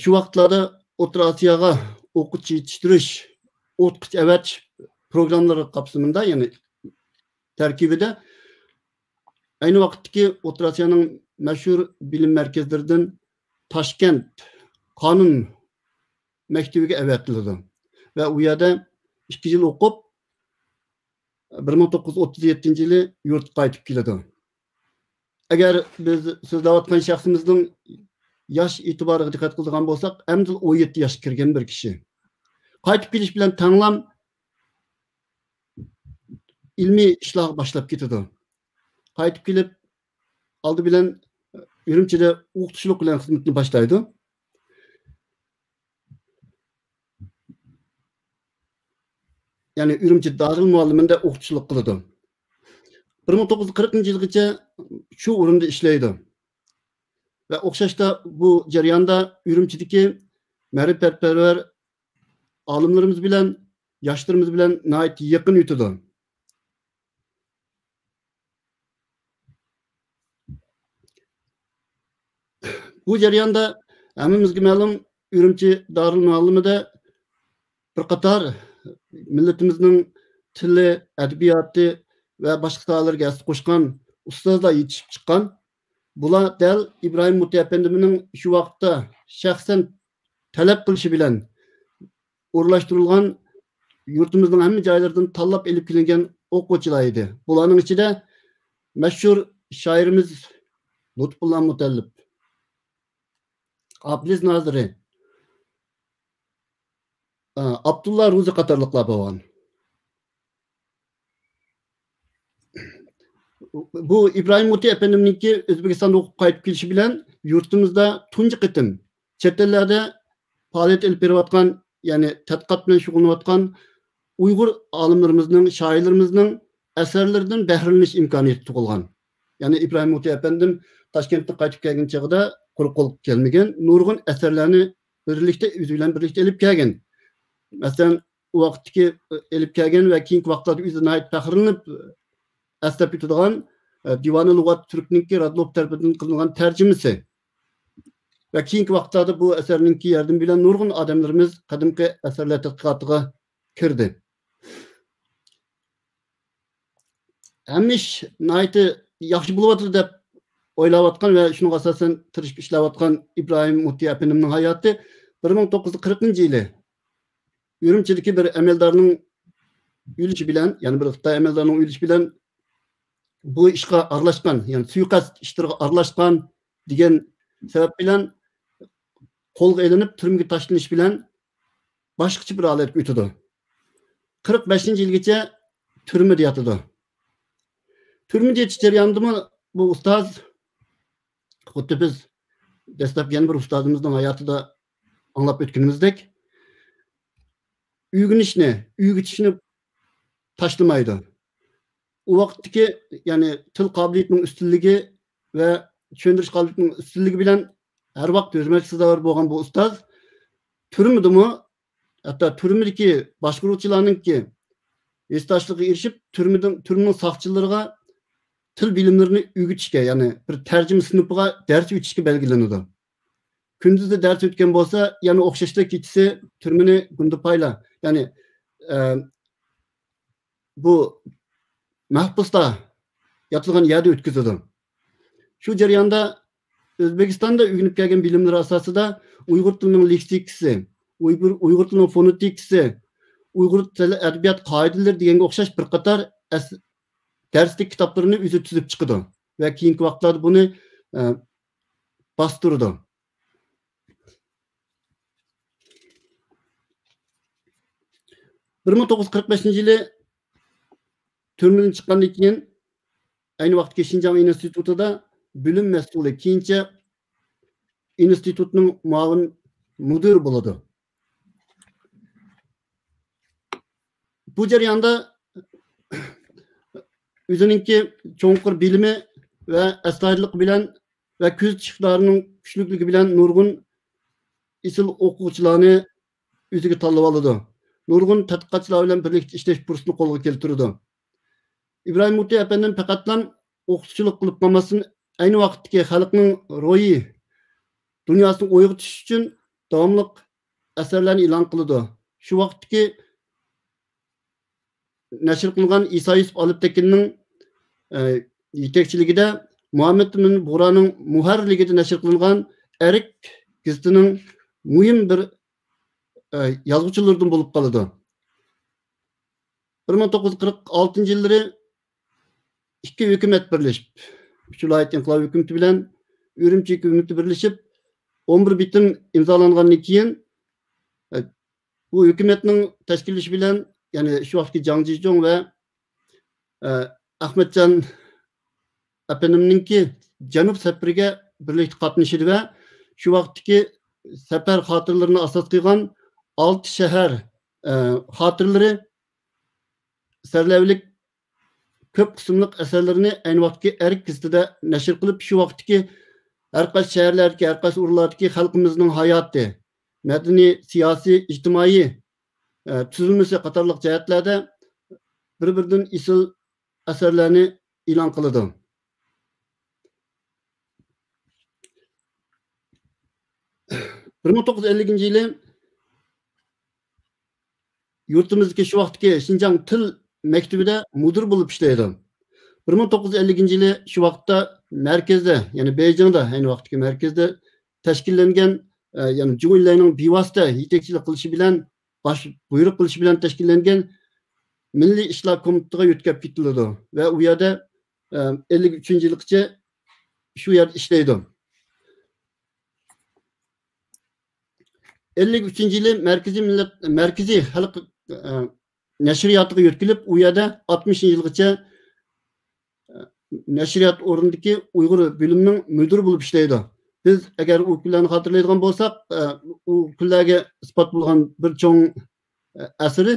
شۇ ۋاقىتلاردا ئوتتۇرا ئاسىياغا ئوقۇتقۇچى يېتىشتۈرۈش، ئوقۇتقۇچى ئەۋەتىش پروگراممىلىرى قاپسىمىدا، يەنى تەركىبىدە ئەينى ۋاقىتتىكى ئوتتۇرا ئاسىيانىڭ مەشھۇر بىلىم مەركەزلىرىدىن تاشكەنت قانۇن مەكتىۋىگە ئەۋەتىلىدۇ ۋە ئۇ يەردە ئىككى يىل ئوقۇپ، بىر مىڭ توققۇز يۈز ئوتتۇز يەتتىنچى يىلى يۇرتقا قايتىپ كېلىدۇ. ئەگەر بىز سۆزلەۋاتقان شەخسىمىزنىڭ ياش ئېتىبارىغا دىققەت قىلىدىغان بولساق، ئەمدىلا ئون يەتتە ياشقا كىرگەن بىر كىشى. قايتىپ كېلىش بىلەن تەڭلا ئىلمىي ئىشلارغا باشلاپ كېتىدۇ. قايتىپ كېلىپ، ئالدى بىلەن ئۈرۈمچىدە ئوقۇتقۇچىلىق بىلەن خىزمىتىنى باشلايدۇ. يەنى ئۈرۈمچى دارىلمۇئەللىمىندە ئوقۇتقۇچىلىق قىلىدۇ. بىر مىڭ توققۇز يۈز قىرىقىنچى يىلغىچە شۇ ئورۇندا ئىشلەيدۇ. ۋە ئوخشاشتا بۇ جەرياندا ئۈرۈمچىدىكى مەرىپەتپەرۋەر ئالىملىرىمىز بىلەن، ياشلىرىمىز بىلەن ناھايىتى يېقىن ئۆتىدۇ. بۇ جەرياندا ھەممىمىزگە مەلۇم، ئۈرۈمچى دارىلمۇئەللىمىدە بىر قاتار مىللىتىمىزنىڭ تىلى، ئەدەبىياتى ۋە باشقا ساھەلەرگە ھەسسە قوشقان ئۇستازلار يېتىشىپ چىققان. بۇلار دەل ئىبراھىم مۇتى ئەپەندىمنىڭ شۇ ۋاقىتتا شەخسەن تەلەپ قىلىشى بىلەن ئورۇنلاشتۇرۇلغان، يۇرتىمىزنىڭ ھەممە جايلىرىدىن تاللاپ ئېلىپ كېلىنگەن ئوقۇغۇچىلار ئىدى. بۇلارنىڭ ئىچىدە مەشھۇر شائىرىمىز لۇتپۇللا مۇتەللىپ، ئابلىز نازىرى، ئابدۇللا روزى قاتارلىقلار بولغان. بۇ ئىبراھىم مۇتى ئەپەندىمنىڭكى ئۆزبېكىستاندا ئوقۇپ قايتىپ كېلىشى بىلەن يۇرتىمىزدا تۇنجى قېتىم چەت ئەللەردە پائالىيەت ئېلىپ بېرىۋاتقان، يەنى تەتقىقات بىلەن شۇغۇللىنىۋاتقان ئۇيغۇر ئالىملىرىمىزنىڭ، شائىرلىرىمىزنىڭ ئەسەرلىرىدىن بەھرىلىنىش ئىمكانىيىتى تۇغۇلغان. يەنى ئىبراھىم مۇتى ئەپەندىم تاشكەنتتىن قايتىپ كەلگەن چېغىدا قۇرۇق قولغا كەلمىگەن، نۇرغۇن ئەسەرلەرنى بىرلىكتە، ئۆزى بىلەن بىرلىكتە ئېلىپ كەلگەن. مەسىلەن، ئۇ ۋاقىتتىكى ئېلىپ كەلگەن ۋە كېيىنكى ۋاقىتلاردا ئۆزى ناھايىتى پەخىرلىنىپ ئەسلەپ ئۆتىدىغان، ئە، دىۋانى لۇغات تۈركنىڭكى رادلوف تەرىپىدىن قىلىنغان تەرجىمىسى ۋە كېيىنكى ۋاقىتلاردا بۇ ئەسەرنىڭكى ياردىمى بىلەن نۇرغۇن ئادەملىرىمىز قەدىمكى ئەسەرلەر تەتقىقاتىغا كىردى. ھەممە ئىش ناھايىتى ياخشى بولۇۋاتىدۇ دەپ ئويلاۋاتقان ۋە شۇنىڭغا ئاساسەن تىرىشىپ ئىشلەۋاتقان ئىبراھىم مۇتى ئەپەندىمنىڭ ھاياتى بىر مىڭ توققۇز يۈز قىرىقىنچى يىلى ئۈرۈمچىدىكى بىر ئەمەلدارنىڭ ئۆلۈشى بىلەن، يەنى بىر خىتاي ئەمەلدارىنىڭ ئۆلۈشى بىلەن بۇ ئىشقا ئارىلاشقان، يەنى سۇيىقەست ئىشلىرىغا ئارىلاشقان دېگەن سەۋەب بىلەن قولغا ئېلىنىپ، تۈرمىگە تاشلىنىش بىلەن باشقىچە بىر ھالەتكە ئۆتىدۇ. قىرىق بەشىنچى يىلغىچە تۈرمىدە ياتىدۇ. تۈرمىدە يېتىش جەريانىدىمۇ بۇ ئۇستاز، خۇددى بىز دەسلەپ يەنە بىر ئۇستازىمىزنىڭ ھاياتىدا ئاڭلاپ ئۆتكىنىمىزدەك، ئۆگىنىشنى، ئۆگىتىشنى تاشلىمايدۇ. ئۇ ۋاقىتتىكى، يەنى تىل قابىلىيىتىنىڭ ئۈستۈنلۈكى ۋە چۈشەندۈرۈش قابىلىيىتىنىڭ ئۈستۈنلۈكى بىلەن ھەر ۋاقىت ھۆرمەتكە سازاۋەر بولغان بۇ ئۇستاز تۈرمىدىمۇ، ھەتتا تۈرمىدىكى باشقۇرغۇچىلارنىڭكى ھېسداشلىقىغا ئېرىشىپ، تۈرمىدىن، تۈرمىنىڭ ساقچىلىرىغا تىل بىلىملىرىنى ئۆگىتىشكە، يەنى بىر تەرجىمە سىنىپىغا دەرس ئۆتۈشكە بەلگىلىنىدۇ. كۈندۈزدە دەرس ئۆتكەن بولسا، يەنە ئوخشاشلا كېچىسى تۈرمىنى گۇندىپايلا، يەنى، ئە، بۇ مەھبۇسلار ياتىدىغان يەردە ئۆتكۈزىدۇ. شۇ جەرياندا ئۆزبېكىستاندا ئۆگىنىپ كەلگەن بىلىملىرى ئاساسىدا ئۇيغۇر تىلىنىڭ لېكسىكىسى، ئۇيغۇر، ئۇيغۇر تىلىنىڭ فونېتىكىسى، ئۇيغۇر تىلى ئەدەبىيات قائىدىلىرى دېگەنگە ئوخشاش بىر قاتار ئەس-، دەرسلىك كىتابلىرىنى ئۆزى تۈزۈپ چىقىدۇ ۋە كېيىنكى ۋاقىتلاردا بۇنى، ئە، باستۇرىدۇ. بىر مىڭ توققۇز يۈز قىرىق بەشىنچى يىلى تۈرمىدىن چىققاندىن كېيىن، ئەينى ۋاقىتتىكى شىنجاڭ ئىنستىتۇتىدا بۆلۈم مەسئۇلى، كېيىنچە ئىنستىتۇتنىڭ مۇئاۋىن مۇدىرى بولىدۇ. بۇ جەرياندا ئۆزىنىڭكى چوڭقۇر بىلىمى ۋە ئەستايىدىللىقى بىلەن ۋە كۆزىتىش ئىقتىدارىنىڭ كۈچلۈكلۈكى بىلەن نۇرغۇن ئېسىل ئوقۇغۇچىلارنى ئۆزىگە تاللىۋالىدۇ. نۇرغۇن تەتقىقاتچىلار بىلەن بىرلىكتە ئىشلەش پۇرسىتىنى قولغا كەلتۈرىدۇ. ئىبراھىم مۇتى ئەپەندىم پەقەتلا ئوقۇتقۇچىلىق قىلىپ قالماستىن، ئەينى ۋاقىتتىكى خەلقنىڭ روھى دۇنياسىنى ئويغىتىش ئۈچۈن داۋاملىق ئەسەرلەرنى ئېلان قىلىدۇ. شۇ ۋاقىتتىكى نەشر قىلىنغان ئىسا يۈسۈپ ئالپتېكىننىڭ، ئە، يېتەكچىلىكىدە مۇھەممەد ئەمىن بۇغرانىڭ مۇھەررىرلىكىدە نەشر قىلىنغان ئەرك گېزىتىنىڭ مۇھىم بىر، ئە، يازغۇچىلىرىدىن بولۇپ قالىدۇ. بىر مىڭ توققۇز يۈز قىرىق ئالتىنچى يىللىرى ئىككى ھۆكۈمەت بىرلىشىپ، ئۈچ ۋىلايەت ئىنقىلاب ھۆكۈمىتى بىلەن ئۈرۈمچى ھۆكۈمىتى بىرلىشىپ، ئون بىر بىتىم ئىمزالانغاندىن كېيىن، ئە، بۇ ھۆكۈمەتنىڭ تەشكىللىشى بىلەن، يەنى شۇ ۋاقىتتىكى جاڭ جىجۇڭ ۋە، ئە، ئەخمەتجان ئەپەندىمنىڭكى جەنۇب سەپىرىگە بىرلىكتە قاتنىشىدۇ ۋە شۇ ۋاقىتتىكى سەپەر خاتىرىلىرىنى ئاساس قىلغان ئالتە شەھەر، ئە، خاتىرىلىرى سەرلەۋھىلىك كۆپ قىسىملىق ئەسەرلىرىنى ئەينى ۋاقىتتىكى ئەرك گېزىتىدە نەشر قىلىپ، شۇ ۋاقىتتىكى ھەر قايسى شەھەرلەردىكى، ھەر قايسى ئورۇنلاردىكى خەلقىمىزنىڭ ھاياتى، مەدەنىي، سىياسىي، ئىجتىمائىي، ئە، تۈزۈلمىسى قاتارلىق جەھەتلەردە بىر-بىرىدىن ئېسىل ئەسەرلەرنى ئېلان قىلىدۇ. بىر مىڭ توققۇز يۈز ئەللىكىنچى يىلى يۇرتىمىزدىكى شۇ ۋاقىتتىكى شىنجاڭ تىل مەكتىۋىدە مۇدىر بولۇپ ئىشلەيدۇ. بىر مىڭ توققۇز يۈز ئەللىكىنچى يىلى شۇ ۋاقىتتا مەركەزدە، يەنى بېيجىڭدا، ئەينى ۋاقىتتىكى مەركەزدە تەشكىللەنگەن، ئە، يەنى جۇڭ ئىنلەينىڭ بىۋاسىتە يېتەكچىلىك قىلىشى بىلەن، باش بۇيرۇق قىلىشى بىلەن تەشكىللەنگەن مىللىي ئىشلار كومىتېتىغا يۆتكەپ كېتىلىدۇ ۋە ئۇ يەردە، ئە، ئەللىك ئۈچىنچى يىلغىچە شۇ يەردە ئىشلەيدۇ. ئەللىك ئۈچىنچى يىلى مەركىزىي مىللەت، مەركىزىي خەلق، ئە، نەشرىياتىغا يۆتكىلىپ، ئۇ يەردە ئاتمىشىنچى يىلغىچە، ئە، نەشرىيات ئورنىدىكى ئۇيغۇر بۆلۈمىنىڭ مۇدىرى بولۇپ ئىشلەيدۇ. بىز ئەگەر ئۇ كۈنلەرنى خاتىرىلەيدىغان بولساق، ئە، ئۇ كۈنلەرگە ئىسپات بولغان بىر چوڭ، ئە، ئەسىرى،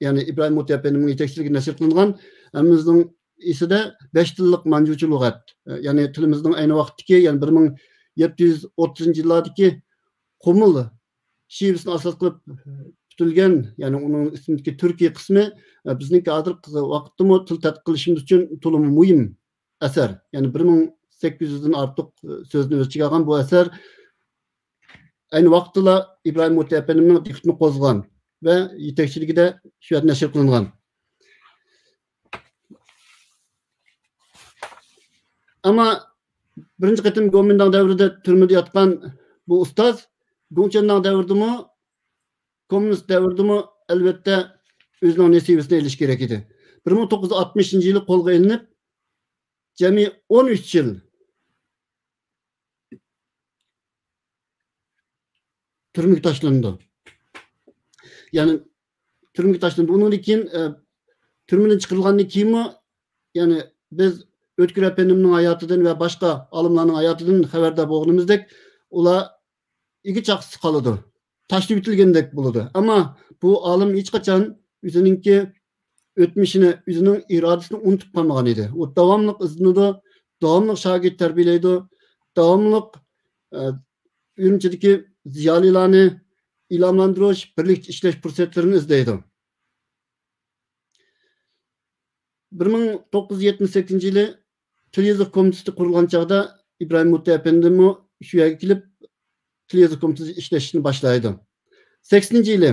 يەنى ئىبراھىم مۇتى ئەپەندىمنىڭ يېتەكچىلىكىدە نەشر قىلىنغان، ھەممىمىزنىڭ ئېسىدە بەش تىللىق مانجۇچە لۇغەت، يەنى تىلىمىزنىڭ ئەينى ۋاقىتتىكى، يەنى بىر مىڭ يەتتە يۈز ئوتتۇزىنچى يىللاردىكى قۇمۇل شىۋىسىنى ئاساس قىلىپ پۈتۈلگەن، يەنى ئۇنىڭ ئىچىدىكى تۈركىي قىسمى، بىزنىڭكى ھازىرقى ۋاقىتتىمۇ تىل تەتقىق قىلىشىمىز ئۈچۈن تولىمۇ مۇھىم ئەسەر. يەنى بىر مىڭ سەككىز يۈزدىن ئارتۇق سۆزنى ئۆز ئىچىگە ئالغان بۇ ئەسەر ئەينى ۋاقىتتىلا ئىبراھىم مۇتى ئەپەندىمنىڭ دىققىتىنى قوزغىغان ۋە يېتەكچىلىكىدە شۇ يەردە نەشر قىلىنغان. ئەمما بىرىنچى قېتىم گومىنداڭ دەۋرىدە تۈرمىدە ياتقان بۇ ئۇستاز گۇڭچەنداڭ دەۋرىدىمۇ، كوممۇنىست دەۋرىدىمۇ ئەلۋەتتە ئۆزىنىڭ نېسىۋىسىنى ئېلىشى كېرەك ئىدى. بىر مىڭ توققۇز يۈز ئاتمىشىنچى يىلى قولغا ئېلىنىپ، جەمئىي ئون ئۈچ يىل تۈرمىگە تاشلىنىدۇ. يەنى تۈرمىگە تاشلىنىدۇ. ئۇنىڭدىن كېيىن، ئە، تۈرمىدىن چىقىرىلغاندىن كېيىنمۇ، يەنى بىز ئۆتكۈر ئەپەندىمنىڭ ھاياتىدىن ۋە باشقا ئالىملارنىڭ ھاياتىدىن خەۋەردار بولغىنىمىزدەك، ئۇلار ئىگە چاقىسىز قالىدۇ. تاشلىۋېتىلگەندەك بولىدۇ. ئەمما بۇ ئالىم ھېچقاچان ئۆزىنىڭكى ئۆتمۈشىنى، ئۆزىنىڭ ئىرادىسىنى ئۇنتۇپ قالمىغان ئىدى. ئۇ داۋاملىق ئىزدىنىدۇ، داۋاملىق شاگىرت تەربىيەلەيدۇ، داۋاملىق، ئە، ئۈرۈمچىدىكى زىيالىيلارنى ئىلھاملاندۇرۇش، بىرلىكتە ئىشلەش پۇرسەتلىرىنى ئىزدەيدۇ. بىر مىڭ توققۇز يۈز يەتمىش سەككىزىنچى يىلى تىل يېزىق كومىتېتى قۇرۇلغان چاغدا ئىبراھىم مۇتى ئەپەندىمۇ شۇ يەرگە كېلىپ، تىل يېزىق كومىتېتىدا ئىشلەشنى باشلايدۇ. سەكسىنىنچى يىلى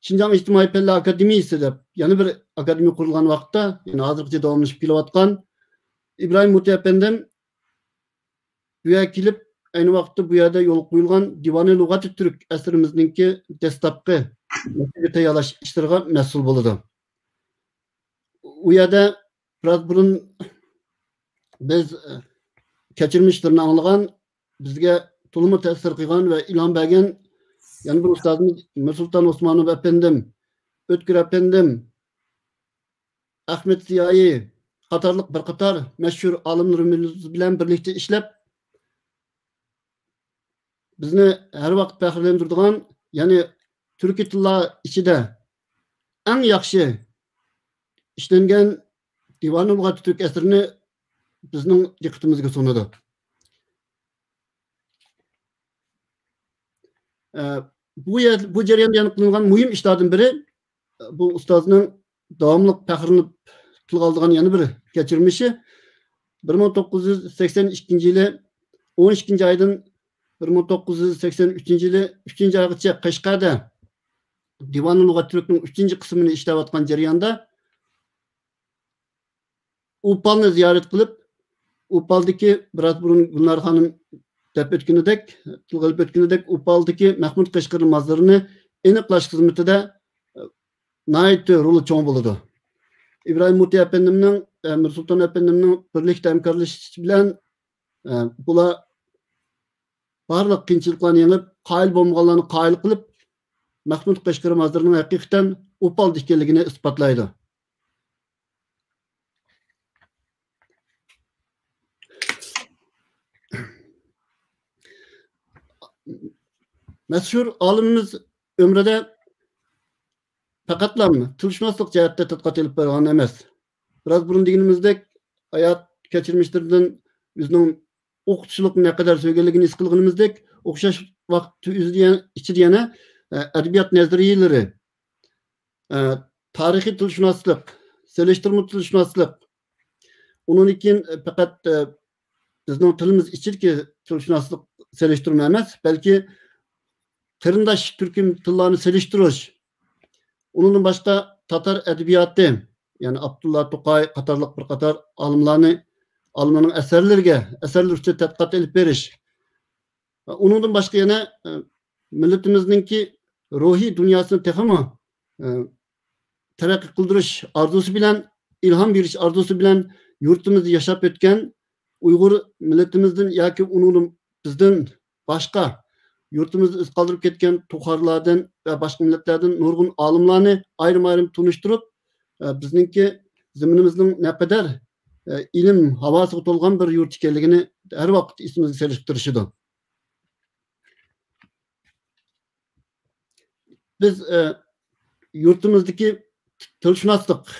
شىنجاڭ ئىجتىمائىي پەنلەر ئاكادېمىيىسى دەپ يەنە بىر ئاكادېمىيە قۇرۇلغان ۋاقىتتا، يەنى ھازىرغىچە داۋاملىشىپ كېلىۋاتقان ئىبراھىم مۇتى ئەپەندىم بۇ يەرگە كېلىپ، ئەينى ۋاقىتتا بۇ يەردە يولغا قويۇلغان دىۋانى لۇغاتى تۈرك ئەسىرىمىزنىڭكى دەسلەپكى نەشرىگە تەييارلاش ئىشلىرىغا مەسئۇل بولىدۇ. ئۇ يەردە بىراز بۇرۇن بىز، ئە، كەچۈرمىشلىرىنى ئاڭلىغان، بىزگە تولىمۇ تەسىر قىلغان ۋە ئىلھام بەرگەن يەنە بىر ئۇستازىمىز مىرسۇلتان ئوسمانوف ئەپەندىم، ئۆتكۈر ئەپەندىم، ئەخمەت زىيائىي قاتارلىق بىر قاتار مەشھۇر ئالىملىرىمىز بىلەن بىرلىكتە ئىشلەپ، بىزنى ھەر ۋاقىت پەخىرلەندۈرىدىغان، يەنى تۈركىي تىللار ئىچىدە ئەڭ ياخشى ئىشلەنگەن دىۋانۇ لۇغاتى تۈرك ئەسىرىنى بىزنىڭ دىققىتىمىزگە سۇنىدۇ. ئە، بۇ يەر، بۇ جەرياندا يەنە قىلىنغان مۇھىم ئىشلاردىن بىرى، بۇ ئۇستازنىڭ داۋاملىق پەخىرلىنىپ تىلغا ئالىدىغان يەنە بىر كەچۈرمىشى، بىر مىڭ توققۇز يۈز سەكسەن ئىككىنچى يىلى ئون ئىككىنچى ئايدىن بىر مىڭ توققۇز يۈز سەكسەن ئۈچىنچى يىلى ئۈچىنچى ئايغىچە قەشقەردە دىۋانۇ لۇغەت تۈركنىڭ ئۈچىنچى قىسمىنى ئىشلەۋاتقان جەرياندا ئوپالنى زىيارەت قىلىپ، ئوپالدىكى بىراز بۇرۇن گۈلنار خانىم دەپ ئۆتكىنىدەك، تىلغا ئېلىپ ئۆتكىنىدەك، ئوپالدىكى مەخمۇت قەشقىرى مازىرىنى ئېنىقلاش خىزمىتىدە، ئە، ناھايىتى رولى چوڭ بولىدۇ. ئىبراھىم مۇتى ئەپەندىمنىڭ، ئە، مىرسۇلتان ئەپەندىمنىڭ بىرلىكتە ھەمكارلىشىشى بىلەن، ئە، بۇلار بارلىق قىيىنچىلىقلارنى يېڭىپ، قايىل بولمىغانلارنى قايىل قىلىپ، مەخمۇت قەشقىرى مازىرىنىڭ ھەقىقەتەن ئوپالدا ئىكەنلىكىنى ئىسپاتلايدۇ. مەشھۇر ئالىمىمىز ئۆمرىدە پەقەتلا تىلشۇناسلىق جەھەتتە تەتقىقات ئېلىپ بارغان ئەمەس. بىراز بۇرۇن دېگىنىمىزدەك، ھايات كەچۈرمىشلىرىدىن ئۆزىنىڭ ئوقۇتۇشلۇقنى نەقەدەر سۆيگەنلىكىنى ھېس قىلغىنىمىزدەك، ئوخشاش ۋاقىت ئۆزىدە يەنە، ئىچىدە يەنە، ئە، ئەدەبىيات نەزەرىيەلىرى، ئە، تارىخىي تىلشۇناسلىق، سېلىشتۇرما تىلشۇناسلىق، ئۇنىڭدىن كېيىن، ئە، پەقەت، ئە، بىزنىڭ تىلىمىز ئىچىدىكى تىلشۇناسلىق سېلىشتۇرما ئەمەس، بەلكى قېرىنداش تۈركۈم تىللارنى سېلىشتۇرۇش، ئۇنىڭدىن باشقا تاتار ئەدەبىياتى، يەنى ئابدۇللا توقاي قاتارلىق بىر قاتار ئالىملارنى، ئالىملارنىڭ ئەسەرلىرىگە، ئەسەرلىرى ئۈستىدە تەتقىقات ئېلىپ بېرىش. ئۇنىڭدىن باشقا يەنە، ئە، مىللىتىمىزنىڭكى روھىي دۇنياسىنى تېخىمۇ، ئە، تەرەققىي قىلدۇرۇش ئارزۇسى بىلەن، ئىلھام بېرىش ئارزۇسى بىلەن يۇرتىمىزدا ياشاپ ئۆتكەن ئۇيغۇر مىللىتىمىزدىن ياكى ئۇنىڭدىن بىزدىن باشقا يۇرتىمىزدا ئىز قالدۇرۇپ كەتكەن توخارلاردىن ۋە باشقا مىللەتلەردىن نۇرغۇن ئالىملارنى ئايرىم-ئايرىم تونۇشتۇرۇپ، ئە، بىزنىڭكى زېمىنىمىزنىڭ نەقەدەر، ئە، ئىلىم ھاۋاسىغا تولغان بىر يۇرت ئىكەنلىكىنى ھەر ۋاقىت ئېسىمىزگە سېلىشقا تىرىشىدۇ. بىز، ئە، يۇرتىمىزدىكى تىلشۇناسلىق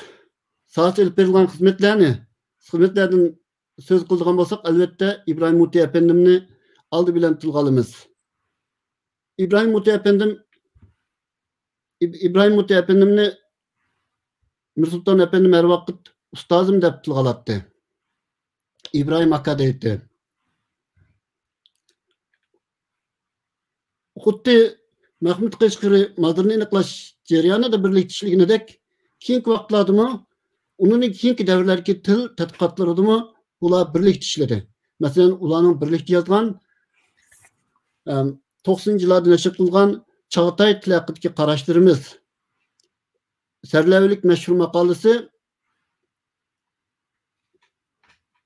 ساھەسىدە ئېلىپ بېرىلغان خىزمەتلەرنى، خىزمەتلەردىن سۆز قىلىدىغان بولساق، ئەلۋەتتە، ئىبراھىم مۇتى ئەپەندىمنى ئالدى بىلەن تىلغا ئالىمىز. ئىبراھىم مۇتى ئەپەندىم، ئىب-، ئىبراھىم مۇتى ئەپەندىمنى مىرسۇلتان ئەپەندىم ھەر ۋاقىت ئۇستازىم دەپ تىلغا ئالاتتى. ئىبراھىم ئاكا دەيتتى. خۇددى مەخمۇت قەشقىرى مازىرىنى ئېنىقلاش جەريانىدا بىرلىكتە ئىشلىگىنىدەك، كېيىنكى ۋاقىتلاردىمۇ، ئۇنىڭدىن كېيىنكى دەۋرلەردىكى تىل تەتقىقاتلىرىدىمۇ ئۇلار بىرلىكتە ئىشلىدى. مەسىلەن، ئۇلارنىڭ بىرلىكتە يازغان، ئەم، توقسىنىنچى يىللاردا نەشر قىلغان چاغاتاي تىلى ھەققىدىكى قاراشلىرىمىز سەرلەۋھىلىك مەشھۇر ماقالىسى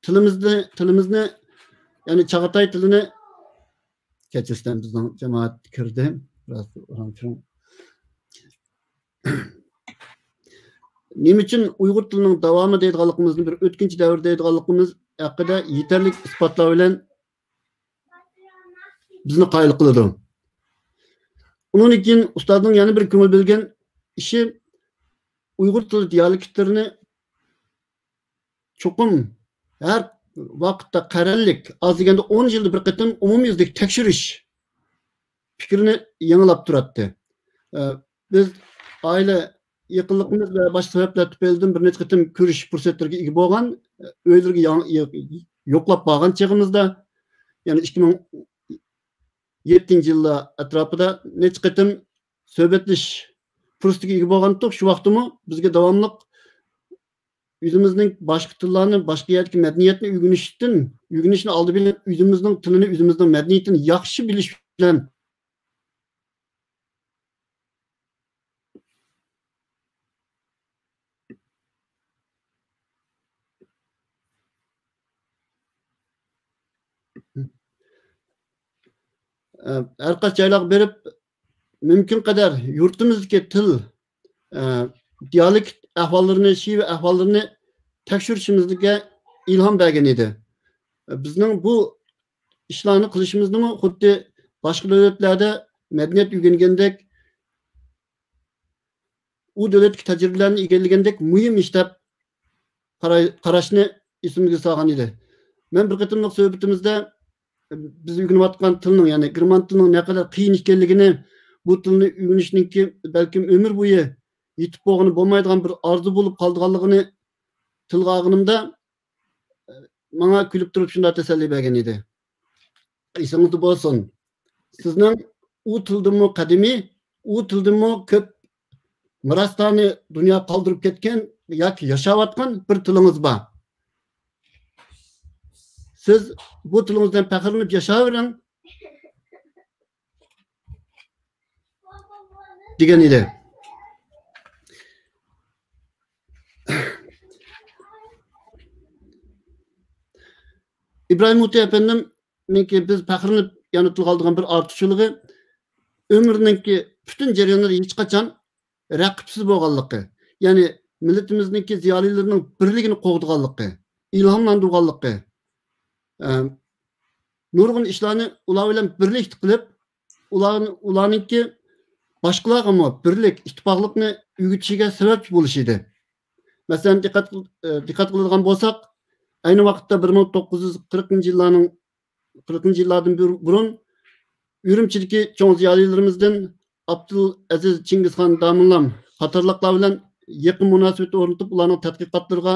تىلىمىزنى، تىلىمىزنى، يەنى چاغاتاي تىلىنى، كەچۈرسەم، بىزنىڭ جامائەت كىردى. بىراز ئوران چوڭ. نېمە ئۈچۈن ئۇيغۇر تىلىنىڭ داۋامى دەيدىغانلىقىمىزنى، بىر ئۆتكۈنچى دەۋر دەيدىغانلىقىمىز ھەققىدە يېتەرلىك ئىسپاتلار بىلەن بىزنى قايىل قىلىدۇ. ئۇنىڭدىن كېيىن ئۇستازنىڭ يەنە بىر كۆڭۈل بۆلگەن ئىشى ئۇيغۇر تىلى دىيالېكتلىرىنى چوقۇم ھەر ۋاقىتتا قەرەللىك، ئاز دېگەندە ئون يىلدا بىر قېتىم ئومۇميۈزلۈك تەكشۈرۈش پىكرىنى يېڭىلاپ تۇراتتى. ئە، بىز ئائىلە يېقىنلىقىمىز ۋە باشقا سەۋەبلەر تۈپەيلىدىن بىر نەچچە قېتىم كۆرۈشۈش پۇرسەتلىرىگە ئىگە بولغان، ئۆيلىرىگە ياڭ-، يوقلاپ بارغان چېغىمىزدا، يەنى ئىككى مىڭ يەتتىنچى يىللار ئەتراپىدا نەچچە قېتىم سۆھبەتلىشىش پۇرسىتىگە ئىگە بولغانتۇق. شۇ ۋاقىتتىمۇ بىزگە داۋاملىق ئۆزىمىزنىڭ باشقا تىللارنى، باشقا يەردىكى مەدەنىيەتنى ئۆگىنىشتىن، ئۆگىنىشنى ئالدى بىلەن ئۆزىمىزنىڭ تىلىنى، ئۆزىمىزنىڭ مەدەنىيىتىنى ياخشى بىلىش بىلەن ھەر قايسى جايلارغا بېرىپ، مۇمكىن قەدەر يۇرتىمىزدىكى تىل، ئە، دىيالېكت ئەھۋاللىرىنى، شېۋە ئەھۋاللىرىنى تەكشۈرۈشىمىزگە ئىلھام بەرگەن ئىدى. بىزنىڭ بۇ ئىشلارنى قىلىشىمىزنىمۇ خۇددى باشقا دۆلەتلەردە مەدەنىيەت ئۆگەنگەندەك، ئۇ دۆلەتتىكى تەجرىبىلەرنى ئىگىلىگەندەك مۇھىم ئىش دەپ قاراي-، قاراشنى ئېسىمىزگە سالغان ئىدى. مەن بىر قېتىملىق سۆھبىتىمىزدە بىز ئۆگىنىۋاتقان تىلنىڭ، يەنى گېرمان تىلىنىڭ نەقەدەر قىيىن ئىكەنلىكىنى، بۇ تىلنى ئۆگىنىشنىڭكى بەلكىم ئۆمۈر بويى يېتىپ بولغىلى بولمايدىغان بىر ئارزۇ بولۇپ قالىدىغانلىقىنى تىلغا ئالغىنىمدا، ماڭا كۈلۈپ تۇرۇپ شۇنداق تەسەللى بەرگەن ئىدى. ئېسىڭىزدە بولسۇن، سىزنىڭ ئۇ تىلدىنمۇ قەدىمىي، ئۇ تىلدىنمۇ كۆپ مىراسلارنى دۇنياغا قالدۇرۇپ كەتكەن ياكى ياشاۋاتقان بىر تىلىڭىز بار. سىز بۇ تىلىڭىز بىلەن پەخىرلىنىپ ياشاۋېرىڭ، دېگەن ئىدى. ئىبراھىم مۇتى ئەپەندىمنىڭكى بىز پەخىرلىنىپ يەنە تىلغا ئالىدىغان بىر ئارتۇقچىلىقى، ئۆمرىنىڭكى پۈتۈن جەريانلىرى ھېچقاچان رەقىبسىز بولغانلىقى، يەنى مىللىتىمىزنىڭكى زىيالىيلىرىنىڭ بىرلىكىنى قوغدىغانلىقى، ئىلھاملاندۇرغانلىقى، ئە، نۇرغۇن ئىشلارنى ئۇلار بىلەن بىرلىكتە قىلىپ، ئۇلار، ئۇلارنىڭكى باشقىلارغىمۇ بىرلىك، ئىتتىپاقلىقنى ئۆگىتىشىگە سەۋەبچى بولۇشى ئىدى. مەسىلەن، دىققەت قىل-، ئە، دىققەت قىلىدىغان بولساق، ئەينى ۋاقىتتا بىر مىڭ توققۇز يۈز قىرىقىنچى يىللارنىڭ، قىرىقىنچى يىللاردىن بۇر-، بۇرۇن ئۈرۈمچىدىكى چوڭ زىيالىيلىرىمىزدىن ئابدۇلئەزىز چىڭگىزخان داموللام قاتارلىقلار بىلەن يېقىن مۇناسىۋەت ئورنىتىپ، ئۇلارنىڭ تەتقىقاتلىرىغا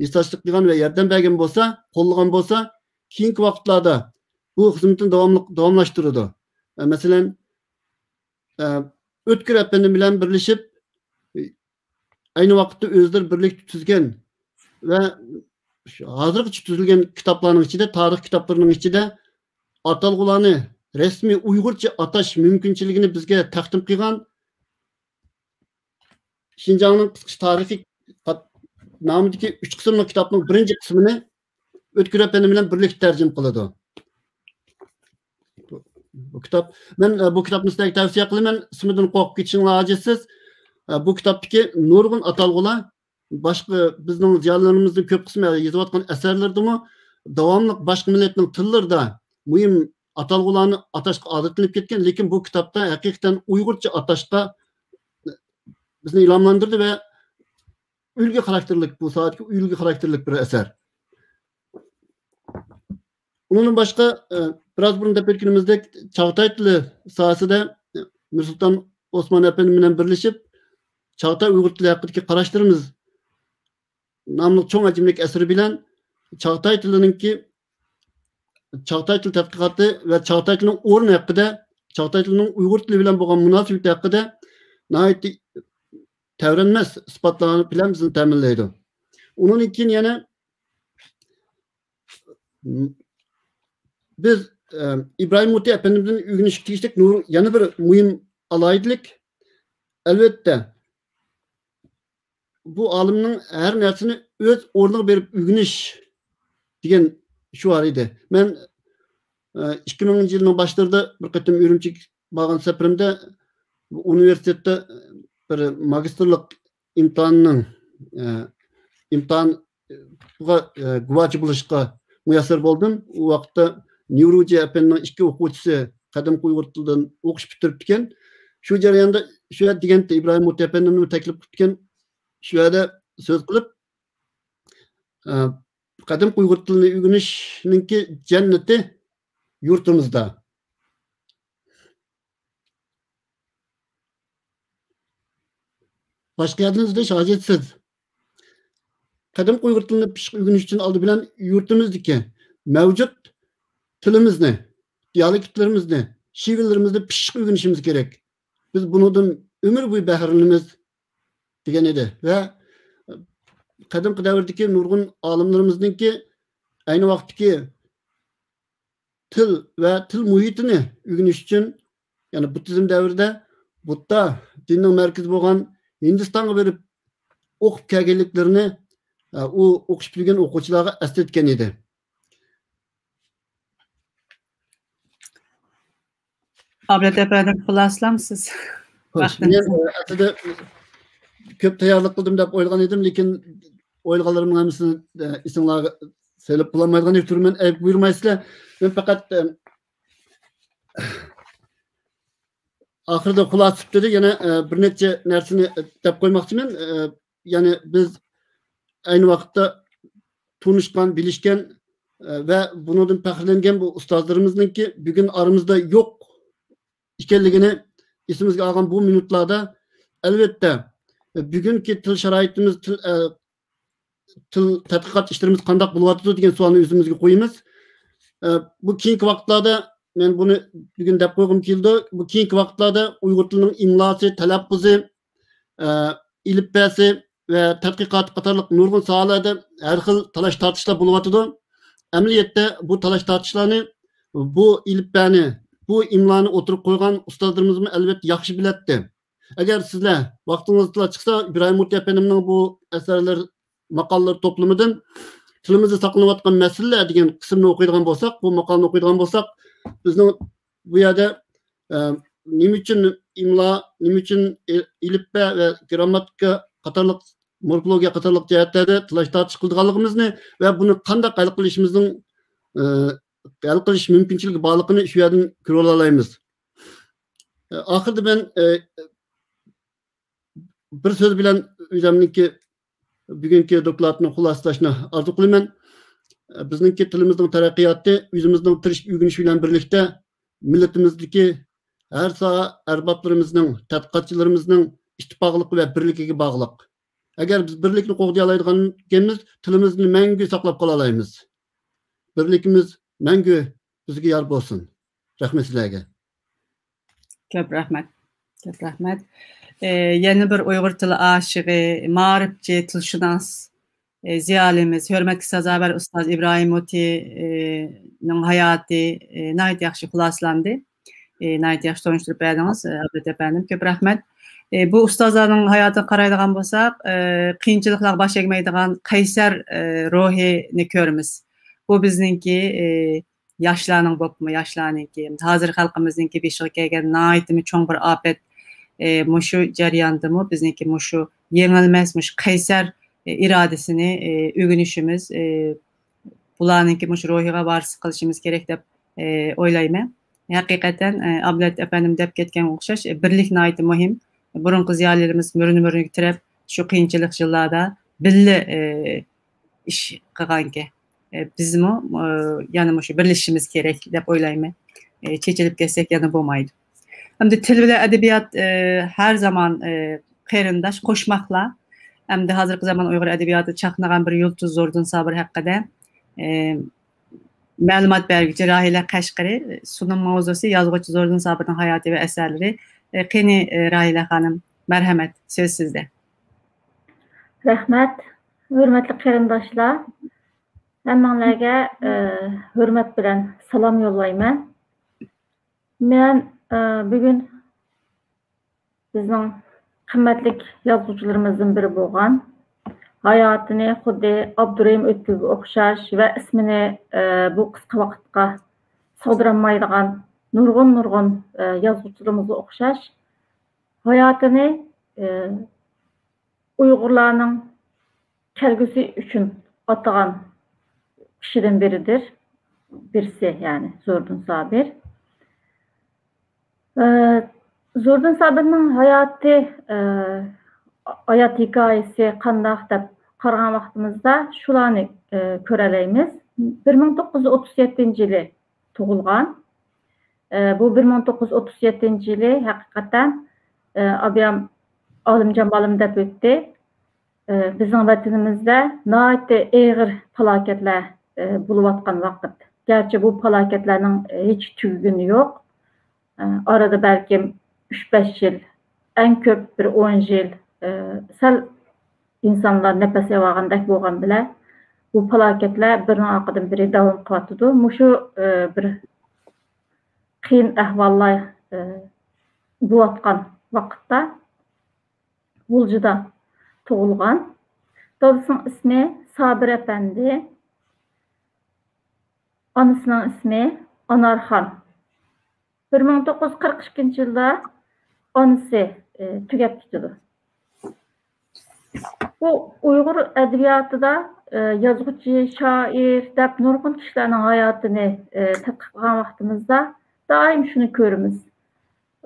ھېسداشلىق قىلغان ۋە ياردەم بەرگەن بولسا، قوللىغان بولسا، كېيىنكى ۋاقىتلاردا بۇ خىزمىتىنى داۋاملىق، داۋاملاشتۇرىدۇ. ئە، مەسىلەن، ئە، ئۆتكۈر ئەپەندىم بىلەن بىرلىشىپ، ئەينى ۋاقىتتا ئۆزلىرى بىرلىكتە تۈزگەن ۋە شۇ ھازىرغىچە تۈزۈلگەن كىتابلارنىڭ ئىچىدە، تارىخ كىتابلىرىنىڭ ئىچىدە ئاتالغۇلارنى رەسمىي ئۇيغۇرچە ئاتاش مۇمكىنچىلىكىنى بىزگە تەقدىم قىلغان، شىنجاڭنىڭ قىسقىچە تارىخى قات-، نامىدىكى ئۈچ قىسىملىق كىتابنىڭ بىرىنچى قىسمىنى ئۆتكۈر ئەپەندىم بىلەن بىرلىكتە تەرجىمە قىلىدۇ. بۇ كىتاب، مەن، ئە، بۇ كىتابنى سىلەرگە تەۋسىيە قىلىمەن، ئىسمىدىن قورقۇپ كېتىشىڭلار ھاجەتسىز. ئە، بۇ كىتابتىكى نۇرغۇن ئاتالغۇلار باشقا بىزنىڭ زىيالىيلىرىمىزنىڭ كۆپ قىسمى يېزىۋاتقان ئەسەرلىرىدىمۇ داۋاملىق باشقا مىللەتنىڭ تىللىرىدا مۇھىم ئاتالغۇلارنى ئاتاشقا ئادەتلىنىپ كەتكەن، لېكىن بۇ كىتابتا ھەقىقەتەن ئۇيغۇرچە ئاتاشقا بىزنى ئىلھاملاندۇردى ۋە ئۈلگە خاراكتېرلىك، بۇ ساھەدىكى ئۈلگە خاراكتېرلىك بىر ئەسەر. ئۇنىڭدىن باشقا، ئە، بىراز بۇرۇن دەپ ئۆتكىنىمىزدەك، چاغتاي تىلى ساھەسىدە، ئە، مىرسۇلتان ئوسمان ئەپەندى بىلەن بىرلىشىپ، چاغتاي ئۇيغۇر تىلى ھەققىدىكى قاراشلىرىمىز ناملىق چوڭ ھەجىملىك ئەسىرى بىلەن چاغتاي تىلىنىڭكى، چاغتاي تىل تەتقىقاتى ۋە چاغتاي تىلىنىڭ ئورنى ھەققىدە، چاغتاي تىلىنىڭ ئۇيغۇر تىلى بىلەن بولغان مۇناسىۋىتى ھەققىدە ناھايىتى تەۋرەنمەس ئىسپاتلار بىلەن بىزنى تەمىنلەيدۇ. ئۇنىڭدىن كېيىن يەنە بىز، ئە، ئىبراھىم مۇتى ئەپەندىمدىن ئۆگىنىشكە تېگىشلىك نۇر-، يەنە بىر مۇھىم ئالاھىدىلىك، ئەلۋەتتە، بۇ ئالىمنىڭ ھەر نەرسىنى ئۆز ئورنىغا بېرىپ ئۆگىنىش دېگەن شوئار ئىدى. مەن، ئە، ئىككى مىڭىنچى يىلنىڭ باشلىرىدا بىر قېتىم ئۈرۈمچىگە بارغان سەپىرىمدە ئۇنىۋېرسىتېتتا بىر ماگىستىرلىق ئىمتىھاننىڭ، ئە، ئىمتىھان، ئە، گۇۋاچى بولۇشقا مۇيەسسەر بولدۇم. ئۇ ۋاقىتتا نيۇرۇجى ئەپەندىنىڭ ئىككى ئوقۇغۇچىسى قەدىمكى ئۇيغۇر تىلىدىن ئوقۇش پۈتتۈرۈپتىكەن. شۇ جەرياندا شۇ يەردە دېگەنتى، ئىبراھىم مۇتى ئەپەندىمنى تەكلىپ قىپتىكەن، شۇ يەردە سۆز قىلىپ، ئە، قەدىمكى ئۇيغۇر تىلىنى ئۆگىنىشنىڭكى جەننىتى يۇرتىمىزدا. باشقا يەردىن ئىزدەش ھاجەتسىز. قەدىمكى ئۇيغۇر تىلىنى پىششىق ئۆگىنىش ئۈچۈن ئالدى بىلەن يۇرتىمىزدىكى مەۋجۇت تىلىمىزنى، دىيالېكتلىرىمىزنى، شېۋىلىرىمىزنى پىششىق ئۆگىنىشىمىز كېرەك. بىز بۇنىڭدىن ئۆمۈر بويى بەھرىلىنىمىز، دېگەن ئىدى. ۋە قەدىمكى دەۋردىكى نۇرغۇن ئالىملىرىمىزنىڭكى ئەينى ۋاقىتتىكى تىل ۋە تىل مۇھىتىنى ئۆگىنىش ئۈچۈن، يەنى بۇددىزم دەۋرىدە بۇددا دىنىنىڭ مەركىزى بولغان ھىندىستانغا بېرىپ ئوقۇپ كەلگەنلىكلىرىنى، ئە، ئۇ ئوقۇشۇپ يۈرگەن ئوقۇغۇچىلارغا ئەسلەتكەن ئىدى. ئابلەت ئەپەندىم، خۇلاسىلامسىز؟ خوش، ۋاقتىڭىز. مەن، ئە، ئەسلىدە كۆپ تەييارلىق قىلدىم دەپ ئويلىغان ئىدىم، لېكىن ئويلىغانلىرىمنىڭ ھەممىسىنى، ئە، ئېسىڭلارغا سېلىپ بولالمايدىغان ئىدىم، تۈرمەن، ئەيىب بۇيرۇمايسىلەر. مەن پەقەت، ئە، ئاخىرىدا خۇلاسە سۈپىتىدە يەنە، ئە، بىر نەچچە نەرسىنى دەپ قويماقچىمەن. ئە، يەنى بىز ئەينى ۋاقىتتا تونۇشقان، بىلىشكەن، ئە، ۋە بۇنىڭدىن پەخىرلەنگەن بۇ ئۇستازلىرىمىزنىڭكى بۈگۈن ئارىمىزدا يوق ئىكەنلىكىنى ئېسىمىزگە ئالغان بۇ مىنۇتلاردا، ئەلۋەتتە، بۈگۈنكى تىل شارائىتىمىز، تىل، ئە، تىل تەتقىقات ئىشلىرىمىز قانداق بولۇۋاتىدۇ دېگەن سوئالنى ئۆزىمىزگە قويىمىز. ئە، بۇ كېيىنكى ۋاقىتلاردا، مەن بۇنى بۈگۈن دەپ قويغۇم كېلىدۇ، بۇ كېيىنكى ۋاقىتلاردا ئۇيغۇر تىلىنىڭ ئىملاسى، تەلەپپۇزى، ئە، ئېلىپبەسى ۋە تەتقىقاتى قاتارلىق نۇرغۇن ساھەلەردە ھەر خىل تالاش-تارتىشلار بولۇۋاتىدۇ. ئەمەلىيەتتە بۇ تالاش-تارتىشلارنى، بۇ ئېلىپبەنى، بۇ ئىملانى ئوتتۇرىغا قويغان ئۇستازلىرىمىزمۇ ئەلۋەتتە ياخشى بىلەتتى. ئەگەر سىزلەر ۋاقتىڭىز تالا چىقسا، ئىبراھىم مۇرتى ئەپەندىمنىڭ بۇ ئەسەرلىرى، ماقالىلىرى توپلىمىدىن تىلىمىزدا ساقلىنىۋاتقان مەسىلىلەر دېگەن قىسىمنى ئوقۇيدىغان بولساق، بۇ ماقالىنى ئوقۇيدىغان بولساق، بىزنىڭ بۇ يەردە، ئە، نېمە ئۈچۈن ئىملا، نېمە ئۈچۈن ئې-، ئېلىپبە ۋە گىرامماتىكا قاتارلىق، مورفولوگىيە قاتارلىق جەھەتلەردە تالاش-تارتىش قىلىدىغانلىقىمىزنى ۋە بۇنى قانداق ھەل قىلىشىمىزنىڭ، ئە، ھەل قىلىش مۇمكىنچىلىكى بارلىقىنى شۇ يەردىن كۆرۈۋالالايمىز. ئاخىرىدا مەن، ئە، بىر سۆز بىلەن ئۆزۈمنىڭكى بۈگۈنكى دوكلاتنى خۇلاسىلاشنى ئارزۇ قىلىمەن. بىزنىڭكى تىلىمىزنىڭ تەرەققىياتى ئۆزىمىزنىڭ تىرىشىپ ئۆگىنىشى بىلەن بىرلىكتە مىللىتىمىزدىكى ھەر ساھە ئەربابلىرىمىزنىڭ، تەتقىقاتچىلىرىمىزنىڭ ئىتتىپاقلىقى ۋە بىرلىكىگە باغلىق. ئەگەر بىز بىرلىكنى قوغدىيالايدىغان ئىكەنمىز، تىلىمىزنى مەڭگۈ ساقلاپ قالالايمىز. بىرلىكىمىز مەڭگۈ بىزگە يار بولسۇن. رەھمەت سىلەرگە. كۆپ رەھمەت. كۆپ رەھمەت. ئى، يەنە بىر ئۇيغۇر تىلى ئاشىقى، مائارىپچى، تىلشۇناس، ئى، زىيالىيىمىز، ھۆرمەتكە سازاۋەر ئۇستاز ئىبراھىم مۇتى، ئى، نىڭ ھاياتى، ئى، ناھايىتى ياخشى خۇلاسىلاندى. ئى، ناھايىتى ياخشى تونۇشتۇرۇپ بەردىڭىز، ئى، ئابلەت ئەپەندىم. كۆپ رەھمەت. ئى، بۇ ئۇستازلارنىڭ ھاياتىغا قارايدىغان بولساق، ئى، قىيىنچىلىقلارغا باش ئەگمەيدىغان قەيسەر، ئى، روھىنى كۆرىمىز. بۇ بىزنىڭكى، ئى، ياشلارنىڭ بولۇپمۇ ياشلارنىڭكى، ھازىر خەلقىمىزنىڭكى بېشىغا كەلگەن ناھايىتىمۇ چوڭ بىر ئاپەت. ئى، مۇشۇ جەرياندىمۇ بىزنىڭكى مۇشۇ يېڭىلمەس، مۇشۇ قەيسەر، ئى، ئىرادىسىنى، ئى، ئۆگىنىشىمىز، ئى، بۇلارنىڭكى مۇشۇ روھىغا ۋارىسلىق قىلىشىمىز كېرەك دەپ، ئى، ئويلايمەن. ھەقىقەتەن، ئى، ئابلەت ئەپەندىم دەپ كەتكەنگە ئوخشاش، ئى، بىرلىك ناھايىتى مۇھىم. بۇرۇنقى زىيالىيلىرىمىز مۈرىنى مۈرىنىگە تىرەپ، شۇ قىيىنچىلىق يىللاردا بىللە، ئى، ئىش قىلغانىكەن. ئى، بىزمۇ، ئى، يەنە مۇشۇ بىرلىشىشىمىز كېرەك دەپ ئويلايمەن. ئى، چېچىلىپ كەتسەك يەنە بولمايدۇ. ئەمدى تىل بىلەن ئەدەبىيات، ئى، ھەر زامان، ئى، قېرىنداش، قوشماقلار. ئەمدى ھازىرقى زامان ئۇيغۇر ئەدەبىياتى چاقنىغان بىر يۇلتۇز زوردۇن سابىر ھەققىدە، ئى، مەلۇمات بەرگۈچى راھىلە قەشقىرى، سۇنۇم ماۋزۇسى يازغۇچى زوردۇن سابىرنىڭ ھاياتى ۋە ئەسەرلىرى. ئى، قېنى، ئى، راھىلە خانىم، مەرھەمەت، سۆز سىزدە. رەھمەت. ھۆرمەتلىك قېرىنداشلار، ھەممىڭلارگە، ئى، ھۆرمەت بىلەن سالام يوللايمەن. مەن، ئى، بۈگۈن بىزنىڭ قىممەتلىك يازغۇچىلىرىمىزدىن بىرى بولغان، ھاياتىنى خۇددى ئابدۇرېھىم ئۆتكۈلگە ئوخشاش ۋە ئىسمىنى، ئى، بۇ قىسقا ۋاقىتقا سىغدۇرالمايدىغان نۇرغۇن، نۇرغۇن، ئى، يازغۇچىلىرىمىزغا ئوخشاش، ھاياتىنى، ئى، ئۇيغۇرلارنىڭ كەلگۈسى ئۈچۈن ئاتىغان كىشىدىن بىرىدۇر. بىرسى، يەنى زوردۇن سابىر. ئى، زوردۇن سابىرنىڭ ھاياتى، ئى، ھايات ھېكايىسى قانداق دەپ قارىغان ۋاقتىمىزدا شۇلارنى، ئى، كۆرەلەيمىز. بىر مىڭ توققۇز يۈز ئوتتۇز يەتتىنچى يىلى تۇغۇلغان. ئى، بۇ بىر مىڭ توققۇز يۈز ئوتتۇز يەتتىنچى يىلى ھەقىقەتەن، ئى، ئابىيام ئالىمجان بالام دەپ ئۆتتى. ئى، بىزنىڭ ۋەتىنىمىزدە ناھايىتى ئېغىر پالاكەتلەر، ئى، بولۇۋاتقان ۋاقىت. گەرچە بۇ پالاكەتلەرنىڭ، ئى، ھېچ تۈگىگىنى يوق. ئى، ئارىدا بەلكىم ئۈچ بەش يىل، ئەڭ كۆپ بىر ئون يىل، ئى، سەل ئىنسانلار نەپەس ئېلىۋالغاندەك بولغان بىلەن، بۇ پالاكەتلەر بىرىنىڭ ئارقىدىن بىرى داۋام قىلىۋاتىدۇ. مۇشۇ، ئى، بىر قىيىن ئەھۋاللار، ئى، بولۇۋاتقان ۋاقىتتا غۇلجىدا تۇغۇلغان. دادىسىنىڭ ئىسمى سابىر ئەپەندى، ئانىسىنىڭ ئىسمى ئانارخان. بىر مىڭ توققۇز يۈز قىرىق ئىككىنچى يىلدا ئانىسى، ئى، تۈگەپ كېتىدۇ. بۇ ئۇيغۇر ئەدەبىياتىدا، ئى، يازغۇچى، شائىر دەپ نۇرغۇن كىشىلەرنىڭ ھاياتىنى، ئى، تەتقىق قىلغان ۋاقتىمىزدا دائىم شۇنى كۆرىمىز.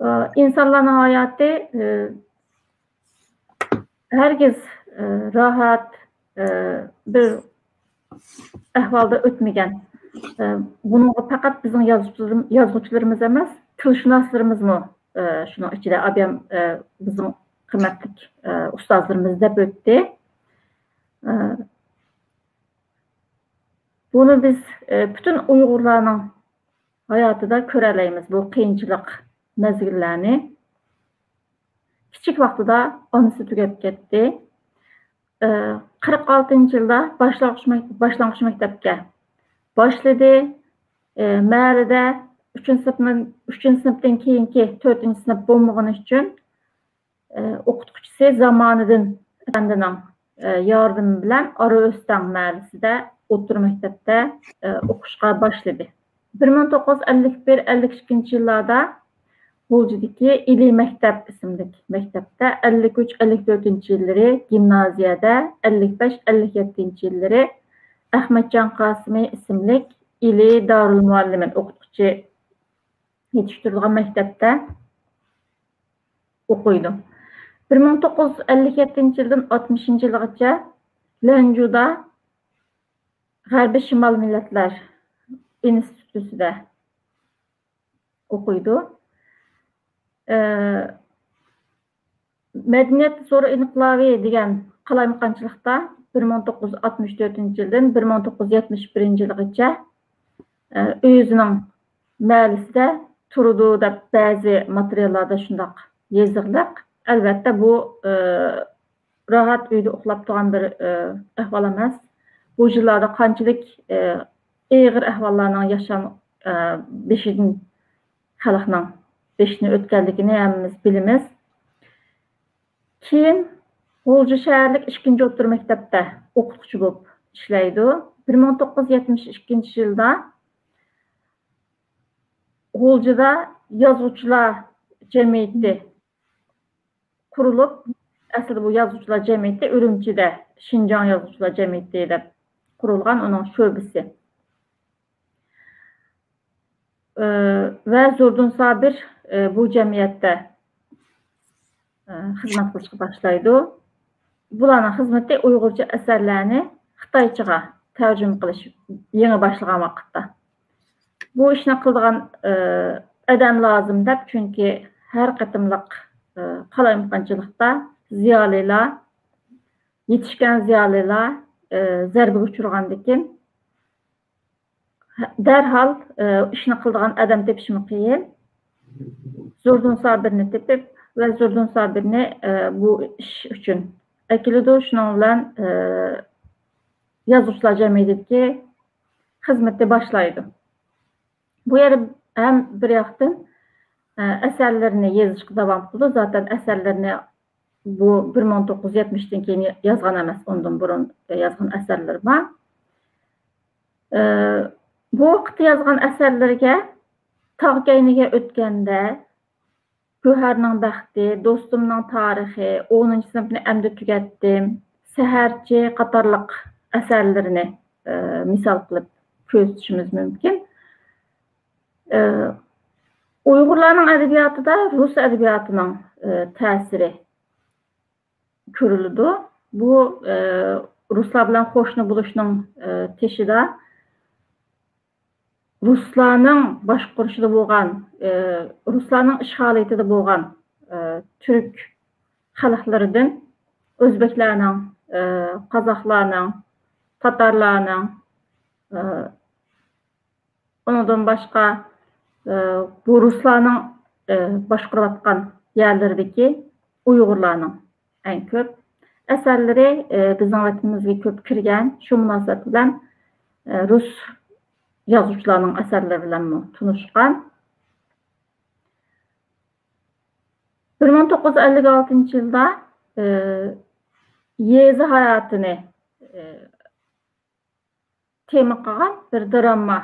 ئى، ئىنسانلارنىڭ ھاياتى، ئى، ھەرگىز، ئى، راھەت، ئى، بىر ئەھۋالدا ئۆتمىگەن. ئى، بۇنىڭغا پەقەت بىزنىڭ يازغۇچىلىرىم-، يازغۇچىلىرىمىز ئەمەس، تىلشۇناسلىرىمىزمۇ، ئى، شۇنىڭ ئىچىدە ئابىيام، ئى، بىزنىڭ قىممەتلىك، ئى، ئۇستازلىرىمىز دەپ ئۆتتى. ئى، بۇنى بىز، ئى، پۈتۈن ئۇيغۇرلارنىڭ ھاياتىدا كۆرەلەيمىز بۇ قىيىنچىلىق مەزگىللەرنى. كىچىك ۋاقتىدا ئانىسى تۈگەپ كەتتى. ئى، قىرىق ئالتىنچى يىلدا باشلانغۇچ مەك-، باشلانغۇچ مەكتەپكە باشلىدى. ئى، مەھەللىدە ئۈچىنچى سىنىپنىڭ، ئۈچىنچى سىنىپتىن كېيىنكى تۆتىنچى سىنىپ بولمىغىنى ئۈچۈن، ئى، ئوقۇتقۇچىسى زامانىدىن ئەپەندىنىڭ، ئى، ياردىمى بىلەن ئارا ئۆستەڭ مەھەللىسىدە ئوتتۇرا مەكتەپتە، ئى، ئوقۇشقا باشلىدى. بىر مىڭ توققۇز يۈز ئەللىك بىر، ئەللىك ئىككىنچى يىللاردا غۇلجىدىكى ئىلى مەكتەپ ئىسىملىك مەكتەپتە، ئەللىك ئۈچ، ئەللىك تۆتىنچى يىللىرى گىمنازىيەدە، ئەللىك بەش، ئەللىك يەتتىنچى يىللىرى ئەخمەتجان قاسىمى ئىسىملىك ئىلى دارۇل مۇئەللىمىن ئوقۇتقۇچى يېتىشتۈرىدىغان مەكتەپتە ئوقۇيدۇ. بىر مىڭ توققۇز يۈز ئەللىك يەتتىنچى يىلدىن ئاتمىشىنچى يىلغىچە لەنجۇدا غەربىي شىمال مىللەتلەر ئىنستىتۇتىدا ئوقۇيدۇ. ئى، مەدەنىيەت زور ئىنقىلابى دېگەن قالايمىقانچىلىقتا بىر مىڭ توققۇز يۈز ئاتمىش تۆتىنچى يىلدىن بىر مىڭ توققۇز يۈز يەتمىش بىرىنچى يىلغىچە، ئى، ئۆزىنىڭ مەھەللىسىدە تۇرىدۇ دەپ بەزى ماتېرىياللاردا شۇنداق يېزىقلىق. ئەلۋەتتە، بۇ، ئى، راھەت ئۆيدە ئۇخلاپ تۇرغان بىر، ئى، ئەھۋال ئەمەس. بۇ يىللاردا قانچىلىك، ئى، ئېغىر ئەھۋاللارنىڭ ياشان-، ئى، بېشىدىن، خەلقنىڭ بېشىدىن ئۆتكەنلىكىنى ھەممىمىز بىلىمىز. كېيىن غۇلجا شەھەرلىك ئىككىنچى ئوتتۇرا مەكتەپتە ئوقۇتقۇچى بولۇپ ئىشلەيدۇ. بىر مىڭ توققۇز يۈز يەتمىش ئىككىنچى يىلدا، غۇلجىدا يازغۇچىلار جەمئىيىتى قۇرۇلۇپ، ئەسلىدە بۇ يازغۇچىلار جەمئىيىتى ئۈرۈمچىدە شىنجاڭ يازغۇچىلار جەمئىيىتى دەپ قۇرۇلغان، ئۇنىڭ شۆبىسى. ئى، ۋە زوردۇن سابىر، ئى، بۇ جەمئىيەتتە، ئى، خىزمەت قىلىشقا باشلايدۇ. بۇلارنىڭ خىزمىتى ئۇيغۇرچە ئەسەرلەرنى خىتايچىغا تەرجىمە قىلىش يېڭى باشلىغان ۋاقىتتا. بۇ ئىشنى قىلىدىغان، ئى، ئادەم لازىم دەپ، چۈنكى ھەر قېتىملىق، ئى، قالايمىقانچىلىقتا زىيالىيلار، يېتىشكەن زىيالىيلار، ئى، زەربىگە ئۇچرىغاندىكىن، دەرھال، ئى، ئىشنى قىلىدىغان ئادەم تېپىشمۇ قىيىن. زوردۇن سابىرنى تېپىپ ۋە زوردۇن سابىرنى، ئى، بۇ ئىش ئۈچۈن ئەكېلىدۇ. شۇنىڭ بىلەن، ئى، يازغۇچىلار جەمئىيىتىدىكى خىزمىتى باشلايدۇ. بۇ يەردە ھەم بىر ياقتىن، ئە، ئەسەرلىرىنى يېزىشقا داۋام قىلىدۇ. زاتەن ئەسەرلىرىنى بۇ بىر مىڭ توققۇز يۈز يەتمىشتىن كېيىن يازغان ئەمەس، ئۇندىن بۇرۇن يازغان ئەسەرلىرى بار. ئە، بۇ ۋاقىتتا يازغان ئەسەرلىرىگە تاغ كەينىگە ئۆتكەندە، گۆھەرنىڭ بەختى، دوستۇمنىڭ تارىخى، ئونىنچى سىنىپنى ئەمدى تۈگەتتىم، سەھەرچى قاتارلىق ئەسەرلىرىنى، ئى، مىسال قىلىپ كۆرسىتىشىمىز مۇمكىن. ئى، ئۇيغۇرلارنىڭ ئەدەبىياتىدا رۇس ئەدەبىياتىنىڭ، ئى، تەسىرى كۆرۈلىدۇ. بۇ، ئى، رۇسلار بىلەن قوشنا بولۇشنىڭ، ئى، تېشىدا رۇسلارنىڭ باشقۇرۇشىدا بولغان، ئى، رۇسلارنىڭ ئىشغالىيىتىدە بولغان، ئى، تۈرك خەلقلىرىدىن ئۆزبېكلەرنىڭ، ئى، قازاقلارنىڭ، تاتارلارنىڭ، ئى، ئۇنىڭدىن باشقا، ئى، بۇ رۇسلارنىڭ، ئى، باشقۇرۇۋاتقان يەرلىرىدىكى ئۇيغۇرلارنىڭ ئەڭ كۆپ ئەسەرلىرى، ئى، بىزنىڭ ۋەتىنىمىزگە كۆپ كىرگەن. شۇ مۇناسىۋەت بىلەن، ئى، رۇس يازغۇچىلارنىڭ ئەسەرلىرى بىلەنمۇ تونۇشقان. بىر مىڭ توققۇز يۈز ئەللىك ئالتىنچى يىلدا، ئى، يېزا ھاياتىنى، ئى، تېما قىلغان بىر دراما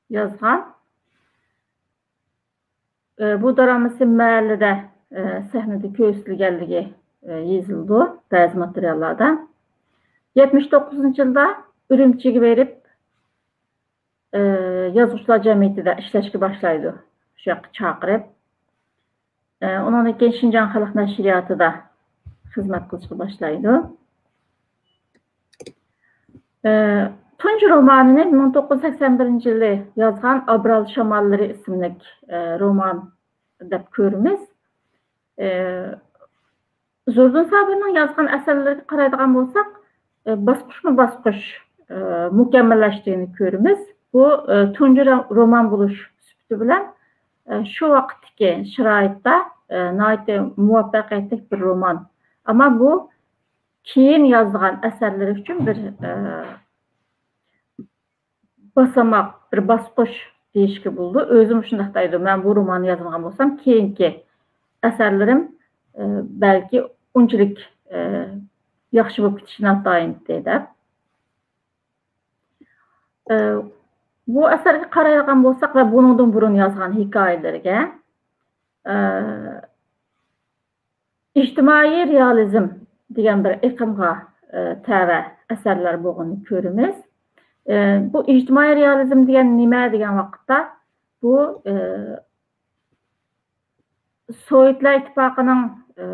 يازغان. ئى، بۇ درامىسى مەھەللىدە، ئى، سەھنىدە كۆرسىتىلگەنلىكى، ئى، يېزىلىدۇ بەزى ماتېرىياللاردا. يەتمىش توققۇزىنچى يىلدا ئۈرۈمچىگە بېرىپ، ئى، يازغۇچىلار جەمئىيىتىدە ئىشلەشكە باشلايدۇ. شۇ ياققا چاقىرىپ، ئى، ئۇنىڭدىن كېيىن شىنجاڭ خەلق نەشرىياتىدا خىزمەت قىلىشقا باشلايدۇ. ئى، تۇنجى رومانىنى مىڭ توققۇز يۈز سەكسەن بىرىنچى يىلى يازغان ئابرال شاماللىرى ئىسىملىك، ئى، رومان دەپ كۆرىمىز. ئى، زوردۇن سابىرنىڭ يازغان ئەسەرلىرىگە قارايدىغان بولساق، ئى، باسقۇچمۇ باسقۇچ، ئى، مۇكەممەللەشكىنىنى كۆرىمىز. بۇ، ئى، تۇنجى ر-، رومان بولۇش سۈپىتى بىلەن، ئى، شۇ ۋاقىتتىكى شارائىتتا، ئى، ناھايىتى مۇۋەپپەقىيەتلىك بىر رومان. ئەمما بۇ كېيىن يازغان ئەسەرلىرى ئۈچۈن بىر، ئى، باساماق، بىر باسقۇچ دېيىشكە بولىدۇ. ئۆزىمۇ شۇنداق دەيدۇ، مەن بۇ روماننى يازمىغان بولسام، كېيىنكى ئەسەرلىرىم، ئى، بەلكى ئۇنچىلىك، ئى، ياخشى بولۇپ كېتىشى ناتايىنتى دەپ. ئى، بۇ ئەسەرگە قارايدىغان بولساق ۋە بۇنىڭدىن بۇرۇن يازغان ھېكايىلىرىگە، ئى، ئىجتىمائىي رېئالىزم دېگەن بىر ئېقىمغا، ئى، تەۋە ئەسەرلەر بولغىنىنى كۆرىمىز. ئى، بۇ ئىجتىمائىي رېئالىزم دېگەن نېمە دېگەن ۋاقىتتا، بۇ، ئى، سوۋېتلار ئىتتىپاقىنىڭ، ئى،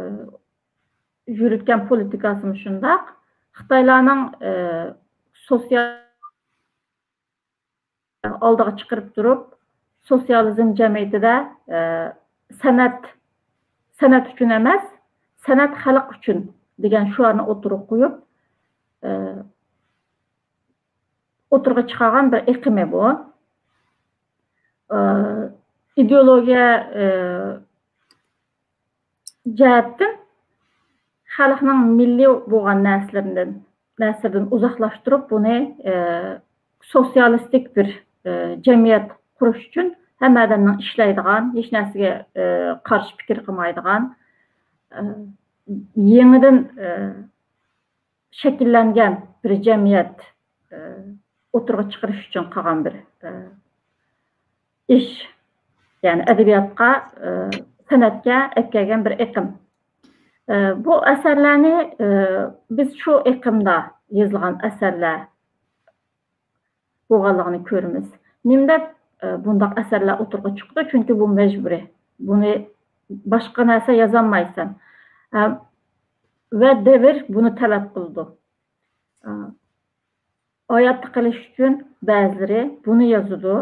يۈرۈتكەن پولىتىكاسىمۇ شۇنداق. خىتايلارنىڭ، ئى، سوتسىيال-، ئالدىغا چىقىرىپ تۇرۇپ، سوتسىيالىزم جەمئىيىتىدە، ئى، سەنئەت، سەنئەت ئۈچۈن ئەمەس، سەنئەت خەلق ئۈچۈن دېگەن شوئارنى ئوتتۇرىغا قويۇپ، ئى، ئوتتۇرىغا چىقارغان بىر ئېقىمى بۇ. ئى، ئىدېئولوگىيە، ئى، جەھەتتىن خەلقنىڭ مىللىي بولغان نەرسىلىرىدىن، نەرسىلىرىدىن ئۇزاقلاشتۇرۇپ، بۇنى، ئى، سوتسىيالىستىك بىر، ئى، جەمئىيەت قۇرۇش ئۈچۈن ھەممە ئادەمنىڭ ئىشلەيدىغان، ھېچ نەرسىگە، ئى، قارشى پىكىر قىلمايدىغان، ئى، يېڭىدىن، ئى، شەكىللەنگەن بىر جەمئىيەت، ئى، ئوتتۇرىغا چىقىرىش ئۈچۈن قىلغان بىر، ئى، ئىش. يەنى ئەدەبىياتقا، ئە، سەنئەتكە ئەكەلگەن بىر ئېقىم. ئە، بۇ ئەسەرلەرنى، ئە، بىز شۇ ئېقىمدا يېزىلغان ئەسەرلەر بولغانلىقىنى كۆرىمىز. نېمە دەپ، ئە، بۇنداق ئەسەرلەر ئوتتۇرىغا چىقىدۇ؟ چۈنكى بۇ مەجبۇرىي. بۇنى باشقا نەرسە يازالمايسەن. ھە، ۋە دەۋر بۇنى تەلەپ قىلىدۇ. ئە، ھاياتتا قېلىش ئۈچۈن بەزىلىرى بۇنى يازىدۇ.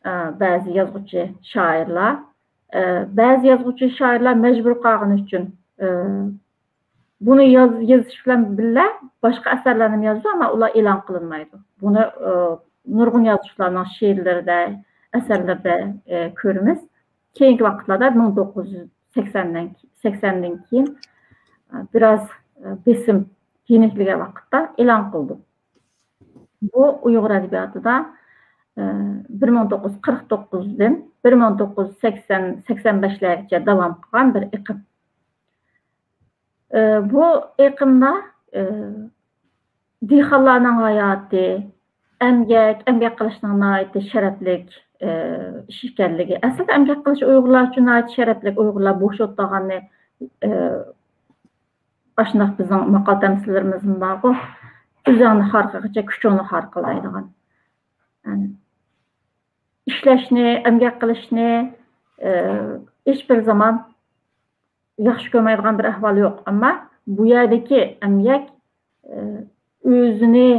ئە، بەزى يازغۇچى شائىرلار، ئە، بەزى يازغۇچى شائىرلار مەجبۇر قالغىنى ئۈچۈن، ئە، بۇنى ياز-، يېزىش بىلەن بىللە باشقا ئەسەرلەرنىمۇ يازىدۇ، ئەمما ئۇلار ئېلان قىلىنمايدۇ. بۇنى، ئە، نۇرغۇن يازغۇچىلارنىڭ شېئىرلىرىدە، ئەسەرلىرىدە، ئە، كۆرىمىز. كېيىنكى ۋاقىتلاردا مىڭ توققۇز يۈز سەكسەندىن، سەكسەندىن كېيىن، ئە، بىراز، ئە، بېسىم يېنىكلىگەن ۋاقىتتا ئېلان قىلدۇق. بۇ ئۇيغۇر ئەدەبىياتىدا، ئە، بىر مىڭ توققۇز يۈز قىرىق توققۇزدىن بىر مىڭ توققۇز يۈز سەكسەن، سەكسەن بەشلەرگىچە داۋام قىلغان بىر ئېقىم. ئە، بۇ ئېقىمدا، ئە، دېھقانلارنىڭ ھاياتى، ئەمگەك، ئەمگەك قىلىشنىڭ ناھايىتى شەرەپلىك، ئە، ئىش ئىكەنلىكى. ئەسلىدە ئەمگەك قىلىش ئۇيغۇرلار ئۈچۈن ناھايىتى شەرەپلىك، ئۇيغۇرلار بوش ئولتۇرغاننى، ئە، ئاشۇنداق بىزنىڭ ماقال تەمسىللىرىمىزمۇ بارغۇ، «ئۆزۈڭنى خار قىلغىچە كۈچۈڭنى خار قىل» دەيدىغان. يەنى ئىشلەشنى، ئەمگەك قىلىشنى، ئە، ھېچ بىر زامان ياخشى كۆرمەيدىغان بىر ئەھۋال يوق. ئەمما بۇ يەردىكى ئەمگەك، ئە، ئۆزىنى،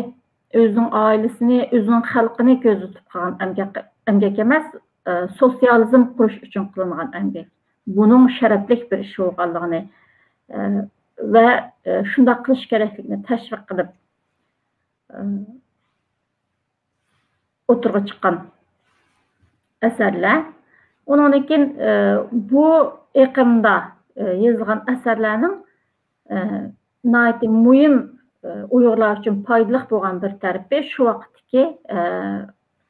ئۆزىنىڭ ئائىلىسىنى، ئۆزىنىڭ خەلقىنى كۆزدە تۇتقان ئەمگەك، ئەمگەك ئەمەس، ئە، سوتسىيالىزم قۇرۇش ئۈچۈن قىلىنغان ئەمگەك. بۇنىڭ شەرەپلىك بىر ئىش بولغانلىقىنى، ئە، ۋە، ئە، شۇنداق قىلىش كېرەكلىكىنى تەشۋىق قىلىپ، ئە، ئوتتۇرىغا چىققان ئەسەرلەر. ئۇنىڭدىن كېيىن، ئە، بۇ ئېقىمدا، ئە، يېزىلغان ئەسەرلەرنىڭ، ئە، ناھايىتى مۇھىم، ئە، ئۇيغۇرلار ئۈچۈن پايدىلىق بولغان بىر تەرىپى شۇ ۋاقىتتىكى، ئە،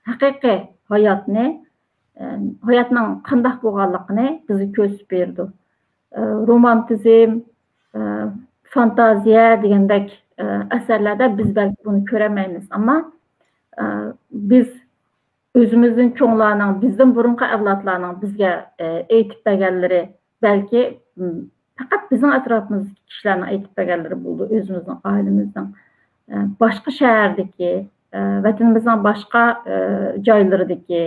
ھەقىقىي ھاياتنى، ئە، ھاياتنىڭ قانداق بولغانلىقىنى بىزگە كۆرسىتىپ بېرىدۇ. ئە، رومانتىزم، ئە، فانتازىيە دېگەندەك، ئە، ئەسەرلەردە بىز بەلكى بۇنى كۆرەلمەيمىز، ئەمما، ئە، بىز ئۆزىمىزدىن چوڭلارنىڭ، بىزدىن بۇرۇنقى ئەۋلادلارنىڭ بىزگە، ئە، ئېيتىپ بەرگەنلىرى، بەلكى، م، پەقەت بىزنىڭ ئەتراپىمىزدىكى كىشىلەرنىڭ ئېيتىپ بەرگەنلىرى بولىدۇ، ئۆزىمىزنىڭ ئائىلىمىزنىڭ، ئە، باشقا شەھەردىكى، ئە، ۋەتىنىمىزنىڭ باشقا، ئە، جايلىرىدىكى،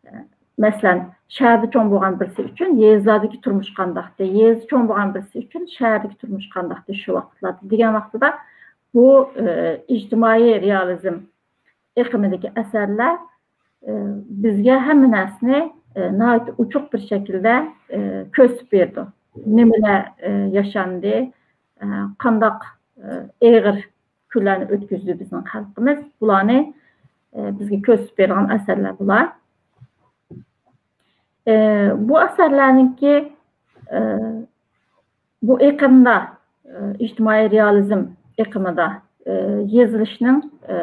ئە، مەسىلەن، شەھەردە چوڭ بولغان بىرسى ئۈچۈن يېزىلاردىكى تۇرمۇش قانداقتى، يېزىدا چوڭ بولغان بىرسى ئۈچۈن شەھەردىكى تۇرمۇش قانداقتى شۇ ۋاقىتلاردا دېگەن ۋاقتىدا بۇ، ئە، ئىجتىمائىي رېئالىزم ئېقىمىدىكى ئەسەرلەر، ئە، بىزگە ھەممە نەرسىنى، ئە، ناھايىتى ئوچۇق بىر شەكىلدە، ئە، كۆرسىتىپ بېرىدۇ. نېمىلەر، ئە، ياشاندى، ئە، قانداق، ئە، ئېغىر كۈنلەرنى ئۆتكۈزدى بىزنىڭ خەلقىمىز. بۇلارنى، ئە، بىزگە كۆرسىتىپ بېرىدىغان ئەسەرلەر بۇلار. ئە، بۇ ئەسەرلەرنىڭكى، ئە، بۇ ئېقىمدا، ئە، ئىجتىمائىي رېئالىزم ئېقىمىدا، ئە، يېزىلىشنىڭ، ئە،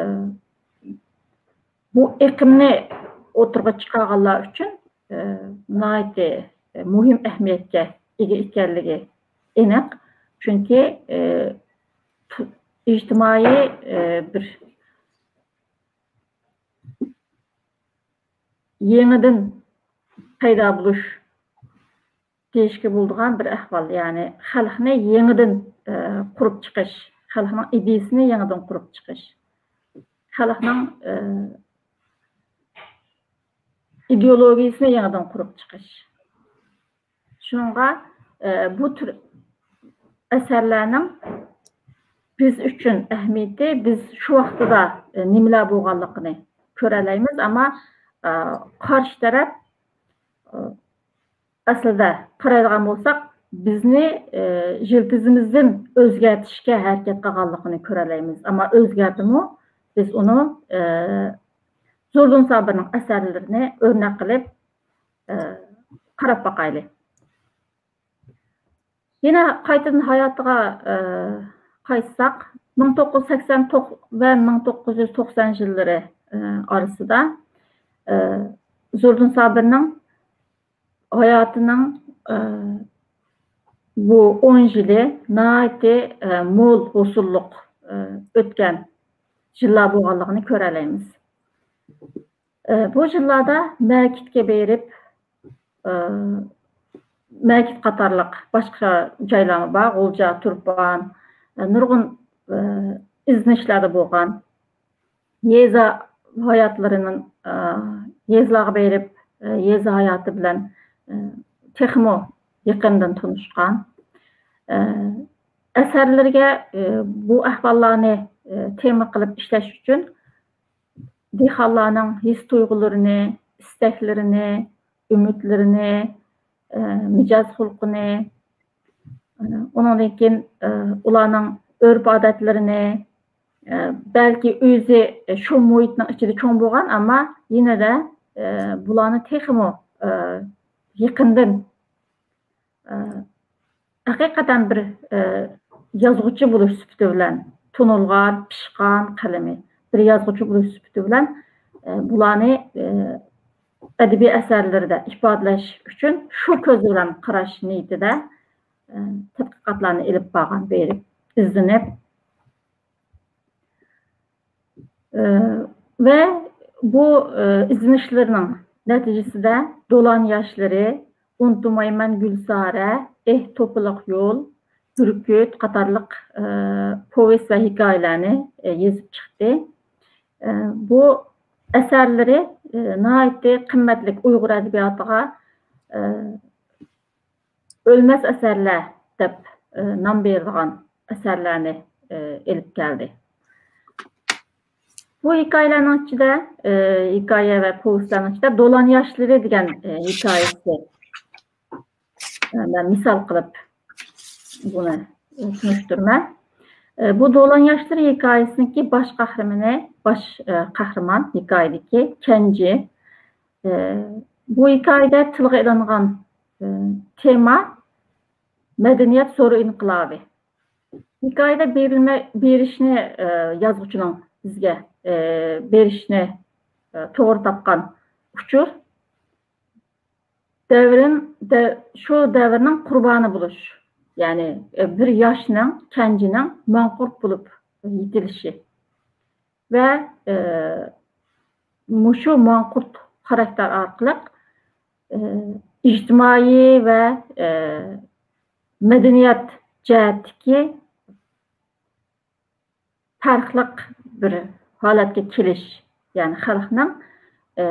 بۇ ئېقىمنى ئوتتۇرىغا چىقارغانلار ئۈچۈن، ئە، ناھايىتى، ئە، مۇھىم ئەھمىيەتكە ئىگە ئىكەنلىكى ئېنىق. چۈنكى، ئە، پۇ-، ئىجتىمائىي، ئە، بىر يېڭىدىن پەيدا بولۇش دېيىشكە بولىدىغان بىر ئەھۋال، يەنى خەلقنى يېڭىدىن، ئە، قۇرۇپ چىقىش، خەلقنىڭ ئىدىيىسىنى يېڭىدىن قۇرۇپ چىقىش، خەلقنىڭ، ئە، ئىدېئولوگىيىسىنى يېڭىدىن قۇرۇپ چىقىش. شۇنىڭغا، ئە، بۇ تۈر ئەسەرلەرنىڭ بىز ئۈچۈن ئەھمىيىتى، بىز شۇ ۋاقتىدا، ئە، نېمىلەر بولغانلىقىنى كۆرەلەيمىز. ئەمما، ئە، قارشى تەرەپ، ئە، ئەسلىدە قارايدىغان بولساق، بىزنى، ئە، يىلتىزىمىزدىن ئۆزگەرتىشكە ھەرىكەت قىلغانلىقىنى كۆرەلەيمىز. ئەمما ئۆزگەردىمۇ، بىز ئۇنى، ئە، زوردۇن سابىرنىڭ ئەسەرلىرىنى ئۆرنەك قىلىپ، ئە، قاراپ باقايلى. يەنە قايتىدىن ھاياتىغا، ئە، قايتساق، مىڭ توققۇز يۈز سەكسەن ۋە مىڭ توققۇز يۈز توقسان يىللىرى، ئە، ئارىسىدا، ئە، زوردۇن سابىرنىڭ ھاياتىنىڭ، ئە، بۇ ئون يىلى ناھايىتى، ئە، مول ھوسۇللۇق، ئە، ئۆتكەن يىللار بولغانلىقىنى كۆرەلەيمىز. ئە، بۇ يىللاردا مەكىتكە بېرىپ، ئە، مەكىت قاتارلىق باشقا جايلارمۇ بار، غۇلجا، تۇرپان، ئە، نۇرغۇن، ئە، ئىزدىنىشلەردە بولغان. يېزا ھاياتلىرىنىڭ، ئە، يېزىلارغا بېرىپ، ئە، يېزا ھاياتى بىلەن، ئە، تېخىمۇ يېقىندىن تونۇشقان. ئە، ئەسەرلىرىگە، ئە، بۇ ئەھۋاللارنى، ئە، تېما قىلىپ ئىشلەش ئۈچۈن دېھقانلارنىڭ ھېس-تۇيغۇلىرىنى، ئىستەكلىرىنى، ئۈمىدلىرىنى، ئە، مىجەز-خۇلقىنى، ئە، ئۇنىڭدىن كېيىن، ئە، ئۇلارنىڭ ئۆرپ-ئادەتلىرىنى، ئە، بەلكى ئۆزى شۇ مۇھىتنىڭ ئىچىدە چوڭ بولغان، ئەمما يەنە-دە، ئە، بۇلارنى تېخىمۇ، ئە، يېقىندىن، ئە، ھەقىقەتەن بىر، ئە، يازغۇچى بولۇش سۈپىتى بىلەن تونۇلغان، پىشقان قەلىمى، بىر يازغۇچى بولۇش سۈپىتى بىلەن، ئە، بۇلارنى، ئە، ئەدەبىي ئەسەرلىرىدە ئىپادىلەش ئۈچۈن شۇ كۆز بىلەن قاراش نىيىتىدە، ئە، تەتقىقاتلارنى ئېلىپ بارغان، بېرىپ ئىزدىنىپ، ئە، ۋە بۇ، ئە، ئىزدىنىشلىرىنىڭ نەتىجىسىدە دولان ياشلىرى، ئۇنتۇمايمەن گۈلسارە، ئېھ توپىلىق يول، بۈركۈت قاتارلىق، ئە، پوۋېست ۋە ھېكايىلەرنى، ئە، يېزىپ چىقتى. ئە، بۇ ئەسەرلىرى، ئە، ناھايىتى قىممەتلىك ئۇيغۇر ئەدەبىياتىغا، ئە، ئۆلمەس ئەسەرلەر دەپ، ئە، نام بېرىدىغان ئەسەرلەرنى، ئە، ئېلىپ كەلدى. بۇ ھېكايىلەرنىڭ ئىچىدە، ئە، ھېكايە ۋە پوۋېستلارنىڭ ئىچىدە دولان ياشلىرى دېگەن، ئە، ھېكايىسى، ئە، مەن مىسال قىلىپ بۇنى، ئە، تونۇشتۇرىمەن. ئە، بۇ دولان ياشلىرى ھېكايىسىنىڭكى باش قەھرىمىنى، باش، ئە، قەھرىمان ھېكايىدىكى كەنجى. ئە، بۇ ھېكايىدە تىلغا ئېلىنغان، ئە، تېما مەدەنىيەت زور ئىنقىلابى. ھېكايىدە بېرىلمە-، بېرىشنى، ئە، يازغۇچىنىڭ بىزگە، ئە، بېرىشنى، ئە، توغرا تاپقان ئۇچۇر دەۋرىن-، دە-، شۇ دەۋرنىڭ قۇربانى بولۇش، يەنى، ئە، بىر ياشنىڭ، كەنجىنىڭ ماڭقۇرت بولۇپ يېتىلىشى ۋە، ئە، مۇشۇ ماڭقۇرت خاراكتېر ئارقىلىق، ئە، ئىجتىمائىي ۋە، ئە، مەدەنىيەت جەھەتتىكى پەرقلىق بىر ھالەتكە كېلىش، يەنى خەلقنىڭ، ئە،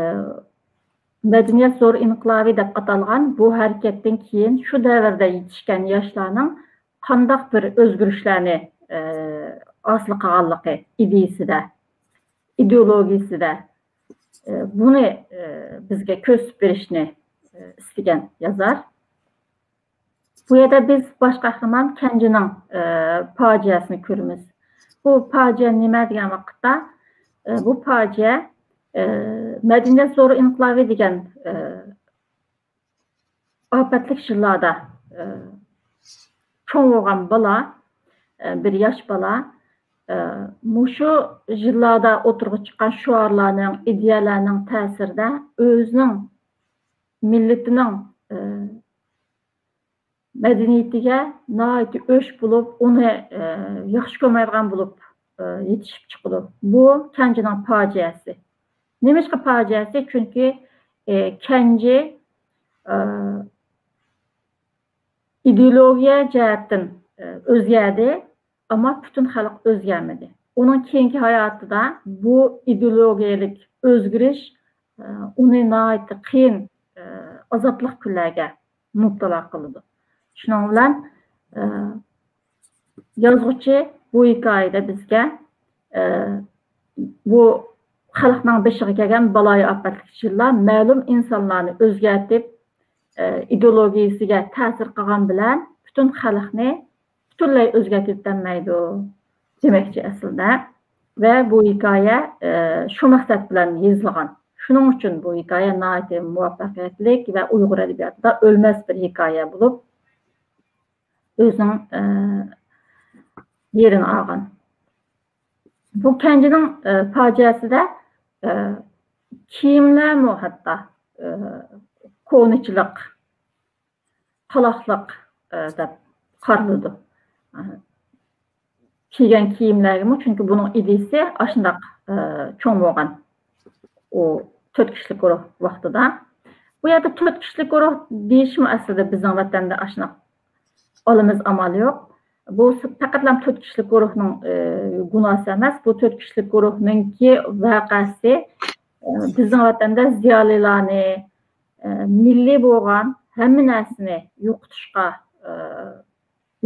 مەدەنىيەت زور ئىنقىلابى دەپ ئاتالغان بۇ ھەرىكەتتىن كېيىن شۇ دەۋردە يېتىشكەن ياشلارنىڭ قانداق بىر ئۆزگىرىشلەرنى، ئە، ھاسىل قىلغانلىقى ئىدىيىسىدە، ئىدېئولوگىيىسىدە، ئە، بۇنى، ئە، بىزگە كۆرسىتىپ بېرىشنى، ئە، ئىستىگەن يازار. بۇ يەردە بىز باش قەھرىمان كەنجىنىڭ، ئە، پاجىئەسىنى كۆرىمىز. بۇ پاجىئە نېمە دېگەن ۋاقىتتا، ئە، بۇ پاجىئە، ئە، مەدەنىيەت زور ئىنقىلابى دېگەن، ئە، ئاپەتلىك يىللاردا، ئە، چوڭ بولغان بالا، ئە، بىر ياش بالا، ئە، مۇشۇ يىللاردا ئوتتۇرىغا چىققان شوئارلارنىڭ، ئىدىيەلەرنىڭ تەسىرىدە ئۆزىنىڭ مىللىتىنىڭ، ئە، مەدەنىيىتىگە ناھايىتى ئۆچ بولۇپ، ئۇنى، ئە، ياخشى كۆرمەيدىغان بولۇپ، ئە، يېتىشىپ چىقىدۇ. بۇ كەنجىنىڭ پاجىئەسى. نېمىشقا پاجىئەسى؟ چۈنكى، ئە، كەنجى، ئە، ئىدېئولوگىيە جەھەتتىن، ئە، ئۆزگەردى، ئەمما پۈتۈن خەلق ئۆزگەرمىدى. ئۇنىڭ كېيىنكى ھاياتىدا بۇ ئىدېئولوگىيەلىك ئۆزگىرىش، ئە، ئۇنى ناھايىتى قىيىن، ئە، ئازابلىق كۈنلەرگە مۇپتىلا قىلىدۇ. شۇنىڭ بىلەن، ئە، يازغۇچى بۇ ھېكايىدە بىزگە، ئە، بۇ خەلقنىڭ بېشىغا كەلگەن بالايىئاپەتلىك يىللار مەلۇم ئىنسانلارنى ئۆزگەرتىپ، ئە، ئىدېئولوگىيىسىگە تەسىر قىلغان بىلەن پۈتۈن خەلقنى پۈتۈنلەي ئۆزگەرتىۋېتەلمەيدۇ دېمەكچى ئەسلىدە. ۋە بۇ ھېكايە، ئە، شۇ مەقسەت بىلەن يېزىلغان. شۇنىڭ ئۈچۈن بۇ ھېكايە ناھايىتى مۇۋەپپەقىيەتلىك ۋە ئۇيغۇر ئەدەبىياتىدا ئۆلمەس بىر ھېكايە بولۇپ، ئۆزىنىڭ، ئە، يېرىنى ئالغان. بۇ كەنجىنىڭ، ئە، پاجىئەسىدە، ئە، كىيىملەرمۇ ھەتتا، ئە، كونىچىلىق، قالاقلىق، ئە، دەپ قارىلىدۇ. ئە، كىيگەن كىيىملەرگىمۇ، چۈنكى بۇنىڭ ئىدىيىسى ئاشۇنداق، ئە، چوڭ بولغان. ئۇ تۆت كىشىلىك گۇرۇھ ۋاقتىدا. بۇ يەردە تۆت كىشىلىك گۇرۇھ دېيىشمۇ ئەسلىدە بىزنىڭ ۋەتەندە ئاشۇنداق ئالىمىز ئامال يوق. بۇ پەقەتلا تۆت كىشىلىك گۇرۇھنىڭ، ئە، گۇناھىسى ئەمەس. بۇ تۆت كىشىلىك گۇرۇھنىڭكى ۋەقەسى، ئە، بىزنىڭ ۋەتەندە زىيالىيلارنى، ئە، مىللىي بولغان ھەممە نەرسىنى يوقىتىشقا، ئە،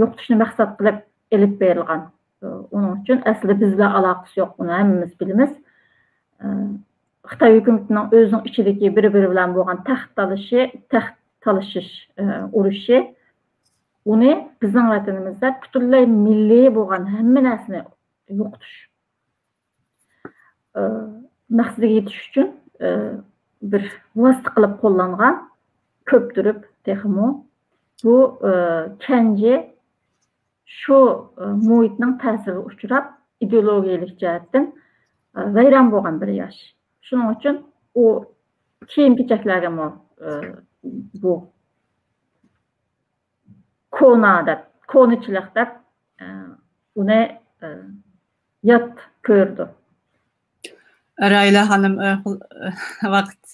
يوقىتىشنى مەقسەت قىلىپ ئېلىپ بېرىلغان. ئۇنىڭ ئۈچۈن ئەسلىدە بىز بىلەن ئالاقىسى يوق، بۇنى ھەممىمىز بىلىمىز. خىتاي ھۆكۈمىتىنىڭ ئۆزىنىڭ ئىچىدىكى بىر-بىرى بىلەن بولغان تەخت تالىشى، تەخت تالىشىش، ئۇرۇشى، ئۇنى بىزنىڭ ۋەتىنىمىزدە پۈتۈنلەي مىللىي بولغان ھەممە نەرسىنى يوقىتىش ئى، مەقسىتىگە يېتىش ئۈچۈن، ئى، بىر ۋاسىتە قىلىپ قوللانغان، كۆپتۈرۈپ تېخىمۇ. بۇ، ئى، كەنجى شۇ، ئى، مۇھىتنىڭ تەسىرىگە ئۇچراپ، ئىدېئولوگىيەلىك جەھەتتىن، ئى، ۋەيران بولغان بىر ياش. شۇنىڭ ئۈچۈن ئۇ كېيىن-كېچەكلەرگىمۇ، ئى، بۇ كونا دەپ، كونىچىلىق دەپ، ئە، ئۇنى، ئە، يات كۆرىدۇ. راھىلە خانىم، ئە، خۇل-، ۋاقىت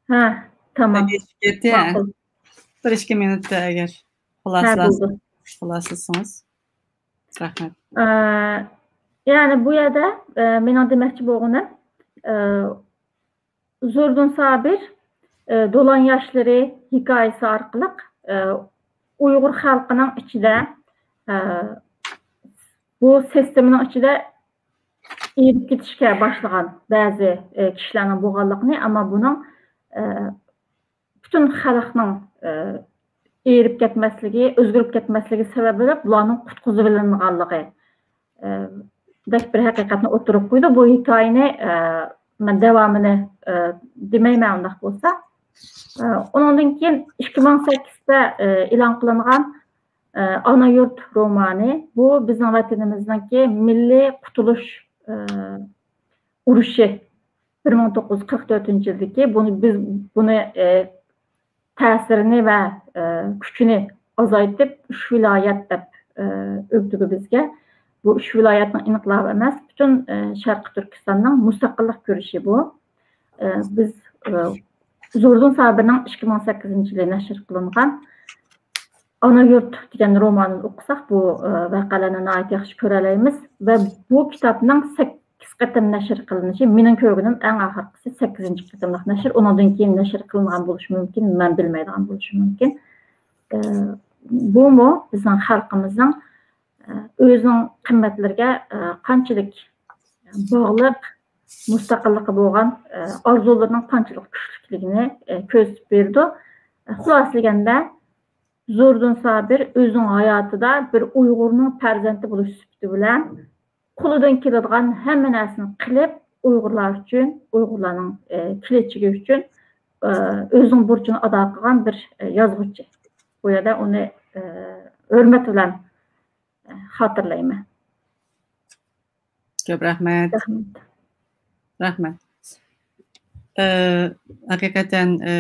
ھە، تامام. تۈگىشىپ كەتتى. ماقۇل. بىر ئىككى مىنۇتتا ئەگەر ھە، خۇلاسىلاس-، بولدى. خۇلاسىلىسىڭىز. رەھمەت. ئە، يەنى بۇ يەردە، ئە، مېنىڭ دېمەكچى بولغىنىم، ئە، زوردۇن سابىر، ئى، دولان ياشلىرى ھېكايىسى ئارقىلىق، ئى، ئۇيغۇر خەلقىنىڭ ئىچىدە، ئى، بۇ سىستېمىنىڭ ئىچىدە ئېرىپ كېتىشكە باشلىغان بەزى، ئى، كىشىلەرنىڭ بولغانلىقىنى، ئەمما بۇنىڭ، ئى، پۈتۈن خەلقنىڭ، ئى، ئېرىپ كەتمەسلىكى، ئۆزگىرىپ كەتمەسلىكى سەۋەبلىك بۇلارنىڭ قۇتقۇزۇۋېلىنغانلىقى، ئى، دەك بىر ھەقىقەتنى ئوتتۇرىغا قويىدۇ. بۇ ھېكايىنى، ئى، مەن داۋامىنى، ئى، دېمەيمەن ئۇنداق بولسا. ئى، ئۇنىڭدىن كېيىن ئىككى مىڭ سەككىزدە، ئى، ئېلان قىلىنغان، ئى، ئانا يۇرت رومانى. بۇ بىزنىڭ ۋەتىنىمىزنىڭكى مىللىي قۇتۇلۇش، ئى، ئۇرۇشى بىر مىڭ توققۇز يۈز قىرىق تۆتىنچى يىلدىكى. بۇنى بىز، بۇنى، ئى، تەسىرىنى ۋە، ئى، كۈچىنى ئازايتىپ، ئۈچ ۋىلايەت دەپ، ئى، ئۆگىتىدۇ بىزگە. بۇ ئۈچ ۋىلايەتنىڭ ئىنقىلابى ئەمەس، پۈتۈن، ئى، شەرقىي تۈركىستاننىڭ مۇستەقىللىق كۈرىشى بۇ. ئى، بىز، ئى، زوردۇن سابىرنىڭ ئىككى مىڭ سەككىزىنچى يىلى نەشر قىلىنغان ئانا يۇرت دېگەن رومانىنى ئوقۇساق، بۇ، ئى، ۋەقەلەرنى ناھايىتى ياخشى كۆرەلەيمىز. ۋە بۇ كىتابنىڭ سەككىز قېتىم نەشر قىلىنىشى، مېنىڭ كۆرگىنىم ئەڭ ئاخىرقىسى سەككىزىنچى قېتىملىق نەشر. ئۇنىڭدىن كېيىن نەشر قىلىنغان بولۇشى مۇمكىن، مەن بىلمەيدىغان بولۇشۇم مۇمكىن. ئى، بۇمۇ بىزنىڭ خەلقىمىزنىڭ، ئى، ئۆزىنىڭ قىممەتلىرىگە، ئى، قانچىلىك باغلىق، مۇستەقىللىقى بولغان، ئى، ئارزۇلىرىنىڭ قانچىلىك كۈچلۈكلۈكىنى، ئى، كۆرسىتىپ بېرىدۇ. خۇلاسىلىگەندە، زوردۇن سابىر ئۆزىنىڭ ھاياتىدا بىر ئۇيغۇرنىڭ پەرزەنتى بولۇش سۈپىتى بىلەن قولىدىن كېلىدىغان ھەممە نەرسىنى قىلىپ، ئۇيغۇرلار ئۈچۈن، ئۇيغۇرلارنىڭ، ئى، كېلەچىكى ئۈچۈن، ئى، ئۆزىنىڭ بۇرچىنى ئادا قىلغان بىر، ئى، يازغۇچى. بۇ يەردە ئۇنى، ئى، ھۆرمەت بىلەن، ئى، خاتىرىلەيمەن. كۆپ رەھمەت. رەھمەت. رەھمەت. ئى، ھەقىقەتەن، ئى،